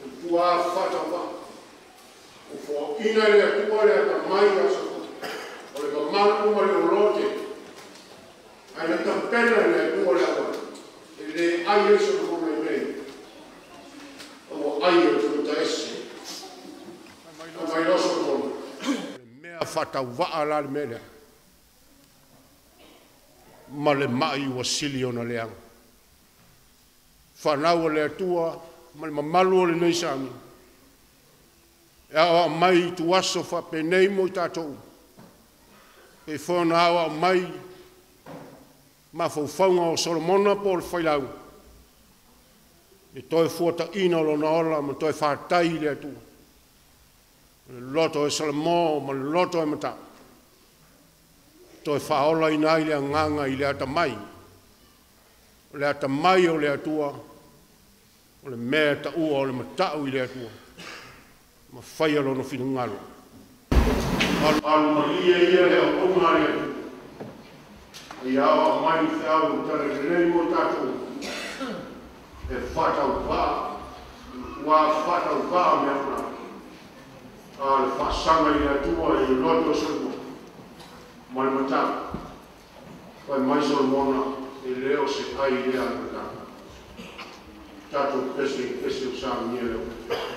O tua fatauvaa. O foaina le Atua le atamai ia Solomona. O le mamalu ma le olote, ae na tapena le Atua le auala, e le ai ai Solomona i mea ia. Ua ai e tagata ese. Faatauvaa la le mea lea ma le mai ua sili ona leaga. Fanau a le Atua ma le mamalu o lenei sami, e aoao mai i tuaso faapenei mo i tatou, e pei foi ona aoao mai mafaufauga o Solomona po o le Failau, i le toe fuataiina o lona ola ma toe fatai i le Atua. O le loto e Salamo ma le loto e Mata'u, toe faaolaina ai le agaga i le atamai. O le atamai o le Atua, o le mea e taua o le mata'u i le Atua, ma faia lona finagalo. Alu malie ia le auauna a le Atua, ia aoao mai le feau tala lelei mo tatou, e faatauvaa, ua faatauvaa mea ona, a le faasaga i le Atua i le loto o Solomona, ma le mata'u, fai mai Solomona, e le o se ai lea a le mata'u. Tatou pese i pese o sa manuia le Atua.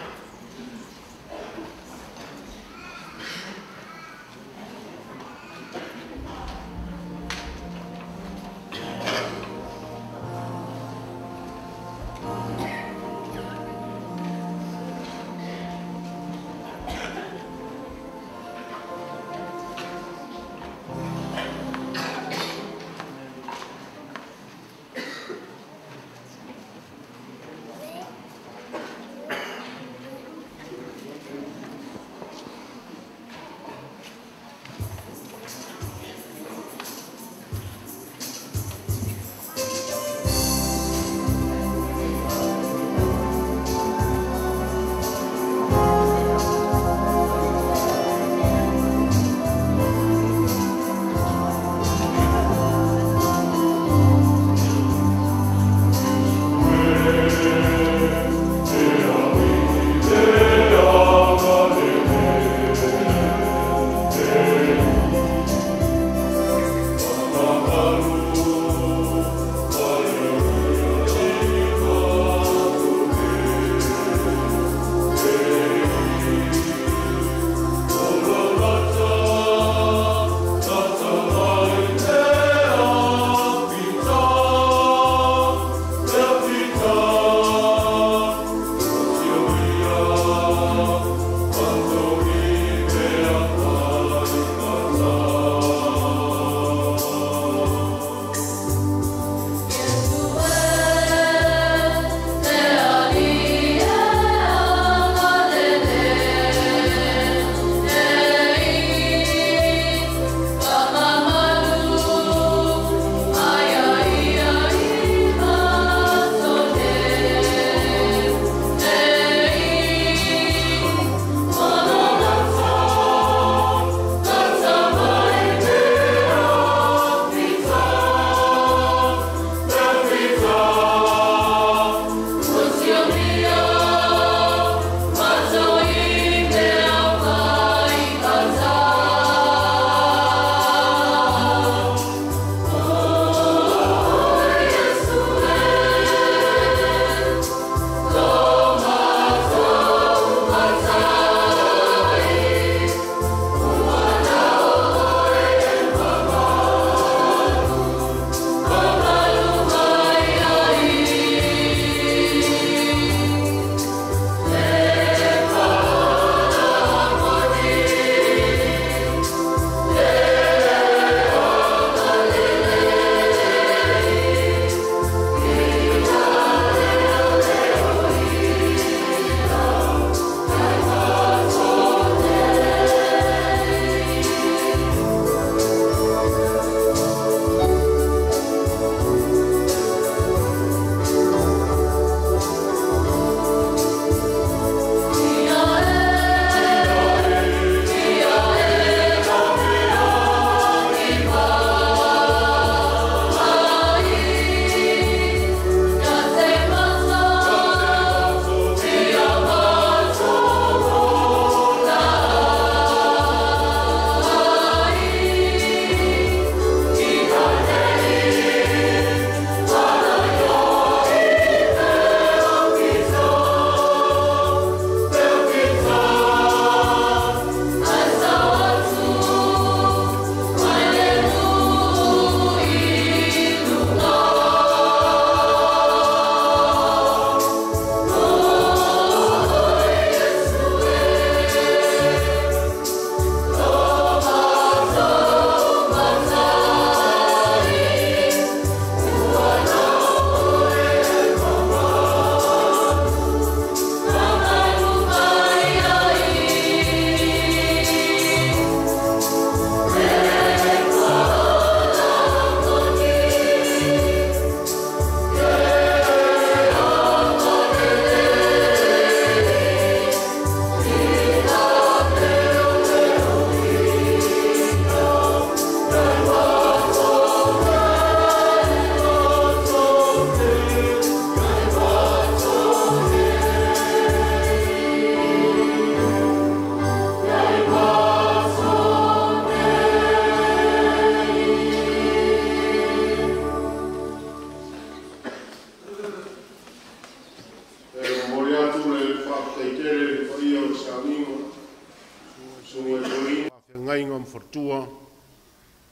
faafeagaiga ma faletua,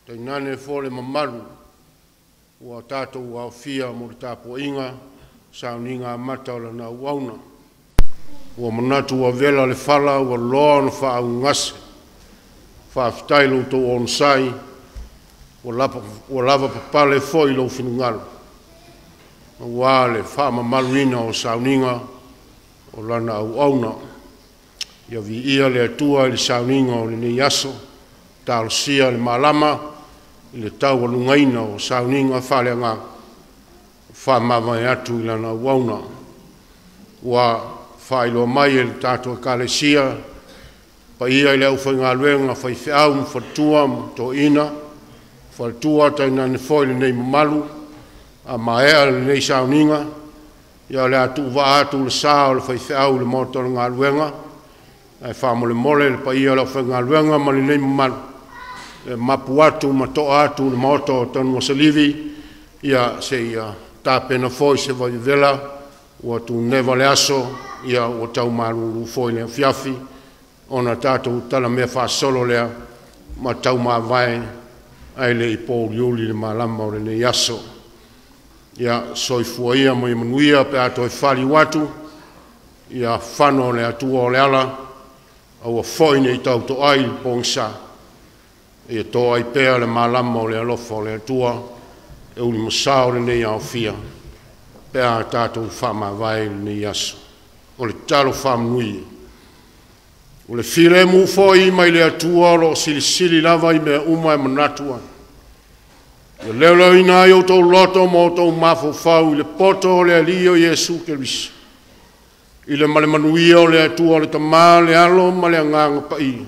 tainane foi le mamalu ua tatou aofia mo le tapuaiga sauniga amata o lana auauna. Ua manatu ua vela le fala ua loa ona faaugase. Faafetai lo outou onosai, ua lava papale foi lou finagalo, aua le faamamaluina o sauniga o lana auauna. Ia viia le Atua i le sauniga o lenei aso, talosia le malama i le taualugaina o sauniga faaleagaga, faamavae atu i lana auauna. Ua faailoa mai e le tatou Ekalesia, paia i le aufaigaluega faifeau ma faletua ma toeaina, faletua tainane foi lenei mamalu, a maea lenei sauniga, ia o le a tuuvaa atu le sa o le faifeau i le maota o le galuega, ae faamolemole le paia o le aufaigaluega ma lenei mamalu, e mapu atu ma to'a atu le maota o Tanugaselivi, ia seia tapena foi se vaivevela, ua tuneva le aso, ia ua tau malulu foi le afiafi, ona tatou talamea faasolo lea ma taumavae ae le i pouliuli le malama o lenei aso. Ia soifua ia ma ia manuia pe a toe faliu atu, ia fano le Atua o le ala, aua foi ne i tautoai le pogisa, ia toai pea le malama o le alofa o le Atua, e ulimasao lenei aofia, pe a tatou faamavae i lenei aso. O le tatalo faamanuia. O le filemu foi mai le Atua o lo o silisili lava i mea uma e manatu ai. Ia leoleoina ai outou loto ma outou mafaufau i le poto o le Alii o Iesu Keriso, i le malemanuia o le Atua o le Tama, le Alo ma le Agaga Paia,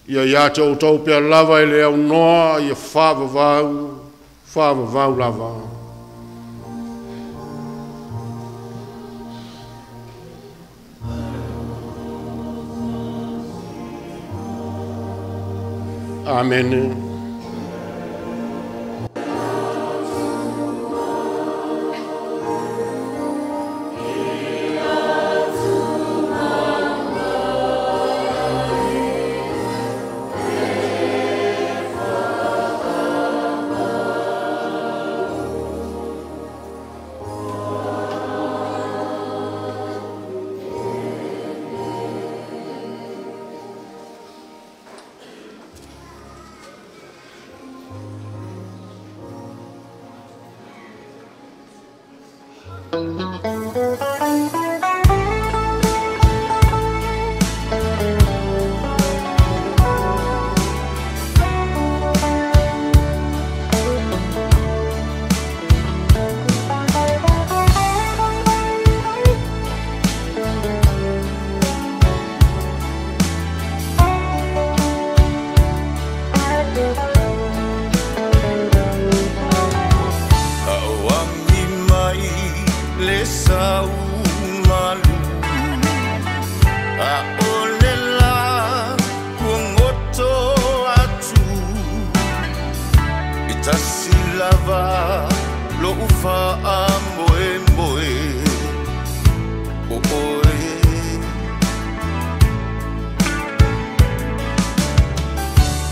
ia ia te outou pea lava e le aunoa, ia faavavau, faavavau lava. Amene.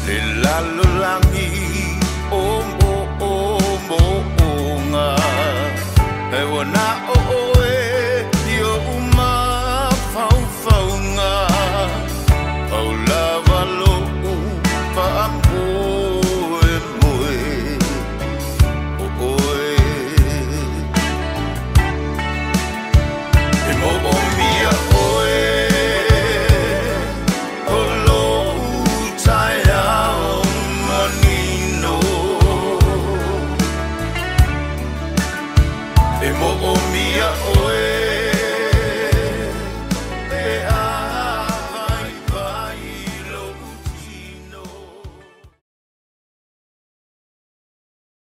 Le lalo langi